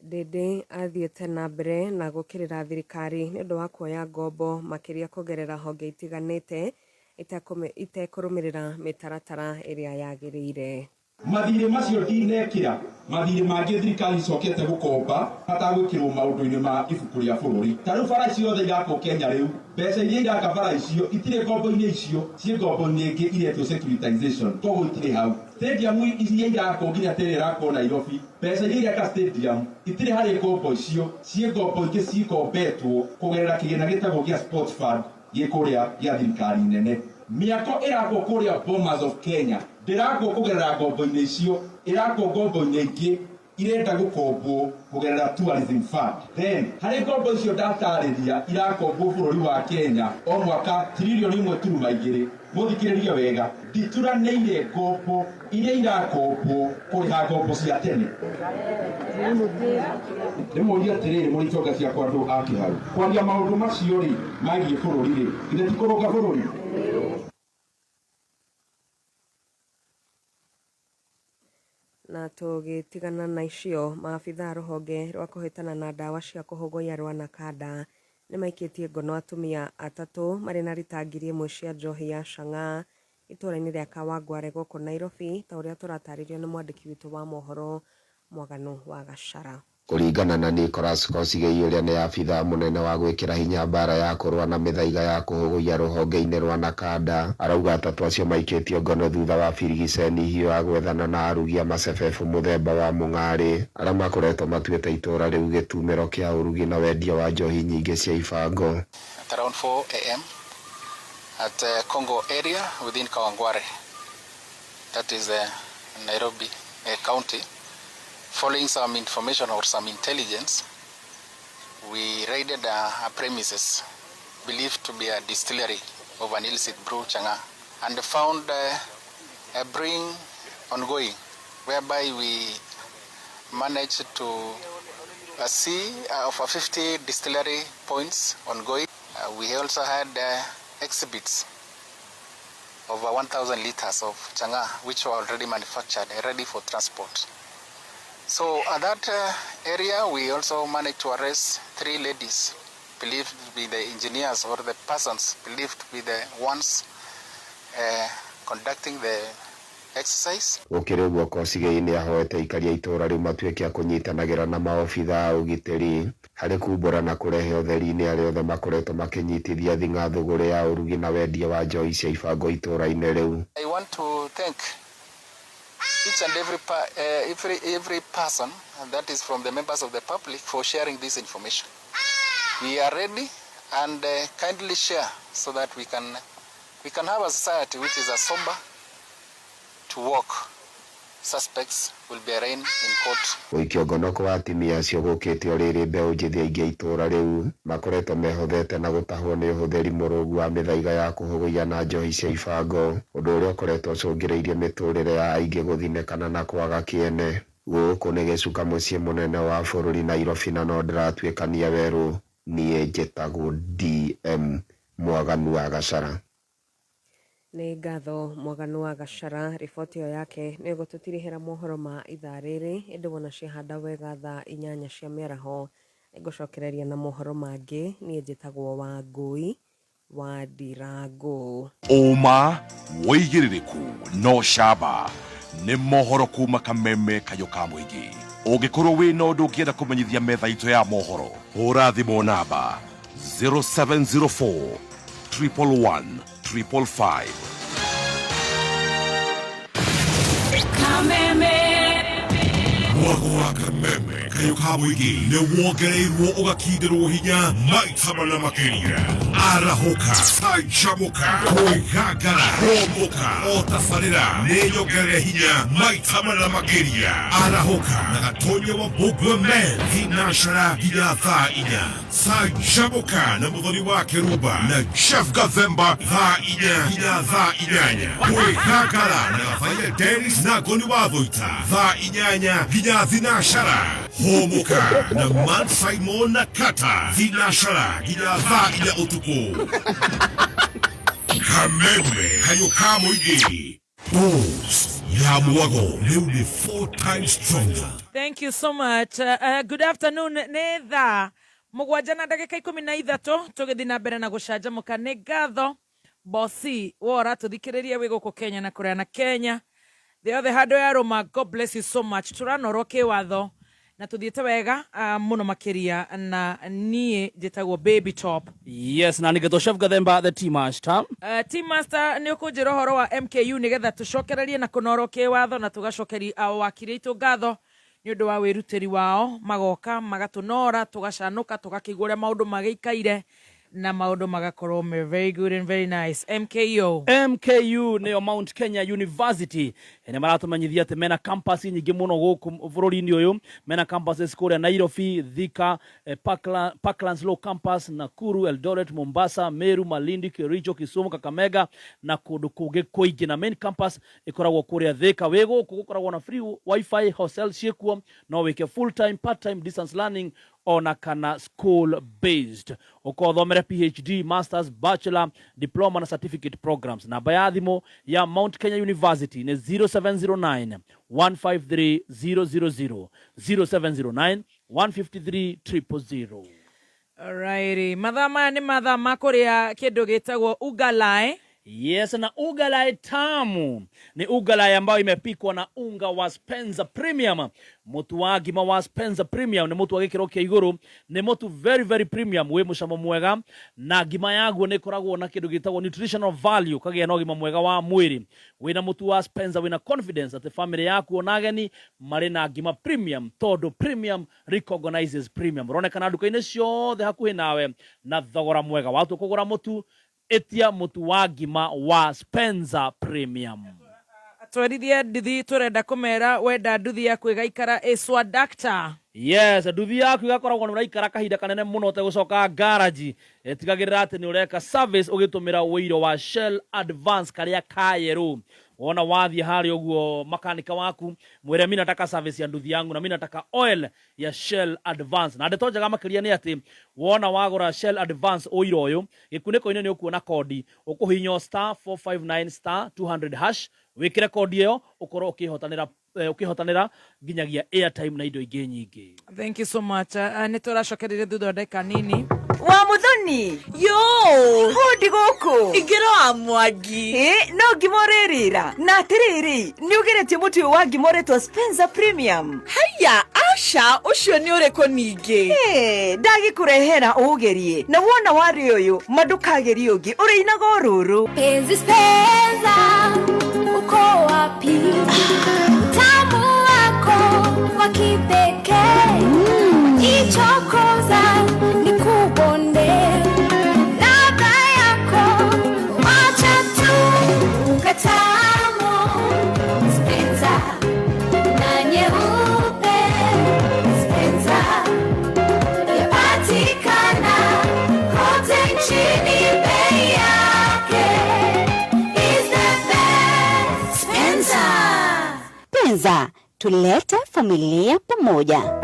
Speaker 25: Ndindi athiĩte na mbere na gũkĩrĩra thirikari nĩ ũndũ wa kuoya ngombo makĩria kũgerera honge itiganĩte itekũrũmĩrĩra mĩtaratara ĩrĩa yagĩrĩire.
Speaker 3: Mathirĩ macio ndinekĩra mathirĩ mangĩ thirikari icokete gũkomba matagwĩkĩrwo maũndũ-inĩ ma ibuku rĩa bũrũri. Ta rĩu bara ciothe irakwo Kenya rĩu, mbeca iria iraka bara icio itirĩ ngombo-inĩ icio, ciĩ ngombo-inĩ ingĩ iretwo securitization, koguo itirĩ hau. Stadium iria irakwo nginya ta ĩrĩa ĩrakwo Nairobi, mbeca iria iraka stadium itirĩ harĩ ngombo icio, ciĩ ngombo ingĩ cikombetwo kũgerera kĩgĩna gĩtagwo gĩa sports fund gĩ kũrĩa gĩa thirikari nene. Mĩako ĩrakwo kũrĩa Bomas of Kenya ndĩrakwo kũgerera ngombo-inĩ icio, ĩrakwo ngombo-inĩ ingĩ irenda gũkombwo kũgerera tourism fund. Then harĩ ngombo icio ndatarĩria irakombwo bũrũri wa Kenya o mwaka tiririoni ĩmwe turuma igĩrĩ. Mũthikĩrĩrie wega, ndituranĩire ngombo iria irakombwo kũrĩha ngombo cia tene. Ndĩmũrie atĩrĩrĩ mũrĩ itonga ciakwa andũ a Kĩharũ, kwaria maũndũ macio rĩ megiĩ bũrũri rĩ, githĩ ti kũrũnga bũrũri?
Speaker 25: Na tũgĩtigana na icio, maabitha a rũhonge rwa kũhĩtana na ndawa cia kũhũgũya rwa Nakada nĩ maikĩtie ngono atumia atatũ marĩ na rita 1000 cia njohi ya chang'aa itũra-inĩ rĩa Kawangware gũkũ Nairobi, ta ũrĩa tũratarĩrio nĩ mwandĩki witũ wa mohoro Mwaganu wa Gachara.
Speaker 21: Kũringana na Nicholas Kosigei ũrĩa nĩ abithaa mũnene wa gwĩkĩra hinya mbara ya kũrũa na mĩthaiga ya kũhũgũiya rũhonge-inĩ rwa Nakada, arauga atatũ acio maikĩtio ngono thutha wa birigiceni hiũ ya gwethana na arugi a macebebũ mũthemba wa mũng'arĩ arĩa makoretwo matuĩte itũra rĩu gĩtumĩro kĩa ũrugi na wendia wa njohi nyingĩ cia ibango.
Speaker 4: At around 4 a.m. at Congo area within Kawangware, that is Nairobi County. Following some information or some intelligence, we raided a premises believed to be a distillery of an illicit brew, chang'aa, and found a brewing ongoing, whereby we managed to see over 50 distillery points ongoing. We also had exhibits over 1,000 liters of chang'aa, which were already manufactured and ready for transport. So at that area, we also managed to arrest 3 ladies believed to be the engineers or the persons believed to be the ones conducting the exercise.
Speaker 21: Gũkĩrĩ ũguo, Kosigei nĩ ahoete aikari a itũra rĩu matuĩke a kũnyitanagĩra na maobitha a ũgitĩri harĩ kumbũra na kũrehe ũtheri-inĩ arĩa othe makoretwo makĩnyitithia thing'a thũgũrĩ ya ũrugi na wendia wa njohi cia ibango itũra-inĩ rĩu.
Speaker 4: I want to thank each and every person, and that is from the members of the public, for sharing this information. We are ready and kindly share so that we can have a society which is a sober to work. Suspects will be arraigned in court.
Speaker 21: Gũikio ngono kwa atumia acio gũkĩte o rĩrĩ mbeũ njĩthĩ aingĩ a itũra rĩu makoretwo mehothete na gũtahwo nĩ ũhũthĩri mũrũgu wa mĩthaiga ya kũhũgũiya na njohi cia ibango, ũndũ ũrĩa ũkoretwo ũcũngĩrĩirie mĩtũrĩre ya aingĩ gũthinĩkana na kwaga kĩene. Gũkũ nĩ gĩcuka mũciĩ mũnene wa bũrũri Nairobi na no ndĩratuĩkania werũ. Niĩ njĩtagwo DM Mwaganu wa Gachara.
Speaker 25: Nĩ ngatho Mwaganu wa Gachara, riboti ĩyo yake nĩ ĩgũtũtirihĩra mohoro ma ithaa rĩrĩ, ĩndĩ wona ciahanda wega thaa 8 cia mĩaraho. Nĩngũcokereria na mohoro mangĩ, niĩ njĩtagwo Wangũi wa Ndirangũ.
Speaker 9: Ũma, wũigĩrĩrĩku na ũcamba nĩ mohoro kuma Kameme Kayũ ka Mũingĩ. Ũngĩkorwo wĩna ũndũ ũngĩenda kũmenyithia metha itũ ya mohoro, hũra thimũ namba 0704 111 555.
Speaker 24: Kameme.
Speaker 9: Mwago wa Kameme Kayũ ka Mũingĩ nĩ wongereirwo ũgakindĩrwo hinya maita mana makĩria. Arahũka, canjamũka, kwĩgangara, hũmũka, o tabarĩra nĩ nyongerere hinya maita mana makĩria. Arahũka na Gatonya wa Mbũmbua Men thinacara nginya thaa inya. Canjamũka na Mũthoni wa Kĩrumba na Jeff Gathemba thaa inya nginya thaa inyanya. Kwĩgangara na Gabaia Dennis na Ngoni wa Thũita thaa inyanya nginya thinacara. Hũmũka na Man Simon na Kata thinacara nginya thaa inya ũtukũ. Kameme Kayũ ka Mũingĩ. Pulse ya Mwago rĩu nĩ four times stronger.
Speaker 1: Thank you so much. Good afternoon. Nĩ thaa mũgwanja na ndagĩka ikũmi na ithatũ tũgĩthiĩ na mbere na gũcanjamũka. Nĩ ngatho bosi wo ũratũthikĩrĩria wĩ gũkũ Kenya na kũraya na Kenya. Thĩ yothe handũ ya rũma. God bless you so much. Tũranorwo kĩwatho na tũthiĩte wega mũno makĩria na niĩ njĩtagwo Baby Top.
Speaker 13: Yes, na nĩgetwo Chef Gathemba the tea master.
Speaker 1: Tea master, nĩ ũkũnjĩra ũhoro wa MKU nĩgetha tũcokererie na kũnorwo kĩwatho na tũgacokeria wakiri aitũ ngatho nĩ ũndũ wa wĩrutĩri wao, magoka magatũnora tũgacanũka tũgakĩigua ũrĩa maũndũ magĩikaire na maũndũ magakorwo me very good and very nice. MKU.
Speaker 13: MKU nĩyo Mount Kenya University. Nĩ maratũmenyithia atĩ mena campus nyingĩ mũno gũkũ bũrũri-inĩ ũyũ. Mena campuses kũrĩa Nairobi, Thika, Parklands Law Campus, Nakuru, Eldoret, Mombasa, Meru, Malindi, Kericho, Kisumu, Kakamega na kũndũ kũngĩ kũingĩ. Na main campus ĩkoragwo kũrĩa Thika. Wĩ gũkũ gũkoragwo na free wifi, hostel ciĩkuo, no wĩke full time, part time, distance learning ona kana school based. Ũkothomere PhD, masters, bachelor, diploma na certificate programs. Namba ya thimũ ya Mount Kenya University nĩ 0709 153 000, 0709 153 000.
Speaker 1: Alrighty. Mathaa maya nĩ mathaa ma kũrĩa kĩndũ gĩtagwo ugalae.
Speaker 13: Yes, na ugalae tamu ni ugalae ambayo imepikwa na unga wa Spencer Premium. Mutu wa ngima wa Spencer Premium nĩ mũtu wa gĩkĩro kĩa igũrũ, nĩ mũtu very very premium wĩ mũcamo mwega, na ngima yaguo nĩ ĩkoragwo na kĩndũ gĩtagwo nutritional value, ũkagĩa na ũgima mwega wa mwĩrĩ. Wĩna mũtu wa Spencer wĩna confidence atĩ family yaku ona ageni marĩ na ngima premium, tondũ premium recognizes premium. Ũronekana nduka-inĩ ciothe hakuhĩ nawe na thogora mwega. Watua kũgũra mũtu, ĩtia mũtu wa ngima wa Spencer Premium.
Speaker 1: Atwarithia nduthi tũrenda kũmera wenda nduthi yaku ĩgaikara ĩcwa dakta.
Speaker 13: Yes, nduthi yaku ĩgakoragwo nĩ ũraikara kahinda kanene mũno ũtegũcoka ngaraji. Tigagĩrĩra atĩ nĩ ũreka service ũgĩtũmĩra ũiro wa Shell Advance karĩa ka yerũ. Wona wathiĩ harĩa ũguo makanika waku mwĩre mi nataka service ya nduthi yangu na mi nataka oil ya Shell Advance. Na ndeto njega makĩria nĩ atĩ wona wagũra Shell Advance ũiro ũyũ, gĩkunĩko-inĩ nĩ ũkuona kodi, ũkũhihinya star 459 star 200 hash, wĩkĩre kodi ĩyo ũkorwo ũkĩhotanĩra ũkĩhotanĩra nginyagia airtime na indo ingĩ nyingĩ.
Speaker 1: Thank you so much. Nĩ tũracokereria thutha wa ndagĩka nini.
Speaker 5: Wa Muthoni.
Speaker 24: Yo!
Speaker 5: Hundi gũkũ.
Speaker 24: Ingĩra wa Mwangi.
Speaker 5: Ĩ, no ngima ũrĩrĩra. Na atĩrĩrĩ, nĩ ũgeretie mũtu ũyũ wa ngima ũretwo Spencer Premium?
Speaker 24: Haiya, aca, ũcio nĩ ũrĩkũ ningĩ?
Speaker 5: Ĩ, ndagĩkũrehera ũũgerie. Na wona warĩa ũyũ, ma ndũkageria ũngĩ, ũrĩinaga o rũrũ.
Speaker 6: Penzi Spencer, uko wapi? Utamu wako wa kipekee. Ichokoza nikubonde. Ladha yako wacha tu katamu. Spencer na nyeupe. Spencer yapatikana kote nchini, bei yake is the best. Spencer.
Speaker 10: Penza, tulete familia pamoja.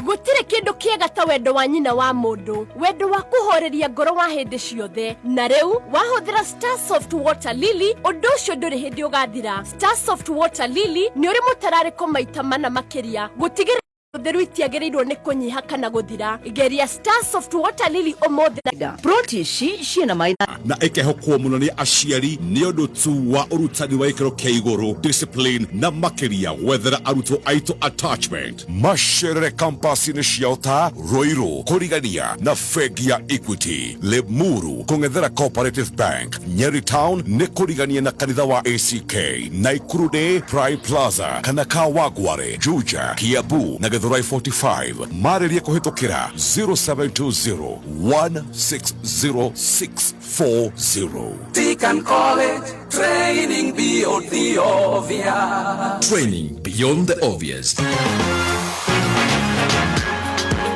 Speaker 7: Gũtirĩ kĩndũ kĩega ta wendo wa nyina wa mũndũ, wendo wa kũhoreria ngoro wa hĩndĩ ciothe. Na rĩu wahũthĩra Star Soft Water Lily, ũndũ ũcio ndũrĩ hĩndĩ ũgathira. Star Soft Water Lily nĩ ũrĩ mũtararĩko maita mana makĩria gũtigĩrĩra Ũtheru itiagĩrĩirwo nĩ kũnyiha kana gũthira. Geria Star Soft Water Lily ũmũthĩ.
Speaker 5: Ploti ici ciĩna maĩ
Speaker 9: na ĩkehokwo mũno nĩ aciari nĩ ũndũ tu wa ũrutani wa gĩkĩro kĩa igũrũ, discipline na makĩria gwethera arutwo aitũ attachment. Macerere kampasi-inĩ ciao ta Ruiru kũrigania na bengi ya Equity, Limuru kũng'ethera Cooperative Bank, Nyeri Town nĩ kũrigania na kanitha wa ACK, Naikuru nĩ Prime Plaza kana Kawangware, Juja, Kiambu na Githurai 45. Marĩrie kũhĩtũkĩra 0720 160640.
Speaker 8: Deacon College, training beyond the obvious.
Speaker 11: Training beyond the obvious.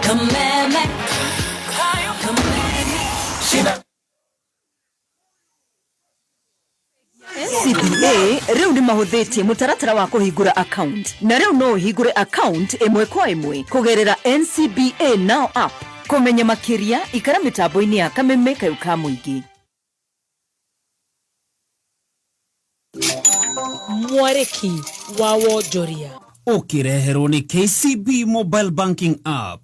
Speaker 6: Kameme. Kameme.
Speaker 5: NCBA rĩu nĩ mahũthĩtie mũtaratara wa kũhingũra account na rĩu no ũhingũre account ĩmwe kwa ĩmwe kũgerera NCBA Now app. Kũmenya makĩria ikara mĩtambo-inĩ ya kameme kayũ ka mũingĩ.
Speaker 1: Mwarĩki wa wonjoria.
Speaker 13: Ũkĩreherwo nĩ KCB Mobile Banking App.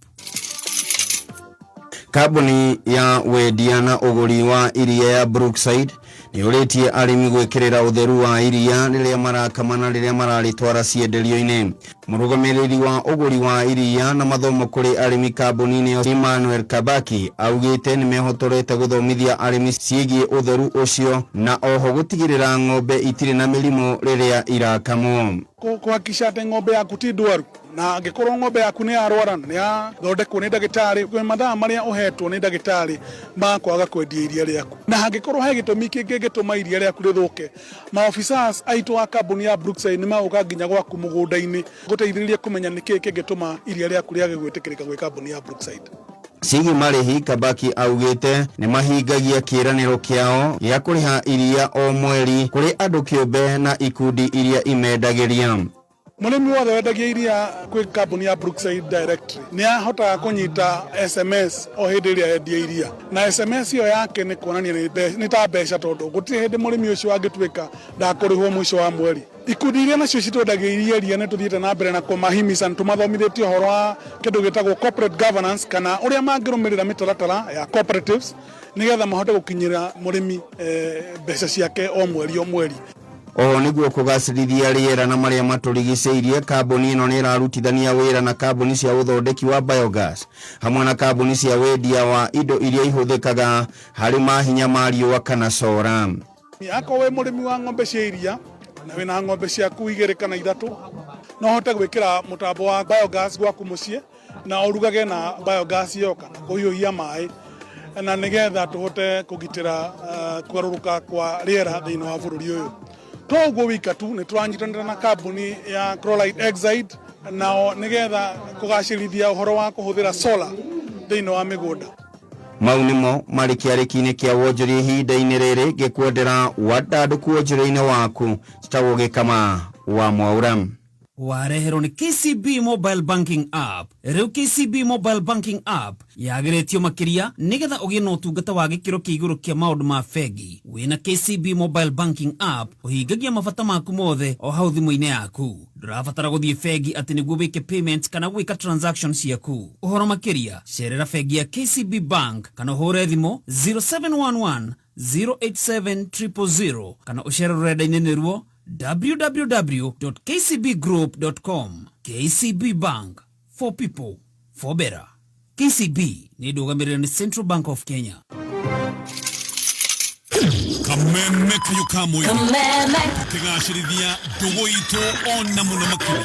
Speaker 12: Kambuni ya wendia na ũgũri wa iria ya Brookside nĩ ũrĩtie arĩmi gwĩkĩrĩra ũtheru wa iria rĩrĩa marakama na rĩrĩa mararĩtwara cienderio-inĩ. Mũrũgamĩrĩri wa ũgũri wa iria na mathomo kũrĩ arĩmi kambuni-inĩ ĩyo Emmanuel Kabaki augĩte nĩ mehotorete gũthomithia arĩmi ciĩgiĩ ũtheru ũcio na oho gũtigĩrĩra ng'ombe itirĩ na mĩrimũ rĩrĩa irakamwo.
Speaker 15: Kuhakikisha atĩ ng'ombe yaku ti ndwaru, na angĩkorwo ng'ombe yaku nĩ yarwara nĩ yathondekwo nĩ ndagĩtarĩ kwĩ mathaa marĩa ũhetwo nĩ ndagĩtarĩ ma kwaga kwendia iria rĩaku, na hangĩkorwo he gĩtũmi kĩngĩ gĩtũma iria rĩaku rĩthũke, maofficers aitũ a kambuni ya Brookside nĩ magũka nginya gwaku mũgũnda-inĩ gũteithĩrĩria kũmenya nĩkĩĩ kĩngĩtũma iria rĩaku rĩage gwĩtĩkĩrĩka gwĩ kambuni ya Brookside.
Speaker 12: Ciĩgiĩ marĩhi, Kabaki augĩte nĩ mahingagia kĩĩranĩro kĩao gĩa kũrĩha iria o mweri kũrĩ andũ kĩũmbe na ikundi iria imendagĩria.
Speaker 15: Mũrĩmi wothe wendagia iria kwĩ kambuni ya Brookside Directory nĩ ahotaga kũnyita SMS o hĩndĩ ĩrĩa endia iria, na SMS ĩyo yake nĩ kuonania nĩ ta mbeca, tondũ gũtirĩ hĩndĩ mũrĩmi ũcio angĩtuĩka ndakũrĩhwo mũico wa mweri. Ikundi iria nacio citwendagĩria iria nĩ tũthiĩte na mbere na kũmahimisa, nĩ tũmathomithĩtie ũhoro wa kĩndũ gĩtagwo corporate governance kana ũrĩa mangĩrũmĩrĩra mĩtaratara ya cooperatives nĩgetha mahote gũkinyĩra mũrĩmi mbeca ciake o mweri o mweri.
Speaker 12: Oho nĩguo kũgacĩrithia rĩera na marĩa matũrigicĩirie, kambuni ĩno nĩ ĩrarutithania wĩra na kambuni cia ũthondeki wa biogas hamwe na kambuni cia wendia wa indo iria ihũthĩkaga harĩ mahinya ma riũa kana cora.
Speaker 15: Akorwo wĩ mũrĩmi wa ng'ombe cia iria na wĩna ng'ombe ciaku igĩrĩ kana ithatũ, no ũhote gwĩkĩra mũtambo wa biogas gwaku mũciĩ na ũrugage na biogas ĩyo kana kũhiũhia maĩ, na nĩgetha tũhote kũgitĩra kũgarũrũka kwa rĩera thĩinĩ wa bũrũri ũyũ. To ũguo wika tu, nĩ tũranyitanĩra na kambuni ya Chloride Exide nao nĩgetha kũgacĩrithia ũhoro wa kũhũthĩra solar thĩinĩ wa mĩgũnda.
Speaker 12: Mau nĩmo marĩ kĩarĩki-inĩ kĩa wonjoria ihinda-inĩ rĩrĩ ngĩkwendera wandandũku wonjoria-inĩ waku. Citagwo Gĩkama wa Mwaura.
Speaker 13: Wareherwo nĩ KCB Mobile Banking App. Rĩu KCB Mobile Banking App yagĩrĩtio makĩria nĩgetha ũgĩe na ũtungata wa gĩkĩro kĩa igũrũ kĩa maũndũ ma bengi. Wĩna KCB Mobile Banking App ũhingagia mabata maku mothe o hau thimũ-inĩ yaku. Ndũrabatara gũthiĩ bengi atĩ nĩguo wĩke payment kana gwĩka transaction ciaku. Ũhoro makĩria cerera bengi ya KCB Bank kana ũhũre thimũ 0711 087 000 kana ũcere rũrenda-inĩ nĩruo www.kcbgroup.com. KCB Bank, for people, for better. KCB nĩ ndũgamĩrĩre nĩ Central Bank of Kenya.
Speaker 9: Kameme kayo ka mũingĩ.
Speaker 6: Kameme.
Speaker 9: Tũkĩgacĩrithia ndũgũ itũ ona mũno makĩria,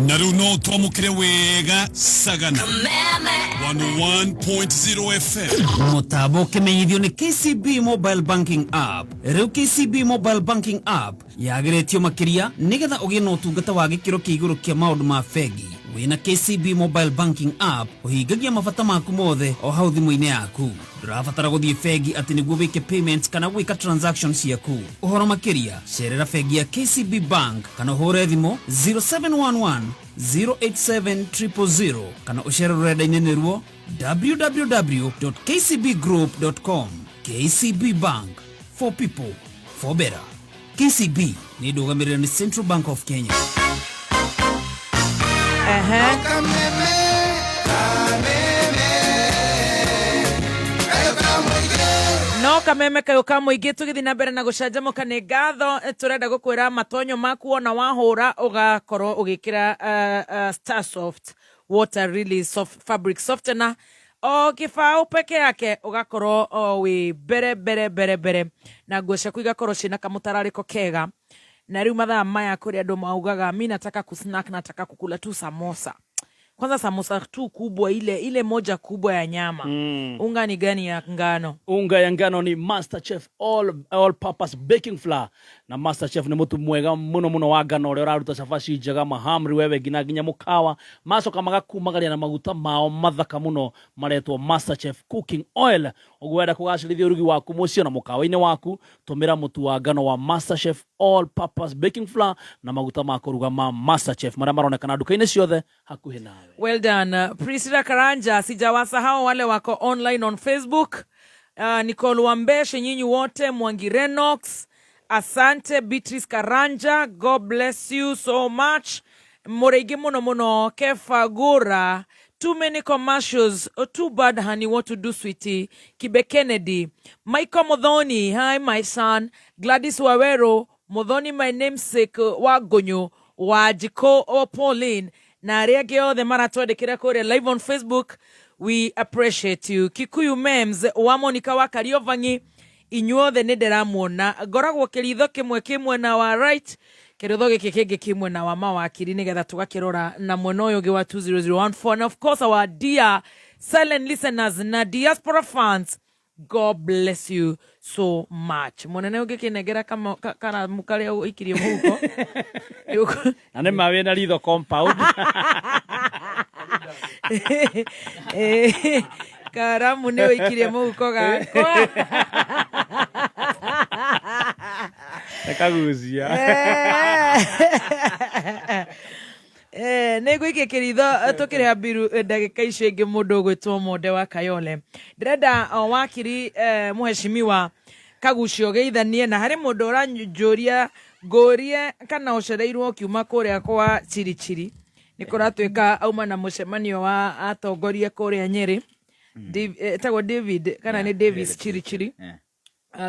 Speaker 9: na rĩu no twamũkĩre wega Sagana.
Speaker 6: Kameme.
Speaker 9: 101.0 FM.
Speaker 13: Mũtambo ũkĩmenyithio nĩ KCB Mobile Banking App. Rĩu KCB Mobile Banking App yagĩrĩtio makĩria nĩgetha ũgĩe na ũtungata wa gĩkĩro kĩa igũrũ kĩa maũndũ ma bengi. Wĩna KCB Mobile Banking App ũhingagia mabata maku mothe o hau thimũ-inĩ yaku. Ndũrabatara gũthiĩ bengi atĩ nĩguo wĩke payment kana gwĩka transaction ciaku. Ũhoro makĩria cerera bengi ya KCB Bank kana ũhũre thimũ 0711 087 000 kana ũcere rũrenda-inĩ nĩruo www.kcbgroup.com. KCB Bank, for people, for better. KCB nĩ ndũgamĩrĩre nĩ Central Bank of Kenya.
Speaker 1: Ehe. No kameme kayå ka må ingä tå gä thiä na mbere na gå canjamå ka nä ngatho. Tå renda gå kwä ra matonyo maku ona wahå ũgakorwo å gä kä ra Starsoft water really soft fabric softener o gĩbaũ peke yake, ũgakorwo o wĩ mbere mbere mbere mbere na nguo ciaku igakorwo ciĩna kamũtararĩko kega. Na rĩu mathaa maya kũrĩ andũ maugaga, mi nataka kusnack, nataka kukula tu samosa kwanza, samosa tu kubwa, ile ile moja kubwa ya nyama. Unga ni gani ya ngano?
Speaker 13: Unga ya ngano ni Master Chef all purpose baking flour, na Master Chef nĩ mũtu mwega mũno mũno wa ngano ũrĩa ũraruta cabaci njega, mahamri wewe nginya mũkawa, macoka magakumagaria na maguta mao mathaka mũno maretwo Master Chef cooking oil. Ũguo wenda kũgacĩrithia ũrugi waku mũciĩ na mũkawa-inĩ waku, tũmĩra mũtu wa ngano wa Master Chef all purpose baking flour na maguta ma kũruga ma Master Chef marĩa maronekana nduka-inĩ ciothe hakuhĩ nawe.
Speaker 1: Well done. Priscilla Karanja, sijawasahau wale wako online on Facebook. Nicole Wambeshe, nyinyi wote, Mwangi Renox, asante. Beatrice Karanja, God bless you so much. Mũrĩingĩ mũno mũno, Kefa Gura, too many commercials, oh, too bad honey, what to do sweetie. Kibe Kennedy, Michael Muthoni, hi my son. Gladys Wawero, Muthoni my namesake, wa Gonyo, wa Jiko o Pauline, na arĩa angĩ othe maratwandĩkĩra kũrĩa live on Facebook, we appreciate you. Kikuyu Mems wa Monica wa Kariovangi, inyuothe nĩ ndĩramuona, ngoragwo kĩritho kĩmwe kĩ mwena wa right, kĩritho gĩkĩ kĩngĩ kĩ mwena wa mawakiri, nĩgetha tũgakĩrora na mwena ũyũ ũngĩ wa 20014. And of course our dear silent listeners na diaspora fans, God bless you so much. Munene, ũngĩkĩnengera karamu karĩa ũikirie mũhuko.
Speaker 13: Na nĩ ma wĩna ritho compound.
Speaker 1: Karamu nĩ ũikirie mũhuko gakwa.
Speaker 13: Nĩkagucia.
Speaker 1: Nĩ ngũikia kĩritho tũkĩrĩha mbiru ndagĩka icio ingĩ. Mũndũ ũgwĩtwo Monde wa Kayole, ndĩrenda o wakiri mũheshimiwa Kagucio geithanie, na harĩ mũndũ ũranjũria ngũrie kana ũcereirwo ũkiuma kũrĩa kwa Chirichiri, nĩ kũratuĩka auma na mũcemanio wa atongoria kũrĩa Nyĩrĩ. Etagwo David kana nĩ Davis Chirichiri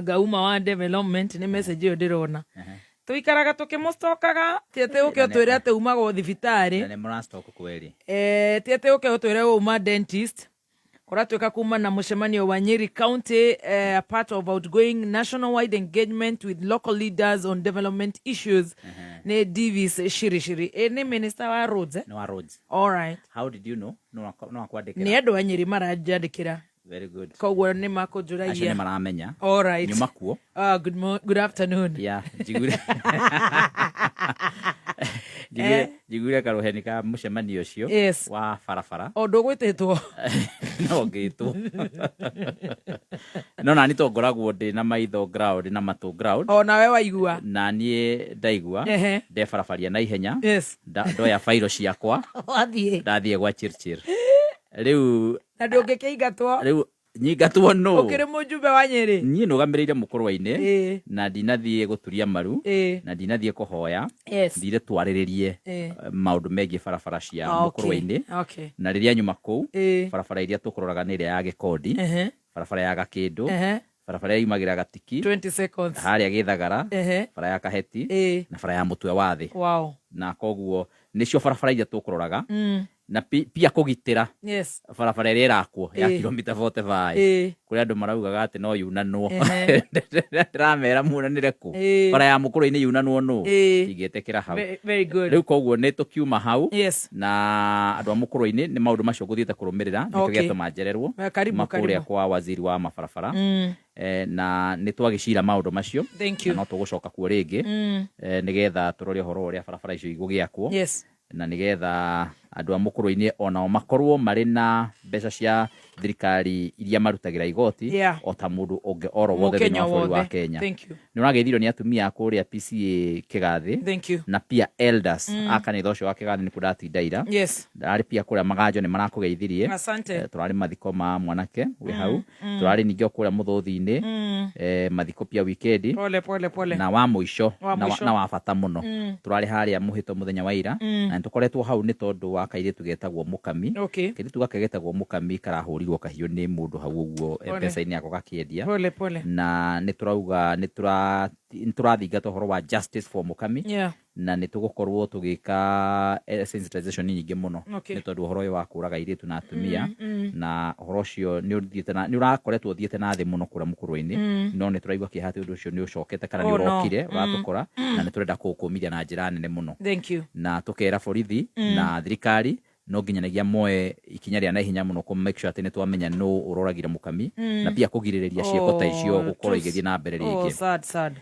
Speaker 1: ngauma wa development. Nĩ message ĩyo ndĩrona, tũikaraga tũkĩmũstokaga, ti atĩ ũke ũtwĩre atĩ umagwo thibitarĩ.
Speaker 2: Na nĩ mũrastock kweli.
Speaker 1: Ti atĩ ũke ũtwĩre uma dentist. Kũratuĩka kuma na mũcemanio wa Nyeri County, a part of outgoing nationwide engagement with local leaders on development issues, nĩ Davis Shirishiri. Nĩ minister wa roads, eh?
Speaker 2: Nĩ wa roads.
Speaker 1: All right.
Speaker 2: How did you know? No akwandĩkĩra.
Speaker 1: Nĩ andũ a Nyeri maranjandĩkĩra.
Speaker 2: Very good.
Speaker 1: Koguo nĩ
Speaker 2: Acio
Speaker 1: makũnjũragia.
Speaker 2: Nĩ maramenya.
Speaker 1: All right.
Speaker 2: Nyuma kuo.
Speaker 1: Good afternoon.
Speaker 2: Yeah, njiguire njiguire karũheni ka mũcemanio ũcio wa barabara.
Speaker 1: O ndũgwĩtĩtwo?
Speaker 2: No ngĩtwo, no nani to ngoragwo ndĩ na maitho ground na matũ ground.
Speaker 1: O nawe waigua?
Speaker 2: Na niĩ ndaigua ndebarabaria na ihenya. Ndoya bairo ciakwa.
Speaker 1: Wathiĩ.
Speaker 2: Ndathiĩ gwa Chirchir rĩu.
Speaker 1: Na ndũngĩkĩingatwo?
Speaker 2: Rĩu nyingatwo no
Speaker 1: Ũkĩrĩ mũjumbe wa Nyĩrĩ.
Speaker 2: Niĩ nũgamĩrĩire mũkũrwa-inĩ na ndinathiĩ gũturia maru na ndinathiĩ kũhoya. Thire twarĩrĩrie maũndũ megiĩ barabara cia mũkũrwa-inĩ. Na rĩrĩa nyuma kũu, barabara iria tũkũroraga nĩ ĩrĩa ya Gĩkondi, barabara ya Gakĩndũ, barabara ĩrĩa yumagĩra Gatiki
Speaker 1: 20 seconds.
Speaker 2: harĩa Gĩthagara, bara ya Kaheti na bara ya Mũtwe wa Thĩ. Na koguo nĩcio barabara iria tũkũroraga na pia kũgitĩra barabara ĩrĩa ĩrakwo ya kilomita 45, kũrĩa andũ maraugaga atĩ no yunanwo. Ndĩramera munanĩre kũ? Bara ya mũkũrũ-inĩ yunanwo nũ? Ingĩtĩkĩra hau.
Speaker 1: Very good.
Speaker 2: Rĩu koguo nĩ tũkiuma hau na andũ a mũkũrũ-inĩ nĩ maũndũ macio ngũthiĩte kũrũmĩrĩra, nĩkĩo gĩatũma njererwo.
Speaker 1: Karibu,
Speaker 2: Kuma kũrĩa
Speaker 1: karibu.
Speaker 2: kwa waziri wa mabarabara. Na nĩ twagĩcira maũndũ macio.
Speaker 1: Thank you.
Speaker 2: Na no tũgũcoka kuo rĩngĩ nĩgetha tũrore ũhoro ũrĩa barabara icio igũgĩakwo na nĩgetha andũ a mũkũrũ-inĩ onao makorwo marĩ na mbeca cia thirikari iria marutagĩra igoti o ta mũndũ ũngĩ oro wothe thĩinĩ
Speaker 1: Mũkenya
Speaker 2: wa bũrũri wa
Speaker 1: wothe.
Speaker 2: Kenya.
Speaker 1: Thank you.
Speaker 2: Nĩ ũrageithirio nĩ atumia a kũrĩa PCA Kĩgathĩ
Speaker 1: Thank you.
Speaker 2: na pia elders a kanitha ũcio wa Kĩgathĩ, nĩkuo ndatinda ira. Ndararĩ pia kũrĩa Maganjo, nĩ marakũgeithirie.
Speaker 1: Asante.
Speaker 2: Tũrarĩ mathiko ma mwanake wĩ hau. Tũrarĩ ningĩ o kũrĩa Mũthũthi-inĩ, mathiko pia wikendi.
Speaker 1: Pole pole pole.
Speaker 2: Na wa mũico
Speaker 1: Wa
Speaker 2: na
Speaker 1: mũico.
Speaker 2: Na wa bata mũno, tũrarĩ harĩa mũhĩto mũthenya wa ira na nĩtũkoretwo hau nĩ tondũ wa wa kairĩtu getagwo Mũkami. Kairĩtu gaka getagwo Mũkami karahũrirwo kahiũ nĩ mũndũ hau ũguo M-Pesa-inĩ yako gakĩendia.
Speaker 1: Pole pole.
Speaker 2: Na nĩ tũrauga nĩ tũra nĩ tũrathingata ũhoro wa justice for Mũkami. Na nĩ tũgũkorwo tũgĩka sensitization nyingĩ mũno. Nĩ tondũ ũhoro ũyũ wa kũraga airĩtu na atumia na ũhoro ũcio nĩ ũthiĩte na nĩ ũrakoretwo ũthiĩte na thĩ mũno kũrĩa mũkũrwe-inĩ. No nĩ tũraigua kĩeha atĩ ũndũ ũcio nĩ ũcokete kana nĩ
Speaker 1: Oh, no.
Speaker 2: ũrokire ũratũkora na nĩ tũrenda kũũkũmithia na njĩra nene mũno.
Speaker 1: Thank you.
Speaker 2: Na tũkera borithi na thirikari no nginyanagia moe ikinya rĩa naihenya mũno kũ make sure atĩ nĩ twamenya nũ ũroragire Mũkami na pia kũgirĩrĩria ciĩko ta icio
Speaker 1: Oh,
Speaker 2: gũkorwo igĩthiĩ na mbere
Speaker 1: Oh,
Speaker 2: rĩngĩ.
Speaker 1: sad, sad.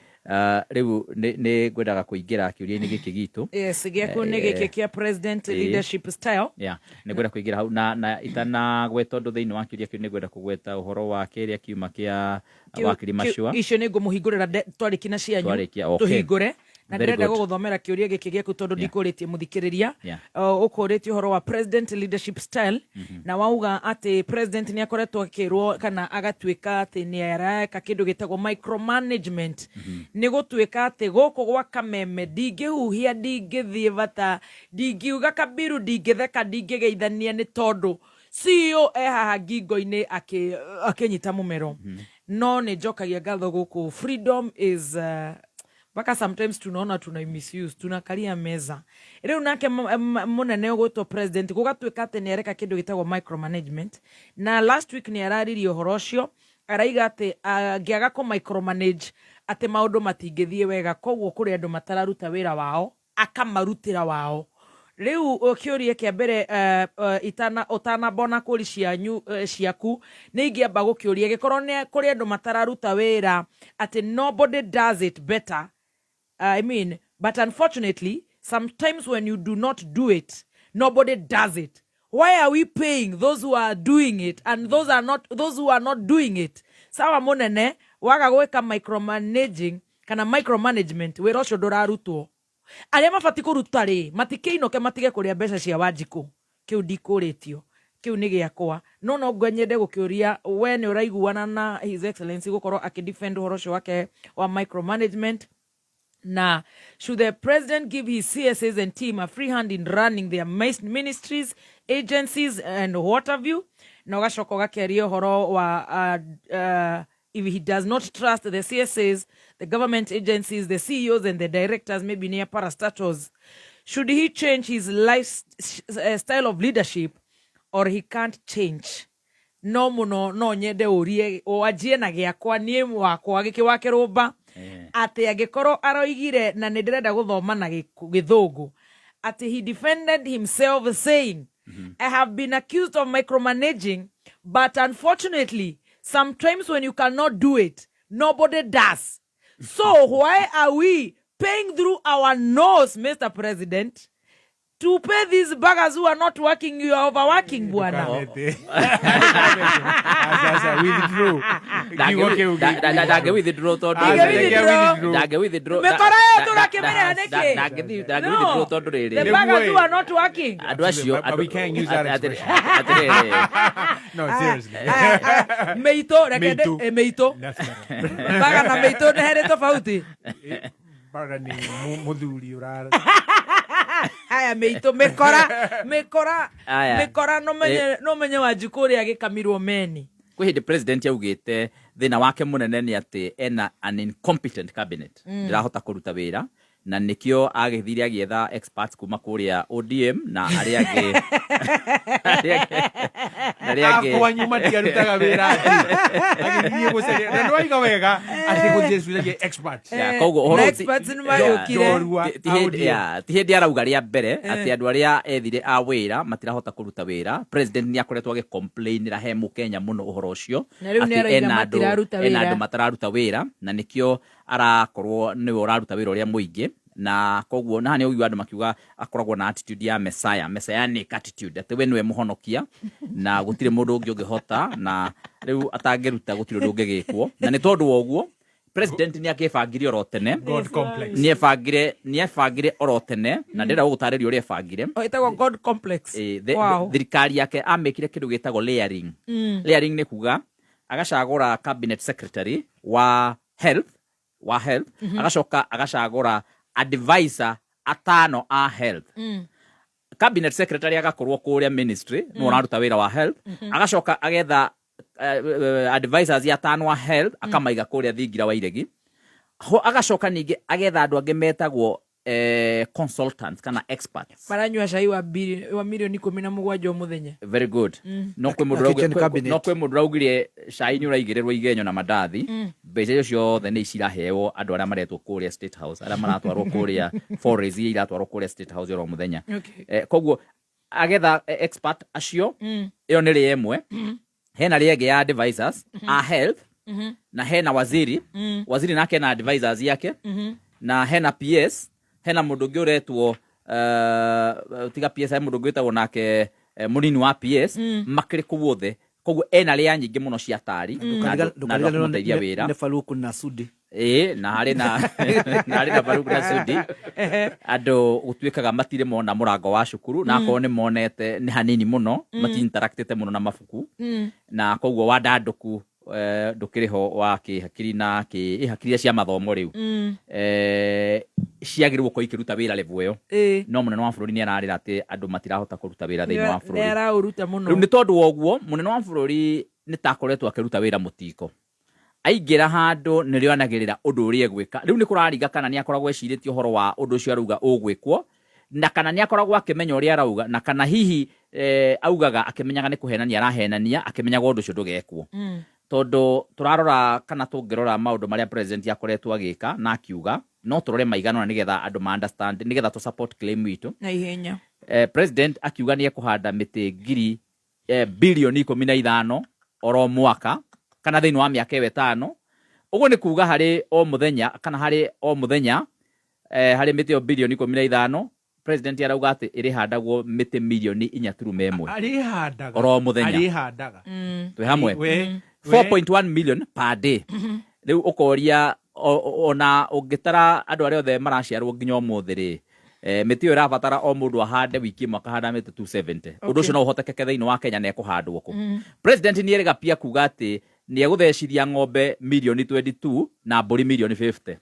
Speaker 2: Rĩu nĩ ngwendaga kũingĩra kĩũria-inĩ gĩkĩ gitũ.
Speaker 1: Yes, gĩaku nĩ gĩkĩ kĩa president leadership style.
Speaker 2: Yeah, nĩ ngwenda kũingĩra hau na itanagweta ũndũ thĩinĩ wa kĩũria kĩu nĩ ngwenda kũgweta ũhoro wa kĩrĩa kiuma kĩa wakiri Machua.
Speaker 1: Icio nĩ ngũmũhingũrĩra twarĩkia na cianyu.
Speaker 2: Twarĩkia, okay.
Speaker 1: Tũhingũre. Na
Speaker 2: Very
Speaker 1: ndĩrenda
Speaker 2: good.
Speaker 1: gũgũthomera kĩũria gĩkĩ gĩaku tondũ ndikũrĩtie mũthikĩrĩria. Ũkũrĩtie ũhoro wa president leadership style na wauga atĩ president nĩ akoretwo akĩrwo kana agatuĩka atĩ nĩ areka kĩndũ gĩtagwo micromanagement. Nĩ gũtuĩka atĩ gũkũ gwa Kameme ndingĩhuhia, ndingĩthiĩ bata, ndingiuga kabiru, ndingĩtheka, ndingĩgeithania nĩ tondũ CEO e haha ngingo-inĩ akĩnyita mũmero. No nĩ njokagia ngatho gũkũ. Freedom is mpaka sometimes tunaona tuna misuse, tunakaria meza. Rĩu nake mũnene ũgwĩtwo president gũgatuĩka atĩ nĩ areka kĩndũ gĩtagwo micromanagement. Na last week nĩ araririe ũhoro ũcio, araiga atĩ angĩaga kũ micromanage atĩ maũndũ matingĩthiĩ wega, koguo kũrĩ andũ matararuta wĩra wao akamarutĩra wao. Rĩu kĩũria kĩa mbere, ũtanamba ona kũri cianyu, ciaku, nĩ ingĩamba gũkĩũria gĩkorwo nĩ kũrĩ andũ matararuta wĩra atĩ nobody does it better. I mean, but unfortunately sometimes when you do not do it, nobody does it. Why are we paying those who are doing it and those are not, those who are not doing it? Sawa mũnene, waga gwĩka micromanaging kana micromanagement, wĩra ũcio ndũrarutwo. Arĩa mabatiĩ kũruta rĩ, matikĩinũke matige kũrĩa mbeca cia Wanjikũ. Kĩu ndikũrĩtio, kĩu nĩ gĩakwa. No no nyende gũkĩũria, we nĩ ũraiguana na His Excellency gũkorwo akĩdefend ũhoro ũcio wake wa micromanagement? Na should the president give his CSAs and team a free hand in running their ministries, agencies and what have you? Na ũgacoka ũgakĩaria ũhoro wa if he does not trust the CSAs, the government agencies, the CEOs and the directors, maybe near parastatals, should he change his life style of leadership or he can't change? No muno no nyende ũrie wanjie na gĩakwa niĩ wakwa gĩkĩ wa kĩrũmba atĩ angĩkorwo aroigire na nĩ ndĩrenda gũthoma na gĩthũngũ atĩ he defended himself saying, I have been accused of micromanaging, but unfortunately sometimes when you cannot do it, nobody does. So why are we paying through our nose, Mr. President, to pay these buggers who are not working? You are overworking, bwana.
Speaker 14: Sasa withdraw. Kiugo kĩu
Speaker 2: Ndangĩ withdraw tondũ
Speaker 1: Ndangĩ withdraw.
Speaker 2: Ndangĩ withdraw.
Speaker 1: Mĩkora ĩyo tũrakĩmĩrĩha nĩkĩ?
Speaker 2: Ndangĩ withdraw tondũ rĩrĩ
Speaker 1: The buggers who are not working.
Speaker 2: Andũ acio
Speaker 14: But we can't use that expression.
Speaker 2: Atĩrĩrĩ.
Speaker 14: No, seriously.
Speaker 1: Mĩitũ, reke
Speaker 14: Mĩitũ.
Speaker 1: Mĩitũ.
Speaker 14: That's better.
Speaker 1: Baga na mĩitũ nĩ harĩ tofauti.
Speaker 14: Baga nĩ mũthuri ũra
Speaker 1: Aya mĩitũ, mĩkora, mĩkora,
Speaker 2: Aya.
Speaker 1: mĩkora, no menye Wanjikũ ũrĩa agĩkamirwo meni.
Speaker 2: Kwĩ hĩndĩ president augĩte thĩna wake mũnene nĩ atĩ ena an incompetent cabinet, ndĩrahota kũruta wĩra, na nĩkĩo agĩthire agĩetha experts kuma kũrĩa ODM na arĩa angĩ na arĩa angĩ
Speaker 14: Akwanyu matiarutaga wĩra atĩ agĩthiĩ gũcaria na nĩwaiga wega atĩ gũthiĩ curagia experts.
Speaker 2: Yeah, koguo ũhoro
Speaker 1: Na
Speaker 2: ti
Speaker 1: experts nĩ magĩũkire.
Speaker 14: Njorua,
Speaker 2: ti hĩndĩ
Speaker 14: ODM.
Speaker 2: Yeah, ti hĩndĩ arauga rĩa mbere atĩ andũ arĩa ethire a wĩra matirahota kũruta wĩra. President nĩ akoretwo agĩcomplainĩra he mũkenya mũno ũhoro ũcio
Speaker 1: Na rĩu nĩ
Speaker 2: atĩ
Speaker 1: arauga
Speaker 2: ena andũ
Speaker 1: matiraruta
Speaker 2: ena
Speaker 1: wĩra.
Speaker 2: andũ matararuta wĩra na nĩkĩo arakorwo nĩwe ũraruta wĩra ũrĩa mũingĩ, na koguo na haha nĩ ũiguaga andũ makiuga akoragwo na attitude ya messiah, messianic attitude, atĩ we nĩwe mũhonokia na gũtirĩ mũndũ ũngĩ ũngĩhota, na rĩu atangĩruta gũtirĩ ũndũ ũngĩgĩkwo. Na nĩ tondũ wa ũguo president nĩ akĩbangire oro tene.
Speaker 14: God complex.
Speaker 2: Nĩ ebangire oro tene na ndĩrenda gũgũtarĩria ũrĩa ebangire.
Speaker 1: Oh, ĩtagwo God complex.
Speaker 2: Thirikari yake amĩkire kĩndũ gĩtagwo layering. Layering nĩ kuga agacagũra cabinet secretary wa health, agacoka agacagũra advisor atano a health. Cabinet secretary agakorwo kũrĩa ministry nĩwe ũraruta wĩra wa health. Agacoka agetha advisors atano a health, akamaiga kũrĩa thingira wa iregi ho. Agacoka ningĩ agetha andũ angĩ metagwo consultants kana experts.
Speaker 1: Maranyua cai wa wa mirioni 17 o mũthenya.
Speaker 2: Very good. No kwĩ mũndũ
Speaker 16: Na kitchen cabinet.
Speaker 2: No kwĩ mũndũ ũraugire cai nĩ ũraigĩrĩrwo igenyo na mandathi. Mbeca icio ciothe nĩ ciraheo andũ arĩa maretwo kũrĩa State House, arĩa maratwarwo kũrĩa forays iria iratwarwo kũrĩa State House oro mũthenya. Koguo agetha expert acio. Ĩyo nĩ rĩa ĩmwe. Hena rĩa ĩngĩ ya advisors a health, na hena waziri. Waziri nake na advisors yake, na hena PS, hena mũndũ ũngĩ ũretwo tiga PS, he mũndũ ũngĩ wĩtagwo nake mũnini wa PS. Makĩrĩ kũu othe. Koguo ena rĩa nyingĩ mũno cia tari na andũ a kũmũteithia wĩra.
Speaker 16: Nĩ Faruku na Sudi.
Speaker 2: Ĩĩ, na harĩ na Faruku na Sudi. Andũ gũtuĩkaga matirĩ mona mũrango wa cukuru, na akorwo nĩ monete nĩ hanini mũno, mati-interactĩte mũno na mabuku, na koguo wandandũku ndũkĩrĩ ho wa kĩhakiri na kĩ hakiri iria cia mathomo rĩu ciagĩrĩirwo gũkorwo ikĩruta wĩra level ĩyo. No mũnene wa bũrũri nĩ ararĩra atĩ andũ matirahota kũruta wĩra thĩinĩ wa
Speaker 1: Nĩ
Speaker 2: bũrũri.
Speaker 1: Araũruta mũno.
Speaker 2: Rĩu nĩ tondũ wa ũguo, mũnene wa bũrũri nĩ ta akoretwo akĩruta wĩra mũtiko. Aingĩra handũ nĩrĩo anagĩrĩra ũndũ ũrĩa egwĩka. Rĩu nĩ kũraringa kana nĩ akoragwo ecirĩtie ũhoro wa ũndũ ũcio arauga ũgwĩkwo, na kana nĩ akoragwo akĩmenya ũrĩa arauga, na kana hihi augaga akĩmenyaga nĩ kũhenania arahenania, akĩmenyaga ũndũ ũcio ndũgekwo. Tondũ tũrarora kana tũngĩrora maũndũ marĩa president akoretwo agĩka na akiuga, no tũrore maigana ũna nĩgetha andũ ma understand, nĩgetha tũ support claim itũ.
Speaker 1: Na ihenya.
Speaker 2: President akiuga nĩ ekũhanda mĩtĩ ngiri 15 bilioni oro mwaka kana thĩinĩ wa mĩaka ĩyo 5. Ũguo nĩ kuga harĩ o mũthenya kana harĩ o mũthenya harĩ mĩtĩ ĩyo 15 bilioni, president arauga atĩ ĩrĩhandagwo mĩtĩ mirioni 4.1.
Speaker 14: Arĩhandaga.
Speaker 2: Oro mũthenya.
Speaker 14: Arĩhandaga.
Speaker 2: Twĩ hamwe?
Speaker 14: We.
Speaker 2: 4.1 million per day. Rĩu ũkoria ona ũngĩtara andũ arĩa othe maraciarwo nginya ũmũthĩ rĩ, mĩtĩ ĩyo ĩrabatara o mũndũ ahande wiki ĩmwe akahanda mĩtĩ 270. Ũndũ ũcio no ũhotekeke thĩinĩ wa Kenya na ĩkũhandwo kũ? President nĩ erĩga pia kuga atĩ nĩ egũthecithia ng'ombe mirioni 22 na mbũri mirioni 50,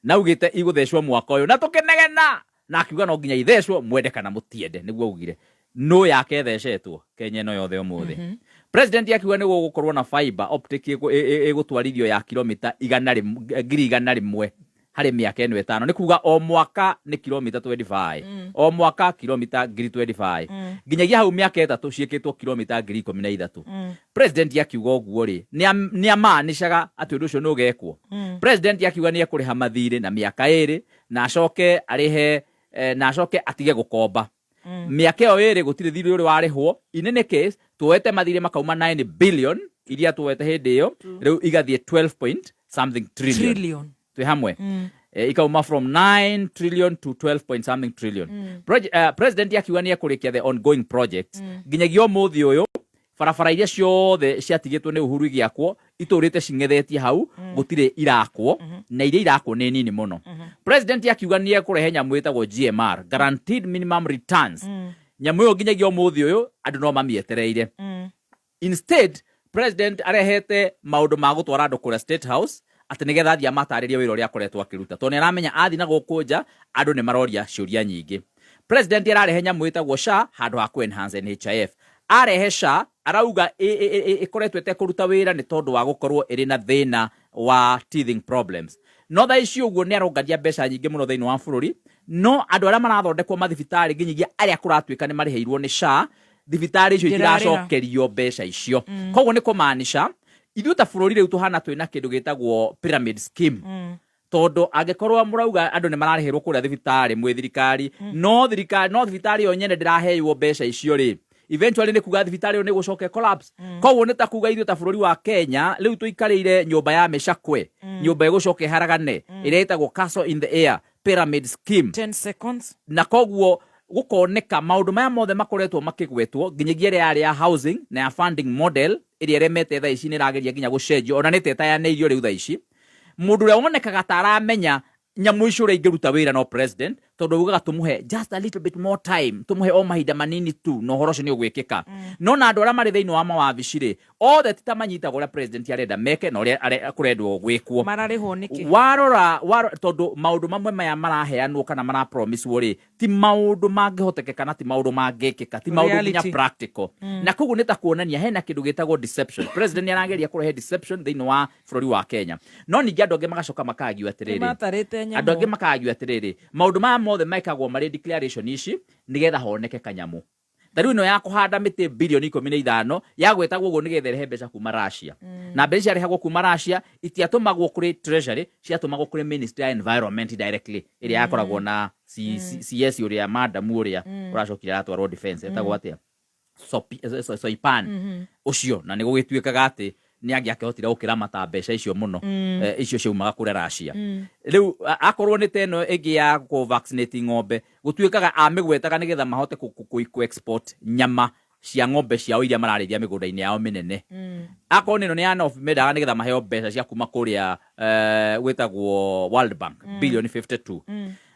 Speaker 2: na augĩte igũthecwo mwaka ũyũ na tũkĩnegena, na akiuga no nginya ithecwo mwende kana mũtiende, nĩguo augire. No yake ĩthecetwo Kenya ĩno yothe ũmũthĩ? President akiuga nĩ gũgũkorwo na fiber optic ĩgũtwarithio ya kilomita 100,100 harĩ mĩaka ĩno 5. Nĩ kuga o mwaka nĩ kilomita 25, o mwaka kilomita 25,000. Nginyagia hau mĩaka 3 ciĩkĩtwo kilomita 13,000. President akiuga ũguo rĩ, nĩ amaanishaga atĩ ũndũ ũcio nĩ ũgekwo? President akiuga nĩ ekũrĩha mathirĩ na mĩaka 2 na acoke arĩhe na acoke atige gũkomba. Mĩaka ĩyo 2 gũtirĩ thirĩ ũrĩ warĩhwo. In any case, tuoete mathirĩ makauma 9 billion iria tuoete hĩndĩ ĩyo, rĩu igathiĩ 12 point something trillion.
Speaker 1: Trillion.
Speaker 2: Twĩ hamwe? Ikauma from 9 trillion to 12 point something trillion. President akiuga nĩ ekũrĩkia the ongoing projects. Nginyagia ũmũthĩ ũyũ barabara iria ciothe ciatigĩtwo nĩ Uhuru igĩakwo itũrĩte cing'ethetie hau, gũtirĩ irakwo, na iria irakwo nĩ nini mũno. President akiuga nĩ ekũrehe nyamũ ĩtagwo GMR, guaranteed minimum returns. Nyamũ ĩyo nginyagia ũmũthĩ ũyũ andũ no mamĩetereire. Instead, president arehete maũndũ ma gũtwara andũ kũrĩa State House atĩ nĩgetha athiĩ amatarĩrie wĩra ũrĩa akoretwo akĩruta, tondũ nĩ aramenya athiĩ na gũkũ nja andũ nĩ maroria ciũria nyingĩ. President ararehe nyamũ ĩtagwo SHA handũ ha kũ-enhance NHIF. Arehe SHA, arauga ĩkoretwo ĩtekũruta wĩra nĩ tondũ wa gũkorwo ĩrĩ na thĩna wa teething problems. No thaa ici ũguo nĩ arongania mbeca nyingĩ mũno thĩinĩ wa bũrũri, no andũ arĩa marathondekwo mathibitarĩ, nginyagia arĩa kũratuĩka nĩ marĩhĩirwo nĩ SHA, thibitarĩ icio
Speaker 1: Ndĩrarĩha.
Speaker 2: itiracokerio mbeca icio. Koguo nĩ kũmaanisha ithuĩ ta bũrũri rĩu tũhana twĩna kĩndũ gĩtagwo pyramid scheme, tondũ angĩkorwo mũrauga andũ nĩ mararĩhĩrwo kũrĩa thibitarĩ mwĩ thirikari, no thirikari, no thibitarĩ ĩyo nyene ndĩraheywo mbeca icio rĩ, eventually nĩ kuga thibitarĩ ĩyo nĩ gũcoka collapse. Koguo nĩ ta kuga ithuĩ ta bũrũri wa Kenya rĩu tũikarĩire nyũmba ya mĩcakwe, nyũmba ĩgũcoka ĩharagane, ĩrĩa ĩtagwo castle in the air pyramid scheme.
Speaker 1: 10 seconds.
Speaker 2: Na koguo gũkoneka maũndũ maya mothe makoretwo makĩgwetwo, nginyagia ĩrĩa yarĩ ya housing na ya funding model ĩrĩa ĩremete, thaa ici nĩ ĩrageria nginya gũcenjio, ona nĩ tetayanĩirio. Rĩu thaa ici mũndũ ũrĩa wonekaga ta aramenya nyamũ icio ũrĩa ingĩruta wĩra no president. Tondũ ugaga tũmũhe just a little bit more time, tũmũhe o mahinda manini tu na ũhoro ũcio nĩ ũgwĩkĩka. No na andũ arĩa marĩ thĩinĩ wa mawabici rĩ, othe ti ta manyitagwo ũrĩa president arenda meke na ũrĩa kũrendwo gwĩkwo.
Speaker 1: Mararĩhwo nĩkĩ?
Speaker 2: Warora, tondũ maũndũ mamwe maya maraheanwo kana marapromiswo rĩ, ti maũndũ mangĩhotekeka na ti maũndũ mangĩkĩka, ti maũndũ nginya
Speaker 1: Reality.
Speaker 2: practical. Na koguo nĩ ta kuonania hena kĩndũ gĩtagwo deception. President nĩ arageria kũrehe deception thĩinĩ wa bũrũri wa Kenya. No ningĩ andũ angĩ magacoka makagio atĩrĩrĩ,
Speaker 1: Nĩmatarĩte nyamũ.
Speaker 2: Andũ angĩ makagio atĩrĩrĩ, maũndũ maya mothe mekagwo marĩ declaration ici nĩgetha honeke kanyamũ. Ta rĩu ĩno ya kũhanda mĩtĩ birioni 15 yagwetagwo ũguo nĩgetha ĩrehe mbeca kuma Russia. Na mbeca ciarehagwo kuma Russia itiatũmagwo kũrĩ treasury, ciatũmagwo kũrĩ ministry ya environment directly ĩrĩa yakoragwo na CS ũrĩa madamu ũrĩa ũracokire aratwarwo defense, etagwo atĩa? Soipan. Ũcio, na nĩ gũgĩtuĩkaga atĩ nĩ angĩakĩhotire gũkĩramata mbeca icio mũno, icio ciaumaga kũrĩa Russia. Rĩu akorwo nĩ ta ĩno ĩngĩ ya kũ vaccinate ng'ombe, gũtuĩkaga amĩgwetaga nĩgetha mahote kũ export nyama cia ng'ombe ciao iria mararĩithia mĩgũnda-inĩ yao mĩnene. Akorwo nĩ ĩno nĩ ya North, mendaga nĩgetha maheo mbeca cia kuma kũrĩa gwĩtagwo World Bank, bilioni 52.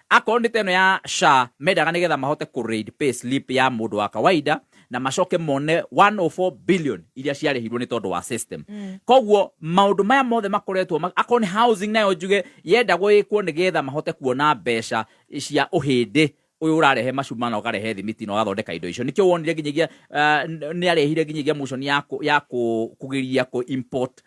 Speaker 2: Akorwo nĩ ta ĩno ya SHA, mendaga nĩgetha mahote kũ raid pay slip ya mũndũ wa kawaida na macoke mone 104 billion iria ciarĩhirwo nĩ tondũ wa system. Koguo maũndũ maya mothe makoretwo akorwo nĩ housing nayo njuge yendagwo ĩkwo nĩgetha mahote kuona mbeca cia ũhĩndĩ ũyũ ũrarehe macuma na ũkarehe thimiti na ũgathondeka indo icio. Nĩkĩo wonire nginyagia, nĩ arehire nginyagia motion ya kũgeria kũ import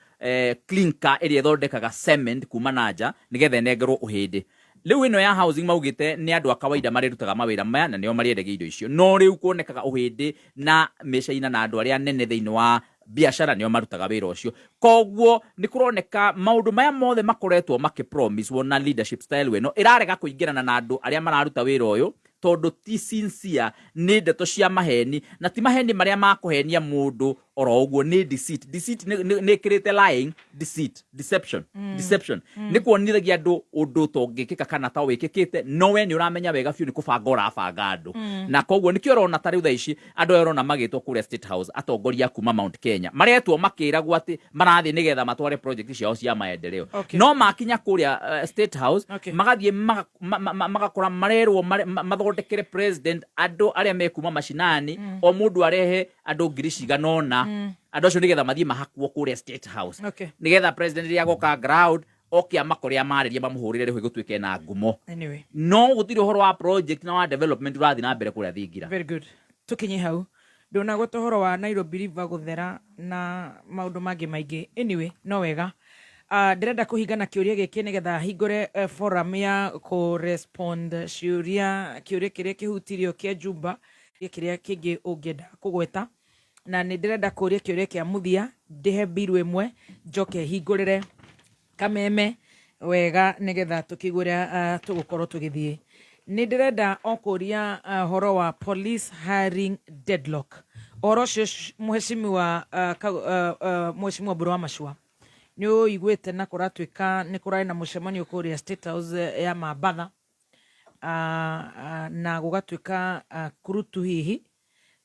Speaker 2: clinker ĩrĩa ĩthondekaga cement kuma na nja nĩgetha ĩnengerwo ũhĩndĩ. Rĩu ĩno ya housing maugĩte nĩ andũ a kawaida marĩrutaga mawĩra maya na nĩo marĩendagia indo icio. No rĩu kuonekaga ũhĩndĩ na mĩcaina na andũ arĩa anene thĩinĩ wa biacara nĩo marutaga wĩra ũcio. Koguo nĩ kũroneka maũndũ maya mothe makoretwo makĩ-promise na leadership style ĩno ĩrarega kũingĩrana na andũ arĩa mararuta wĩra ũyũ tondũ ti sincere, nĩ ndeto cia maheni na ti maheni marĩa ma kũhenia mũndũ oro ũguo, nĩ deceit. Deceit nĩ ĩkĩrĩte lying, deceit, deception. Deception. Nĩ kuonithagia andũ ũndũ ũtongĩkĩka kana ta wĩkĩkĩte, no we nĩ ũramenya wega biũ nĩ kũbanga ũrabanga andũ. Na koguo nĩkĩo ũrona ta rĩu thaa ici andũ aya ũrona magĩtwo kũrĩa State House, atongoria kuma Mount Kenya maretwo makĩragwo atĩ marathiĩ nĩgetha matware project ciao cia maendeleo. No makinya kũrĩa State House, magathiĩ magakora marerwo mathondekere president andũ arĩa mekuma macinani, o mũndũ arehe andũ ngiri cigana ũna, andũ acio nĩgetha mathiĩ mahakwo kũrĩa State House, nĩgetha president rĩrĩa agoka ground oke amakore amarĩrie mamũhũrĩre rĩhũ gũtuĩke na ngumo.
Speaker 1: Anyway.
Speaker 2: No gũtirĩ ũhoro wa project na wa development ũrathiĩ na mbere kũrĩa thingira.
Speaker 1: Very good. Tũkinye hau ndũnagweta ũhoro wa Nairobi River gũthera na maũndũ mangĩ maingĩ. Anyway, no wega. Ndĩrenda kũhinga na kĩũria gĩkĩ nĩgetha hingũre forum ya kũ respond ciũria, kĩũria kĩrĩa kĩhutirio kĩa Jumba, kĩrĩa kĩngĩ ũngĩenda kũgweta. Na nĩ ndĩrenda kũria kĩũria kĩa mũthia, ndĩhe mbiru ĩmwe njoke hingũrĩre kameme wega nĩgetha tũkĩigue ũrĩa tũgũkorwo tũgĩthiĩ. Nĩ ndĩrenda o kũria ũhoro wa police hiring deadlock. Ũhoro ũcio mheshimiwa mheshimiwa Mburu wa Machua nĩ ũiguĩte na kũratuĩka nĩ kũrarĩ na mũcemanio kũrĩa State House ya Mambatha, na gũgatuĩka kurutu hihi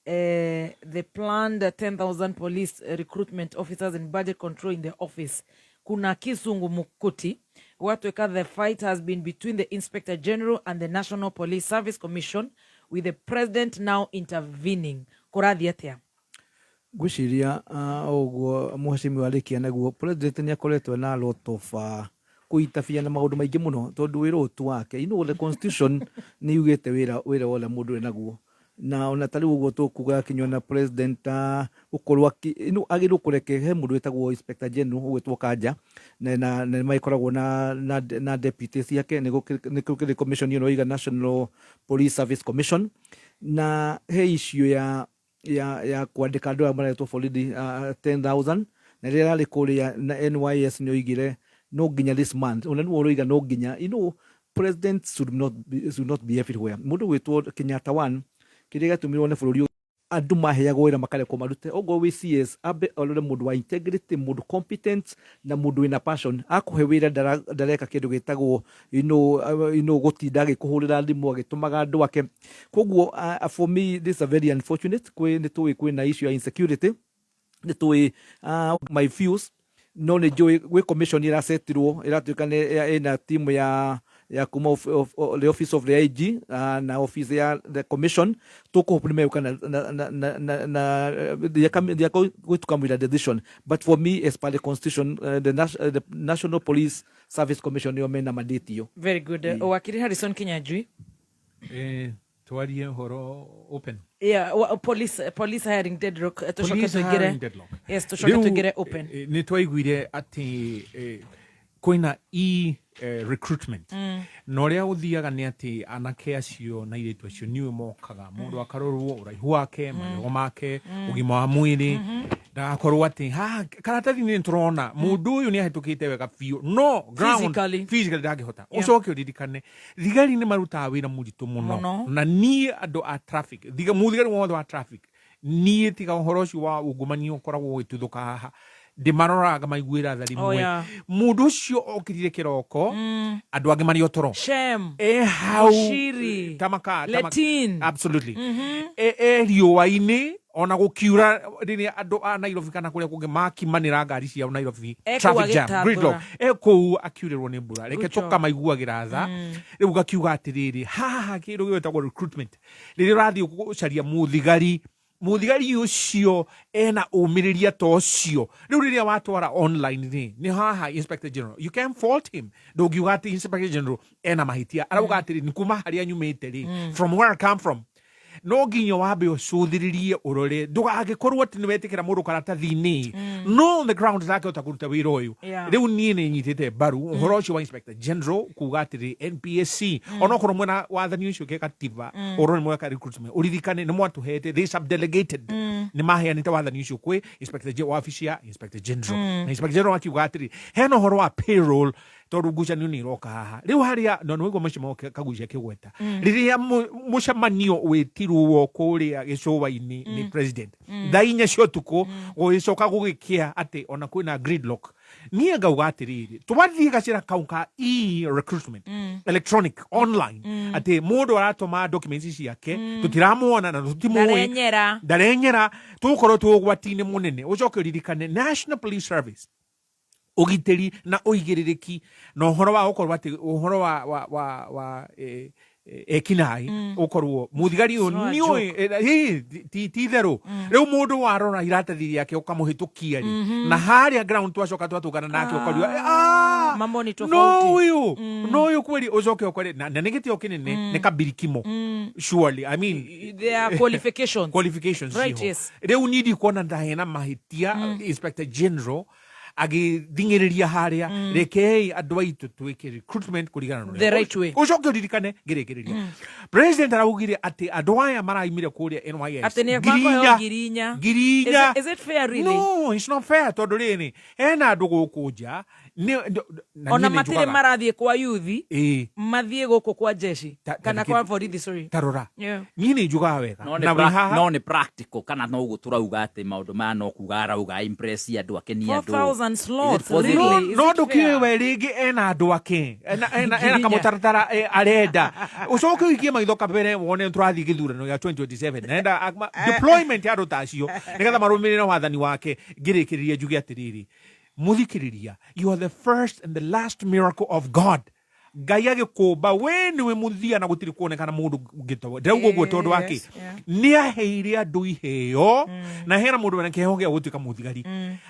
Speaker 1: the planned 10,000 police recruitment officers and budget control in the office kuna Kisungu Mukuti. Gũgatuĩka the fight has been between the Inspector General and the National Police Service Commission, with the president now intervening. Kũrathiĩ atĩa?
Speaker 16: Ngwĩciria ũguo mheshimiwa arĩkia naguo, president nĩ akoretwo na lot of kũitabia na maũndũ maingĩ mũno tondũ wĩra ũyũ ti wake. You know, the constitution nĩ yugĩte wĩra wothe mũndũ enaguo, na ona ta rĩu ũguo tũkuga kinyua president gũkorwo you know, agĩrĩirwo kũreke he mũndũ wĩtagwo Inspector General ũgwĩtwo Kanja na magĩkoragwo na deputy ciake nĩ gũkĩrĩ commission ĩno ĩiga National Police Service Commission, na he issue ya kwandĩka andũ aya maretwo borithi 10,000, na rĩrĩa ararĩ kũrĩa na NYS nĩ oigire no nginya this month, ona nĩwe ũroiga no nginya, you know, president should not be everywhere. Mũndũ gwĩtwo Kenyatta one kĩrĩa gĩatũmirwo nĩ bũrũri andũ maheagwo wĩra makarekwo marute, okorwo wĩ CS ambe arore mũndũ wa integrity, mũndũ competent na mũndũ wĩna passion, akũhe wĩra ndareka kĩndũ gĩtagwo gũtinda agĩkũhũrĩra thimũ agĩtũmaga andũ ake. Koguo for me this is a very unfortunate. Kwĩ nĩ tũĩ kwĩna issue ya insecurity, nĩ tũĩ my views, no nĩ njũĩ gwĩ commission ĩracetirwo ĩratuĩka nĩ ĩna team ya Ya kuma the office of the IG na office ya the commission, tũkũhope nĩ megũka na they are going to come with a decision. But for me, as per the constitution, the National Police Service Commission nĩo mena mandate ĩyo.
Speaker 1: Very good. Wakiri Harrison Kinyanjui.
Speaker 14: Twarie horo open.
Speaker 1: Yeah, police hiring deadlock. Tucoke
Speaker 14: Police
Speaker 1: tuingire
Speaker 14: hiring deadlock.
Speaker 1: Yes, tucoke
Speaker 14: Rĩu,
Speaker 1: tuingire open.
Speaker 14: Nĩ twaiguire atĩ kwĩna e recruitment na ũrĩa ũthiaga nĩ atĩ anake acio na airĩtu acio nĩwe mokaga mũndũ akarorwo ũraihu wake, magego make, ũgima wa mwĩrĩ, ndagakorwo atĩ haha karatathi-inĩ nĩ tũrona mũndũ ũyũ nĩ ahĩtũkĩte wega biũ, no ground
Speaker 1: Physically.
Speaker 14: Physically ndangĩhota. Ũcoke ũririkane thigari nĩ marutaga wĩra mũritũ mũno.
Speaker 1: Mũno.
Speaker 14: Na niĩ andũ a traffic, mũthigari wothe wa traffic, niĩ tiga ũhoro ũcio wa ungumania ũkoragwo ũgĩtuthũka haha, ndĩmaroraga ngamaiguĩra tha rĩmwe.
Speaker 1: Oh, yeah.
Speaker 14: Mũndũ ũcio okĩrire kĩroko, andũ angĩ marĩ o toro.
Speaker 1: Shem.
Speaker 14: E hau
Speaker 1: Mushiri.
Speaker 14: tamaka
Speaker 1: Letin.
Speaker 14: Absolutely. E riũa-inĩ ona gũkiura, rĩrĩa andũ a Nairobi kana kũrĩa kũngĩ makimanĩra ngari ciao Nairobi,
Speaker 1: Ekũu
Speaker 14: traffic jam,
Speaker 1: agĩtambũra.
Speaker 14: gridlock, e kũu akiurĩrwo nĩ mbura. Reke
Speaker 1: Good job.
Speaker 14: tũkamaiguagĩra tha. Rĩu gakiuga atĩrĩrĩ, haha kĩndũ gĩgwĩtagwo recruitment, rĩrĩa ũrathiĩ gũcaria mũthigari, mũthigari ũcio ena ũmĩrĩria ta ũcio. Rĩu rĩrĩa watwara online rĩ, nĩ haha inspector general, you can fault him, ndũngiuga atĩ inspector general ena mahĩtia. Arauga atĩrĩ, nĩ kuma harĩa nyumĩte rĩ, from where I come from, no nginya wambe ũcũthĩrĩrie ũrore ndũgagĩkorwo atĩ nĩ wetĩkĩra mũndũ karatathi-inĩ, no on the ground ndangĩhota kũruta wĩra ũyũ. Rĩu niĩ nĩ nyitĩte mbaru ũhoro ũcio wa inspector general kuga atĩrĩ NPSC, onokorwo mwena wathani ũcio ke katiba, ũhoro nĩ mweka recruitment, ũririkane nĩ mwatũhete, they subdelegated, nĩ maheanĩte wathani ũcio kwĩ inspector wabici ya inspector general, na inspector general akiuga atĩrĩ hena ũhoro wa payroll, tondũ ngucanio nĩ iroka haha rĩu harĩa no nĩwaigua mũcemanio Kagucia kĩgweta, rĩrĩa mũcemanio wĩtirwo kũrĩa gĩcũa-inĩ nĩ president thaa 4 cia ũtukũ, gũgĩcoka gũgĩkĩa atĩ ona kwĩna gridlock. Niĩ ngauga atĩrĩrĩ, twathiĩ gacĩra kau ka e recruitment, electronic online, atĩ mũndũ aratũma documents ciake, tũtiramuona na tũtimũĩ.
Speaker 1: Ndarenyera.
Speaker 14: Ndarenyera, tũgũkorwo twĩ ũgwati-inĩ mũnene. Ũcoke ũririkane National Police Service, ũgitĩri na ũigĩrĩrĩki na ũhoro wa gũkorwo atĩ ũhoro wa ekinaĩ, ũkorwo mũthigari ũyũ
Speaker 1: It's not a
Speaker 14: nĩũĩ ti itherũ. Rĩu mũndũ warora iratathi rĩake ũkamũhĩtũkia rĩ, na harĩa ground twacoka twatũngana nake ũkariwa, "Ah,
Speaker 1: Mambo ni
Speaker 14: no
Speaker 1: tofauti.
Speaker 14: Ũyũ no ũyũ kweli." Ũcoke ũkore na nĩ gĩtĩo kĩnene, nĩ kabirikimo surely, I mean,
Speaker 1: Their qualifications.
Speaker 14: Qualifications ciho. Rĩu niĩ ndikuona ndahena mahĩtia inspector general agĩthing'ĩrĩria harĩa. Rekei andũ aitũ twĩke recruitment kũringana na ũrĩa-
Speaker 1: The right way.
Speaker 14: Ũcoke ũririkane ngĩrĩkĩrĩria, president araugire atĩ andũ aya maraimire kũrĩa NYS
Speaker 1: Atĩ nĩ makũheo 4,000.
Speaker 14: 4,000.
Speaker 1: Is it fair really?
Speaker 14: No, it's not fair, tondũ rĩrĩ hena andũ gũkũ nja na
Speaker 1: Ona
Speaker 14: niĩ nĩ
Speaker 1: matirĩ
Speaker 14: njugaga-
Speaker 1: marathiĩ kwa yuthi, mathiĩ gũkũ kwa jeshi kana
Speaker 14: ta
Speaker 1: kwa borithi, sorry.
Speaker 14: Tarora, niĩ nĩ njugaga wega
Speaker 2: No
Speaker 14: na
Speaker 2: nĩ
Speaker 14: wĩ haha
Speaker 2: no nĩ practical kana no ũguo tũrauga atĩ maũndũ maya no kuga arauga impress andũ, akenie andũ.
Speaker 1: 4,000
Speaker 2: Is it
Speaker 1: slots,
Speaker 2: possible?
Speaker 1: really? Is
Speaker 14: No
Speaker 1: it
Speaker 14: ndũkiũĩ
Speaker 1: fair?
Speaker 14: we rĩngĩ ena andũ ake, ena
Speaker 1: 4,000.
Speaker 14: kamũtaratara arenda. Ũcoke ũikie maitho kabere wone tũrathiĩ gĩthurano gĩa 2027, nenda deployment ya andũ ta acio nĩgetha marũmĩrĩre wathani wake. Ngĩrĩkĩrĩria njuge atĩrĩrĩ, mũthikĩrĩria, you are the first and the last miracle of God. Ngai agĩkũmba we nĩwe mũthia na gũtirĩ kuonekana mũndũ ũngĩ tawe. Ndĩrauga ũguo tondũ wa kĩ? Nĩ aheire andũ iheo, na hena mũndũ wena kĩheo gĩa gũtuĩka mũthigari,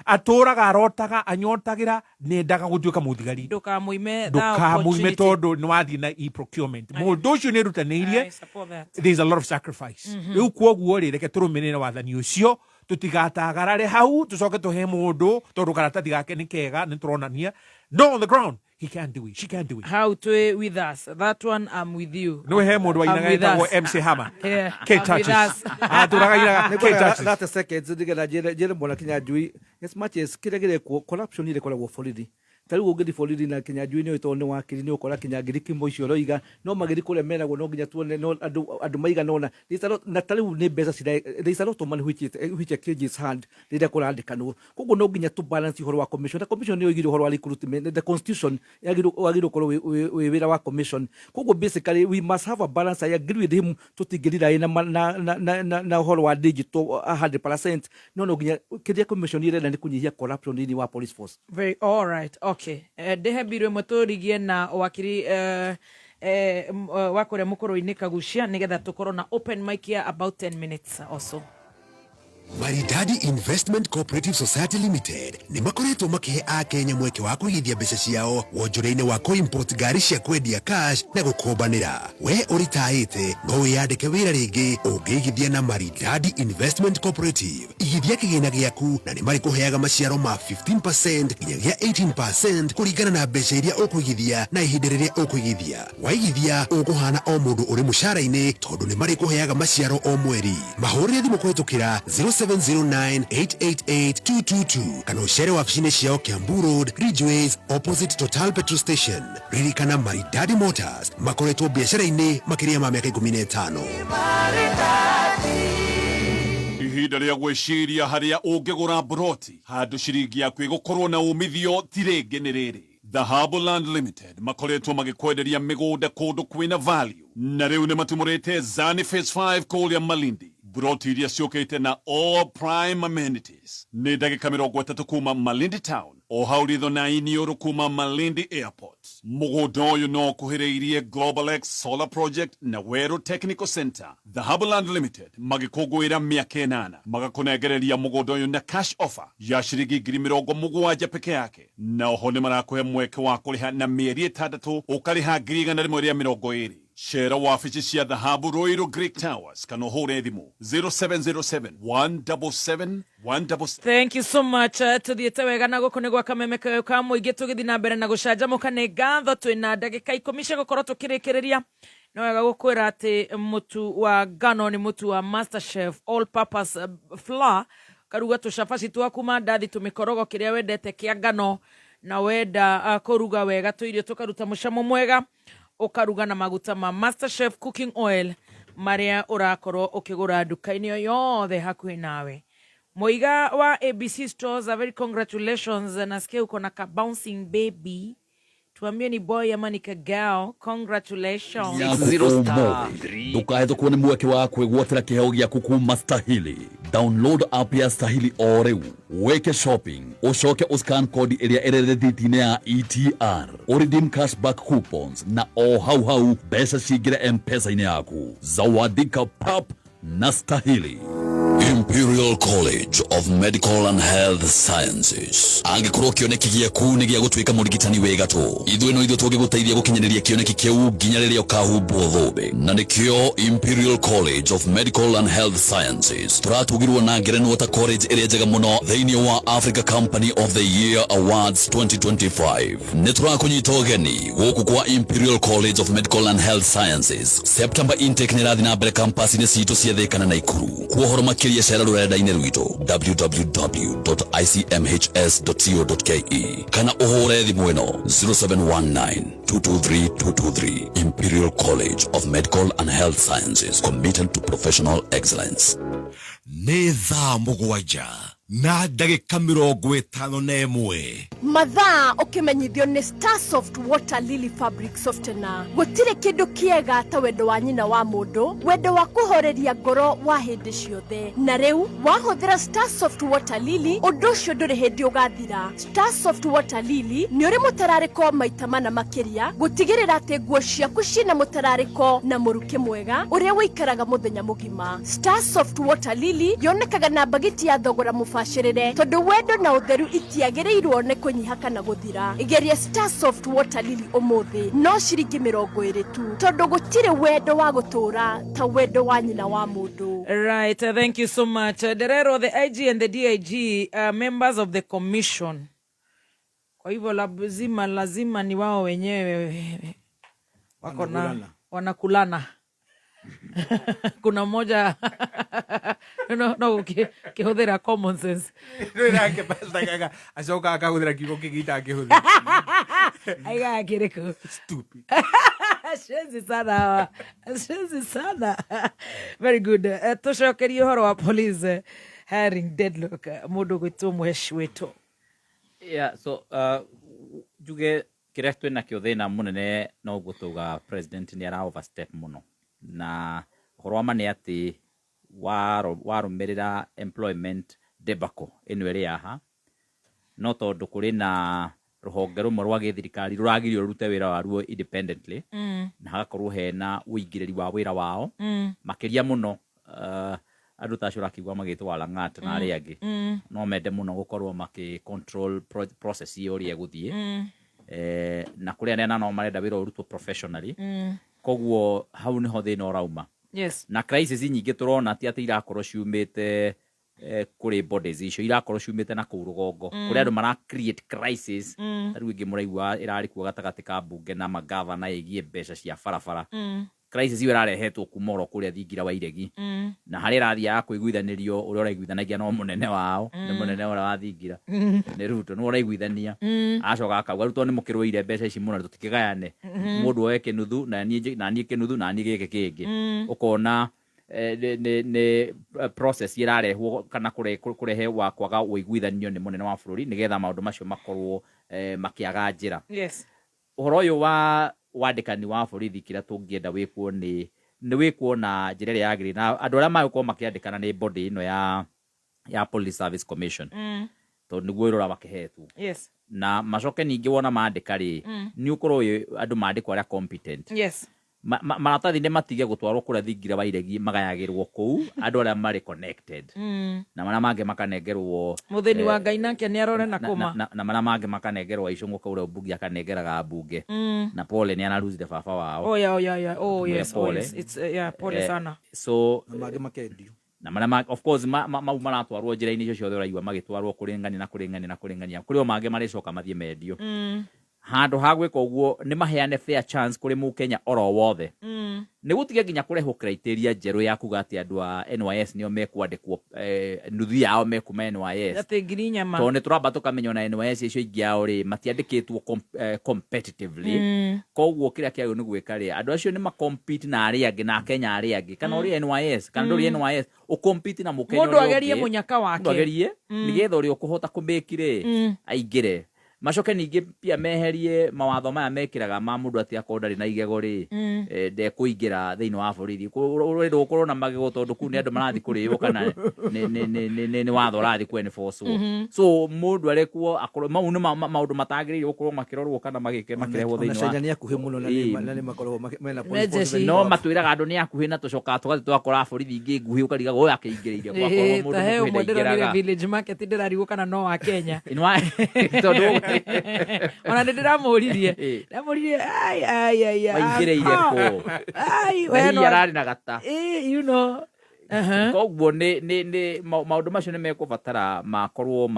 Speaker 14: atũraga arotaga anyotagĩra nendaga gũtuĩka mũthigari.
Speaker 1: Ndũkamũime that
Speaker 14: Ndũkamũime
Speaker 1: opportunity.
Speaker 14: tondũ nĩ wathiĩ na e-procurement. Mũndũ ũcio nĩ erutanĩirie.
Speaker 1: I support that.
Speaker 14: There's a lot of sacrifice. Rĩu kwoguo rĩ, reke tũrũmĩrĩre wathani ũcio, tũtigatagarare hau tũcoke tũhe mũndũ tondũ karatathi gake nĩ kega, nĩ tũronania no on the ground he can't do it, she can't do it.
Speaker 1: How to with us that one, I'm with you.
Speaker 14: Nĩ he mũndũ wainaga
Speaker 1: I'm with
Speaker 14: etagwo
Speaker 1: us.
Speaker 14: MC Hammer.
Speaker 1: Yeah,
Speaker 14: K
Speaker 1: I'm with
Speaker 14: touches
Speaker 1: us.
Speaker 14: atũraga inaga K touches.
Speaker 16: 30 seconds nĩgetha njĩre mwana Kinyanjui, as much as kĩrĩa gĩrekwo, corruption ĩrĩa ĩkoragwo borithi, ta rĩu ũngĩthiĩ borithi na Kinyanjui nĩ tondũ nĩ wakiri, nĩ ũkora kinya ngiri kimo icio ũroiga no magĩthiĩ kũrĩa meragwo no nginya tuone no andũ maigana ũna. There's a lot, na ta rĩu nĩ mbeca cira, there is a lot of money which exchanges hand rĩrĩa kũrandĩkanwo. Koguo no nginya tũ balance ũhoro wa commission, na commission nĩyo ĩigire ũhoro wa recruitment. The constitution wagĩrĩirwo gũkorwo wĩ wĩra wa commission. Koguo basically we must have a balance. I agree with him, tũtingĩrira na ũhoro wa digital 100%, no nginya kĩrĩa commission ĩrenda nĩ kũnyihia corruption thĩinĩ wa police force.
Speaker 1: Very all right. Okay. Okay, ndĩhe mbirũ ĩmwe tũrigie na wakiri wa kũrĩa mũkũrũ-inĩ Kagucia, nĩgetha tũkorwo na open mic ya about 10 minutes or so.
Speaker 17: Maridadi Investment Cooperative Society Limited nĩ makoretwo makĩhe akenya mweke wa kũigithia mbeca ciao wonjoria-inĩ wa kũ-import ngari cia kwendia cash na gũkombanĩra. We ũritaĩte no wĩyandĩke wĩra rĩngĩ ũngĩigithia na Maridadi Investment Cooperative. Igithia kĩgĩna gĩaku na nĩ marĩkũheaga maciaro ma 15% nginyagia 18% kũringana na mbeca iria ũkũigithia na ihinda rĩrĩa ũkũigithia. Waigithia ũkũhana o mũndũ ũrĩ mũcara-inĩ tondũ nĩ marĩkũheaga maciaro o mweri. Mahũrĩre thimũ kũhĩtũkĩra 0709888222 kana ũcere wabici-inĩ ciao Kiambu Road, Ridgeways, opposite Total Petrol Station. Ririkana Maridadi Motors makoretwo biacara-inĩ makĩria ma mĩaka 15.
Speaker 9: Ihinda rĩa gwĩciria harĩa ũngĩgũra mburoti handũ ciringi yaku ĩgũkorwo na umithio ti rĩngĩ nĩ rĩrĩ. Dhahabu Land Limited makoretwo magĩkwenderia mĩgũnda kũndũ kwĩna value, na rĩu nĩ matumũrĩte Zani Phase 5 kũrĩa Malindi, mburoti iria ciũkĩte na all prime amenities. Nĩ ndagĩka 30 kuma Malindi town, o hau ritho na iniũrũ kuma Malindi Airport. Mũgũnda ũyũ no ũkuhĩrĩirie Global X Solar Project na Weru Technical Center. Dhahabu Land Limited magĩkũngũĩra mĩaka 8, magakũnengereria mũgũnda ũyũ na cash offer ya ciringi 70,000 peke yake, na oho nĩ marakũhe mweke wa kũrĩha na mĩeri 6, ũkarĩha 120,000. Cera wabici cia Dhahabu Ruiru Greek Towers kana ũhũre thimũ 0707 177 177.
Speaker 1: Thank you so much. Tuthiĩte wega na gũkũ nĩ gwa kameme kayo ka mũingĩ, tũgĩthiĩ na mbere na gũcanjamũka. Nĩ ngatho, twĩna ndagĩka 10 cia gũkorwo tũkĩrĩkĩrĩria. No wega gũkwĩra atĩ mũtu wa ngano nĩ mũtu wa Master Chef all purpose flour. Karuga tũcabaci twaku, mandathi, tũmĩkorogo, kĩrĩa wendete kĩa ngano, na wenda kũruga wega tũirio tũkaruta mũcamo mwega, ũkaruga na maguta ma Master Chef cooking oil marĩa ũrakorwo ũkĩgũra nduka-inĩ o yothe hakuhĩ nawe. Moiga wa ABC Stores, a very congratulations. Nasikia uko na ka bouncing baby. Tuambie ni boy ama ni ka girl. Congratulations.
Speaker 11: Ndũkahĩtũkwo nĩ mweke wa kwĩgwatĩra kĩheo gĩaku kuma Stahili. Download app ya Stahili o rĩu, wĩke shopping, ũcoke ũscan kodi ĩrĩa ĩrĩ rĩthiti-inĩ ya ETR, ũredeem cashback coupons, na o hau hau mbeca cingĩre M-Pesa-inĩ yaku. Zawadika pap na Stahili. Imperial College of Medical and Health Sciences. Angĩkorwo kĩoneki gĩaku nĩ gĩa gũtuĩka mũrigitani wĩ gatũ, ithuĩ no ithuĩ tũngĩgũteithia gũkinyanĩria kĩoneki kĩu nginya rĩrĩa ũkahumbwo thũmbĩ. Na nĩkĩo Imperial College of Medical and Health Sciences tũratugirwo na ngerenwa ta college ĩrĩa njega mũno thĩinĩ wa Africa Company of the Year Awards 2025. Nĩ tũrakũnyita ũgeni gũkũ kwa Imperial College of Medical and Health Sciences. September intake nĩ ĩrathiĩ na mbere campus-inĩ citũ cia Thĩka na Naikuru. Kwa ũhoro makĩria cera rũrenda-inĩ rwitũ www.icmhs.co.ke kana ũhũre thimũ ĩno 0719 223 223. Imperial College of Medical and Health Sciences, committed to professional excellence.
Speaker 9: Nĩ thaa 7:51.
Speaker 7: Mathaa ũkĩmenyithio nĩ Starsoft Water Lily Fabric Softener. Gũtirĩ kĩndũ kĩega ta wendo wa nyina wa mũndũ, wendo wa kũhoreria ngoro wa hĩndĩ ciothe, na rĩu wahũthĩra Starsoft Water Lily ũndũ ũcio ndũrĩ hĩndĩ ũgathira. Starsoft Water Lily nĩ ũrĩ mũtararĩko maita mana makĩria, gũtigĩrĩra atĩ nguo ciaku ciĩna mũtararĩko na mũrukĩ mwega ũrĩa ũikaraga mũthenya mũgima. Starsoft Water Lily yonekaga na mbagiti ya thogora mũbacĩrĩre, tondũ wendo na ũtheru itiagĩrĩirwo nĩ kũnyiha kana gũthira. Geria Starsoft Water Lily ũmũthĩ, no ciringi 20 tu, tondũ gũtirĩ wendo wa gũtũũra ta wendo wa nyina wa mũndũ.
Speaker 1: Right, thank you so much. Derero, the IG and the DIG are members of the commission. Kwa hivyo lazima lazima ni wao wenyewe wako na
Speaker 16: Wanakulana.
Speaker 1: Wanakulana. Kuna mmoja no ukihũthĩra common sense.
Speaker 14: Nake pastor Gaga acoka akahũthĩra kiugo kĩngĩ itangĩhũthĩra.
Speaker 1: Aigaga kĩrĩkũ?
Speaker 14: Stupid.
Speaker 1: Shenzi sana hawa, shenzi sana. Very good. Tũcokerie ũhoro wa police hiring deadlock, mũndũ gwĩtwo mũheci witũ.
Speaker 2: Yeah, so njuge kĩrĩa twĩnakĩo thĩna mũnene noguo tuga president nĩ ara overstep mũno, na ũhoro wa ma nĩ atĩ warũmĩrĩra employment debacle ĩno ĩrĩ haha, no tondũ kũrĩ na Rũhonge rũmwe rwa gĩthirikari rũragirio rũrute wĩra waruo independently, na hagakorwo hena ũingĩrĩri wa wĩra wao makĩria mũno. Andũ ta acio ũrakĩigua magĩtwo wa Lang'at na arĩa angĩ, no mende mũno gũkorwo makĩ control process ĩyo ũrĩa ĩgũthiĩ. Na kũrĩ arĩa na no marenda wĩra ũrutwo professionally. Koguo hau nĩho thĩna ũrauma. Na crisis nyingĩ tũrona ti atĩ irakorwo ciumĩte kũrĩ bodies icio, irakorwo ciumĩte na kũu rũgongo, kũrĩ andũ mara create crisis. Ta rĩu ĩngĩ mũraigua ĩrarĩ kuo gatagatĩ ka mbunge na magavana ĩgiĩ mbeca cia barabara. Crisis ĩyo ĩrarehetwo kuma oro kũrĩa thingira wa iregi, na harĩa ĩrathiaga kũiguithanĩrio, ũrĩa ũraiguithanagia no mũnene wao, nĩ mũnene ũrĩa wa thingira, nĩ Ruto, nĩwe ũraiguithania. Acoka akauga rĩu tondũ nĩ mũkĩrũĩire mbeca ici mũno, tũtikĩgayane, mũndũ oe kĩnuthu na niĩ na niĩ kĩnuthu na niĩ gĩkĩ kĩngĩ. Ũkona nĩ process ĩrarehwo kana kũrehe wa kwaga ũiguithanio nĩ mũnene wa bũrũri, nĩgetha maũndũ macio makorwo makĩaga njĩra. Ũhoro ũyũ wa wandĩkani wa borithi, kĩrĩa tũngĩenda wĩkwo nĩ wĩkwo na njĩra ĩrĩa yagĩrĩire, na andũ arĩa magũkorwo makĩandĩkana nĩ body ĩno ya Police Service Commission, tondũ nĩguo wĩra ũrĩa makĩhetwo. Na macoke ningĩ wona mandĩka rĩ, nĩ ũkorwo wĩ andũ mandĩkwo arĩa competent. Maratathi nĩ matige gũtwarwo kũrĩa thingira wa iregi, magayagĩrwo kũu andũ arĩa marĩ connected, na marĩa mangĩ makanengerwo
Speaker 1: Mũthĩni wa Ngai nake nĩ arore na kũma.
Speaker 2: Na marĩa mangĩ makanengerwo Icũng'ũ kũrĩa mbunge akanengeraga mbunge. Na pole, nĩ araruzire baba wao.
Speaker 1: Oh, yeah. Oh,
Speaker 2: Tumwĩre
Speaker 1: yes, oh,
Speaker 2: pole.
Speaker 1: yes. It's yeah, pole sana.
Speaker 2: So
Speaker 16: na mangĩ makendio.
Speaker 2: Na marĩa of course mau maratwarwo njĩra-inĩ icio ciothe ũraigua magĩtwarwo kũrĩ ng'ania na kũrĩ ng'ania na kũrĩ ng'ania, kũrĩ o mangĩ marĩcoka mathiĩ mendio. Handũ ha gwĩka ũguo, nĩ maheane fair chance kũrĩ mũkenya oro wothe. Nĩ gũtige nginya kũrehwo criteria njerũ ya kuga atĩ andũ a NYS nĩo mekwandĩkwo, nuthu yao mekuma NYS.
Speaker 1: Atĩ 4,000.
Speaker 2: Tondũ nĩ tũramba tũkamenya ona NYS icio ingĩ ao rĩ, matiandĩkĩtwo competitively. Koguo kĩrĩa kĩagĩrĩirwo nĩ gwĩka rĩ, andũ acio nĩ ma compete na arĩa angĩ, na akenya arĩa angĩ, kana ũrĩ NYS kana ndũrĩ NYS, ũ compete na mũkenya
Speaker 1: Mũndũ
Speaker 2: ũrĩa
Speaker 1: agerie
Speaker 2: ũngĩ.
Speaker 1: Mũnyaka wake.
Speaker 2: Mũndũ agerie nĩgetha ũrĩa ũkũhota kũmĩki rĩ, aingĩre. Macoke ningĩ pia meherie mawatho maya mekĩraga ma mũndũ atĩ akorwo ndarĩ na igego rĩ, ndekũingĩra thĩinĩ wa borithi. Ũrendwo gũkorwo na magego tondũ kũu nĩ andũ marathiĩ kũrĩo kana nĩ watho ũrathiĩ kũ enforce. So mũndũ arekwo akorwo mau nĩ maũndũ matagĩrĩire gũkorwo makĩrorwo kana makĩrehwo
Speaker 16: Ona
Speaker 2: thĩinĩ wa
Speaker 16: Caina nĩ akuhĩ mũno na na nĩ makoragwo mena
Speaker 1: Me jeshi.
Speaker 2: No matwĩraga andũ nĩ akuhĩ, na tũcokaga tũgathiĩ tũgakora borithi ingĩ nguhĩ, ũkarigagwo ũyũ akĩingĩrĩire gwakorwo mũndũ
Speaker 1: Ta he
Speaker 2: mũkuhĩ
Speaker 1: ũmwe ndĩronire
Speaker 2: ndaingĩraga.
Speaker 1: Village Market, ndĩrarigwo kana no wa Kenya.
Speaker 2: Tondũ
Speaker 1: ona nĩ ndĩramũririe, ndamũririe, ai ai ai ai,
Speaker 2: waingĩrĩire kũ?
Speaker 1: Ai,
Speaker 2: na
Speaker 1: we
Speaker 2: hihi
Speaker 1: no
Speaker 2: ararĩ na gata. Koguo nĩ maũndũ macio nĩ mekũbatara makorwo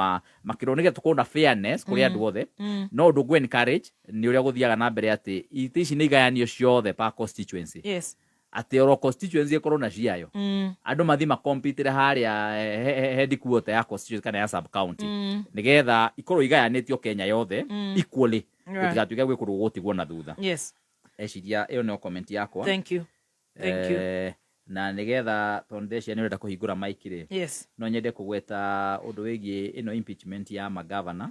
Speaker 2: makĩrwo nĩgetha tũkorwo na fairness kũrĩ andũ othe. No ũndũ ngũ encourage nĩ ũrĩa gũthiaga na mbere atĩ itĩ ici nĩ igayanio ciothe per constituency, atĩ oro constituency ĩkorwo na ciayo, andũ mathiĩ makompitĩre harĩa headquarter ya constituency kana ya sub county, nĩgetha ikorwo igayanĩtio Kenya yothe equally, gũtigatuĩke gwĩ kũndũ gũgũtigwo na thutha. Eciria ĩyo nĩyo comment yakwa.
Speaker 1: Thank you, thank you.
Speaker 2: Na nĩgetha tondũ ndeciria nĩ ũrenda kũhingũra mic rĩ, no nyende kũgweta ũndũ wĩgiĩ ĩno impeachment ya magavana.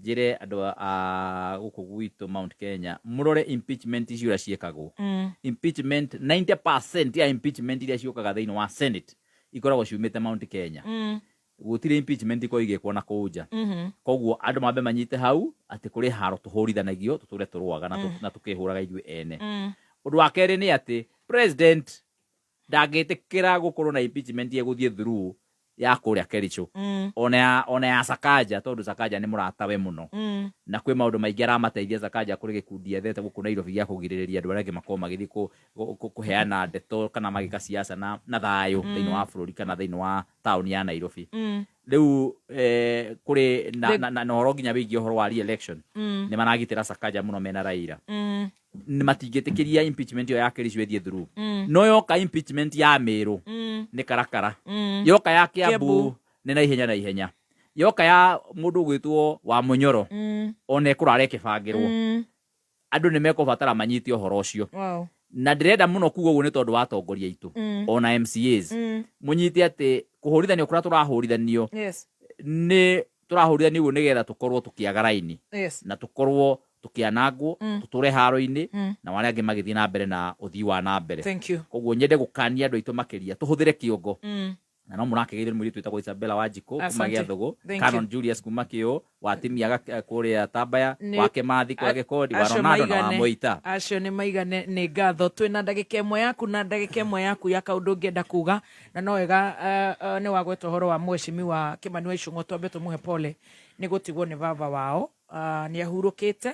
Speaker 2: Njĩre andũ a gũkũ gwitũ Mount Kenya mũrore impeachment icio ũrĩa ciĩkagwo. Impeachment, 90% ya impeachment iria ciũkaga thĩinĩ wa Senate ikoragwo ciumĩte Mount Kenya. Gũtirĩ impeachment ikoragwo igĩkwo na kũu nja. Koguo andũ mambe manyite hau atĩ kũrĩ haro tũhũrithanagio, tũtũre tũrũaga na tũkĩhũraga ithuĩ ene. Ũndũ wa kerĩ nĩ atĩ president ndangĩtĩkĩra gũkorwo na impeachment ĩgũthiĩ through ya kũrĩa Kericho, ona ya Sakaja, tondũ Sakaja nĩ mũratawe mũno, na kwĩ maũndũ maingĩ aramateithia Sakaja. Kũrĩ gĩkundi ethete gũkũ Nairobi gĩa kũgirĩrĩria andũ arĩa angĩ makorwo magĩthiĩ kũheana ndeto kana magĩka siasa na thayũ thĩinĩ wa bũrũri kana thĩinĩ wa taũni ya Nairobi. Rĩu kũrĩ na ũhoro nginya wĩgiĩ ũhoro wa re-election. Nĩ maragitĩra Sakaja mũno mena Raila. Nĩ matingĩtĩkĩria impeachment ĩyo ya Kericho ĩthiĩ through. No yoka impeachment ya Meru, nĩ karakara. Yoka ya Kiambu,
Speaker 1: Kiambu.
Speaker 2: Nĩ na ihenya na ihenya. Yoka ya mũndũ ũgwĩtwo wa Mũnyoro, ona ĩkũrara ĩkĩbangĩrwo. Andũ nĩ mekũbatara manyite ũhoro ũcio. Na ndĩrenda mũno kuga ũguo nĩ tondũ wa atongoria aitũ, ona MCAs, mũnyite atĩ kũhũrithanio kũrĩa tũrahũrithanio, nĩ tũrahũrithanio ũguo nĩgetha tũkorwo tũkĩaga raini, na tũkorwo tũkĩanangwo, tũtũre haro-inĩ, na arĩa angĩ magĩthiĩ na mbere na ũthii wa na mbere.
Speaker 1: Thank you.
Speaker 2: Koguo nyende gũkania andũ aitũ makĩria tũhũthĩre kĩongo. Na no mũrakĩgeithio nĩ mũirĩtu wĩtagwo Isabella Wanjikũ kuma
Speaker 1: Asante.
Speaker 2: Gĩathũgũ,
Speaker 1: Thank
Speaker 2: Canon
Speaker 1: you.
Speaker 2: Julius kuma Kĩũ, wa Timia kũrĩa Tambaya,
Speaker 1: Nĩ-
Speaker 2: wa Kĩmathi kũrĩa Gĩkondi, wa
Speaker 1: acio
Speaker 2: Ronaldo na wa
Speaker 1: maigane.
Speaker 2: Mũita.
Speaker 1: Acio nĩ maigane. Nĩ ngatho. Twĩna ndagĩka ĩmwe yaku na ndagĩka ĩmwe yaku ya kaũndũ ũngĩenda kuga, na no wega nĩ wagweta ũhoro wa mheshimiwa Kĩmani wa Ichung'wa, twambe tũmũhe pole nĩ gũtigwo nĩ baba wao. Nĩ ahurũkĩte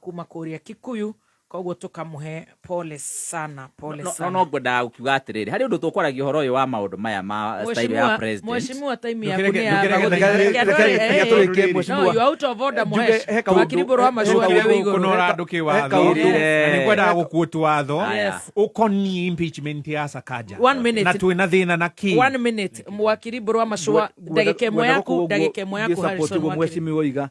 Speaker 1: kuma kũrĩa Kikuyu, koguo tũkamũhe pole sana, pole
Speaker 2: No
Speaker 1: sana.
Speaker 2: no ngwendaga gũkiuga atĩrĩrĩ, harĩ ũndũ tũkwaragia ũhoro ũyũ wa maũndũ maya ma style ya
Speaker 1: Mheshimiwa-
Speaker 2: president.
Speaker 1: Mheshimiwa, time yaku
Speaker 14: Ndũkĩreke-
Speaker 1: nĩ ya
Speaker 14: ndũkĩreke-
Speaker 1: gũthiĩ.
Speaker 14: reke-
Speaker 1: Reke andũ
Speaker 14: reke-
Speaker 1: arĩa-
Speaker 14: reke
Speaker 1: eh,
Speaker 14: tũrĩkie,
Speaker 1: no,
Speaker 14: mheshimiwa.
Speaker 1: you are out of order,
Speaker 16: Njuge,
Speaker 1: Mhesh.
Speaker 16: he kaũndũ-
Speaker 1: Wakiri Mbũrũ wa Macua
Speaker 14: Ndũkĩreke
Speaker 1: wĩ igũrũ.
Speaker 14: gũkũnora andũ kĩwatho.
Speaker 16: He kaũndũ-
Speaker 14: Na nĩngwendaga gũkuotu watho
Speaker 1: Yes.
Speaker 14: ũkoniĩ impeachment ya Sakaja.
Speaker 1: One minute.
Speaker 14: Na twĩna thĩna na kĩ?
Speaker 1: One minute. Wakiri Mbũrũ wa Macua, ndagĩka ĩmwe yaku, ndagĩka ĩmwe yaku, Harrison
Speaker 16: ũguo
Speaker 1: Wakiri.
Speaker 16: Mheshimiwa oiga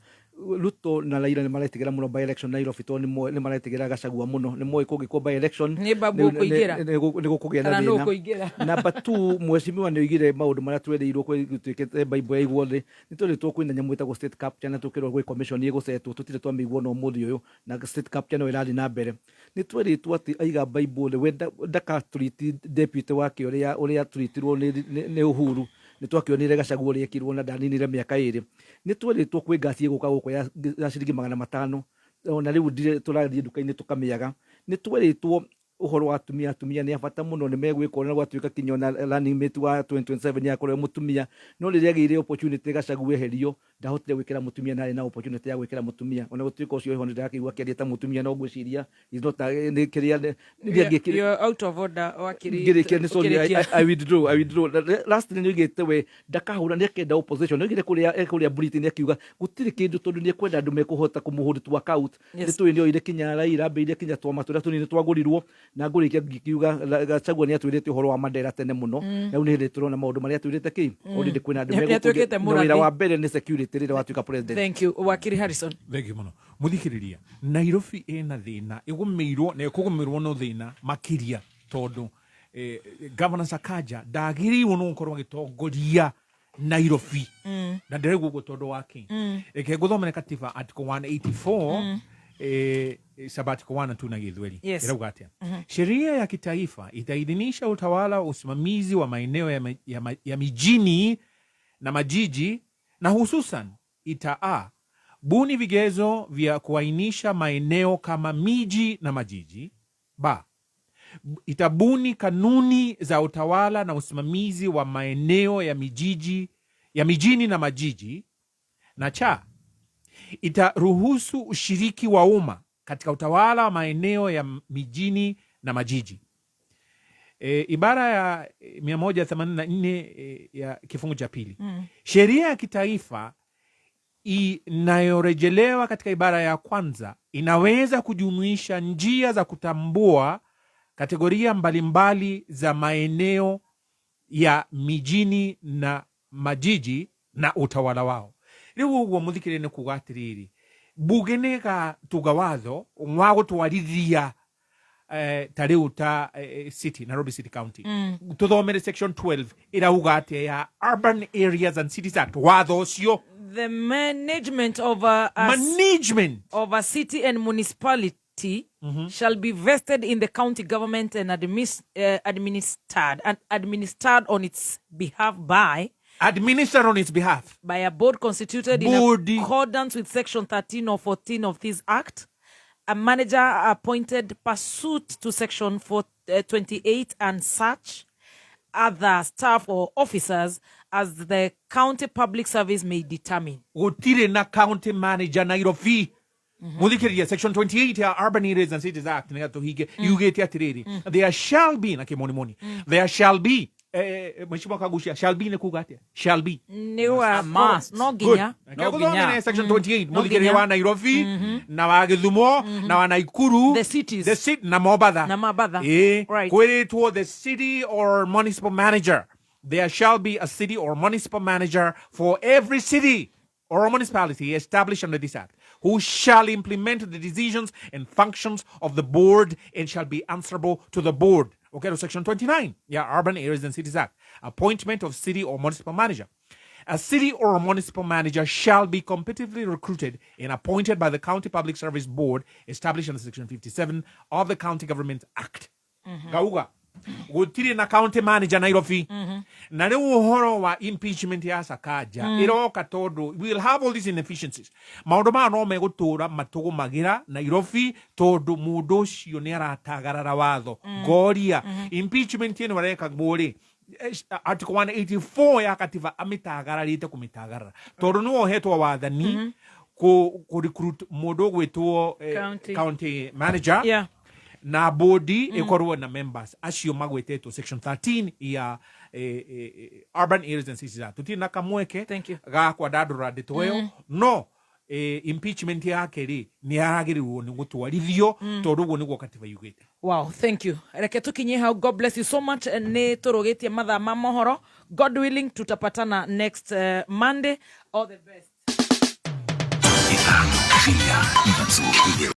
Speaker 16: Ruto na Raila nĩ maretigĩra mũno by election Nairobi tondũ nĩ maretigĩra Gachagua mũno, nĩ moĩ kũngĩkwo by election
Speaker 1: Nĩ Babu ũkũingĩra.
Speaker 16: Nĩ gũkũgĩa na
Speaker 1: Kana nũ
Speaker 16: thĩna.
Speaker 1: ũkũingĩra.
Speaker 16: Number two, mheshimiwa nĩ oigire maũndũ marĩa twerĩirwo gũtuĩkĩte Bible yaigwo thĩ. Nĩ twerĩtwo kwĩna nyamũ ĩtagwo state capture na tũkĩrwo gwĩ commission ĩgũcetwo, tũtirĩ twamĩigua ona ũmũthĩ ũyũ, na state capture no ĩrathiĩ na mbere. Nĩ twerĩtwo atĩ aiga Bible thĩ, we ndakatreat deputy wake ũrĩa atreatirwo nĩ Uhuru. Nĩ twakĩonire Gachagua ũrĩa ekirwo na ndaninire mĩaka ĩrĩ. Nĩ twerĩtwo kwĩ ngasi ĩgũka gũkũ ya ciringi 500, ona rĩu ndirĩ tũrathiĩ nduka-inĩ tũkamĩaga. Nĩ twerĩtwo ũhoro wa atumia, atumia nĩ a bata mũno, nĩ megwĩka ũrĩa gwatuĩka kinya ona running mate wa 2027 nĩ akorwo e mũtumia, no rĩrĩa agĩire opportunity Gachagua eherio, ndahotire gwĩkĩra mũtumia na arĩ na opportunity ya gwĩkĩra mũtumia, ona gũtuĩka ũcio wĩho nĩ ndĩrakĩigua akĩaria ta mũtumia, no ngwĩciria is not a, nĩ kĩrĩa nĩ angĩkĩrĩ-
Speaker 1: You're out of order, wakiri.
Speaker 16: Ngĩrĩkia nĩ sorry,
Speaker 1: Ũkĩrĩkia.
Speaker 16: I withdraw, I withdraw. Lastly nĩ oigĩte we ndakahũra, nĩ akenda opposition. Nĩ oigire kũrĩa Britain akiuga gũtirĩ kĩndũ tondũ nĩ ekwenda andũ mekũhota kũmũhold to account. Nĩ tũĩ nĩ oire kinya Raila, ambĩrĩirie kinya twama tũrĩa tũnini twagũrirwo, na ngũrĩkia ngiuga Gachagua nĩ atwĩrĩte ũhoro wa Mandera tene mũno. Na rĩu nĩ hĩndĩ tũrona maũndũ marĩa atwĩrĩte kĩ. Already kwĩna andũ
Speaker 1: Nĩ
Speaker 16: megũkũria-
Speaker 1: atuĩkĩte
Speaker 16: na
Speaker 1: mũrathi.
Speaker 16: wĩra wa mbere nĩ security rĩrĩa watuĩka president.
Speaker 1: Thank you. Wakiri Harrison.
Speaker 14: Thank you mũno. Mũthikĩrĩria, Nairobi ĩna thĩna, ĩgũmĩirwo na ĩkũgũmĩrwo no thĩna makĩria tondũ Governor Sakaja ndagĩrĩirwo nĩ gũkorwo agĩtongoria Nairobi. Na ndĩraigua ũguo tondũ wa kĩ? Reke ngũthomere katiba article 184, sub article 1 na 2 na Gĩthweri. Ĩrauga atĩa? Sheria ya kitaifa itaidhinisha utawala wa usimamizi wa maeneo ya mijini na majiji, na hususan ita buni vigezo vya kuainisha maeneo kama miji na majiji, b itabuni kanuni za utawala na usimamizi wa maeneo ya mijini na majiji, na cha itaruhusu ushiriki wa umma katika utawala wa maeneo ya mijini na majiji. Ibara ya 184, ya kifungu cha pili. Sheria ya kitaifa inayorejelewa katika ibara ya kwanza inaweza kujumuisha njia za kutambua kategoria mbalimbali za maeneo ya mijini na majiji na utawala wao. Rĩu ũguo mũthikĩrĩria nĩ kuga atĩrĩrĩ, bunge nĩ ĩgatuga watho wa gũtwarithia ta rĩu ta city, Nairobi City County. Tũthomere section 12 ĩrauga atĩa ya Urban Areas and Cities Act, watho ũcio.
Speaker 1: The management of a
Speaker 14: management
Speaker 1: of a city and municipality shall be vested in the county government and administered on its behalf by
Speaker 14: administered on its behalf
Speaker 1: by a board constituted
Speaker 14: Board.
Speaker 1: in accordance with section 13 or 14 of this act, a manager appointed pursuant to section four, 28 and such other staff or officers as the county public service may determine.
Speaker 14: Gũtirĩ na county manager Nairobi. Mũthikĩrĩria, section 28 ya Urban Areas and Cities Act, nĩgetha tũhinge, yugĩte atĩrĩrĩ, there shall be na kĩmonimoni, there shall be Mheshimiwa Kaguchia, shall be nĩ kuga atĩa? Shall be.
Speaker 1: Nĩ wa
Speaker 2: A must.
Speaker 1: no nginya.
Speaker 14: Good.
Speaker 2: No
Speaker 14: Reke ngũthomere
Speaker 2: nginya.
Speaker 14: section 28,
Speaker 1: No
Speaker 14: mũthikĩrĩria
Speaker 1: nginya.
Speaker 14: wa Nairobi na wa Gĩthumo na wa Naikuru,
Speaker 1: The cities.
Speaker 14: the city na Mombatha.
Speaker 1: Na Mombatha.
Speaker 14: Kwĩrĩtwo the city or municipal manager, there shall be a city or municipal manager for every city or municipality established under this act, who shall implement the decisions and functions of the board and shall be answerable to the board. Okay, to section 29, yeah, Urban Areas and Cities Act, appointment of city or municipal manager. A city or a municipal manager shall be competitively recruited and appointed by the County Public Service Board established under section 57 of the County Government Act. Gauga. Gũtirĩ na county manager Nairobi. Na rĩu ũhoro wa impeachment ya Sakaja ĩroka tondũ we'll have all these inefficiencies. Maũndũ maya no megũtũra matũgũmagĩra Nairobi tondũ mũndũ ũcio nĩ aratagarara watho. Ngoria, impeachment ĩno arekagwo rĩ, article 184 ya katiba amĩtagararĩte kũmĩtagarara tondũ nĩwe ũhetwo wathani kũ recruit mũndũ ũgwĩtwo
Speaker 1: County.
Speaker 14: county manager na bodi ĩkorwo na members acio magwetetwo section 13 ya Urban Areas and Cities Act. Tũtirĩ na kamweke ga kwandandũra ndeto ĩyo, no impeachment yake rĩ, nĩ aragĩrĩirwo nĩ gũtwarithio tondũ ũguo nĩguo katiba yugĩte.
Speaker 1: Wow, thank you. Reke tukinyie hau. God bless you so much. Nĩ tũrũgĩtie mathaa ma mohoro. God willing, tutapatana next Monday. All the best.
Speaker 8: Ithano, inya, ithatũ, igĩrĩ.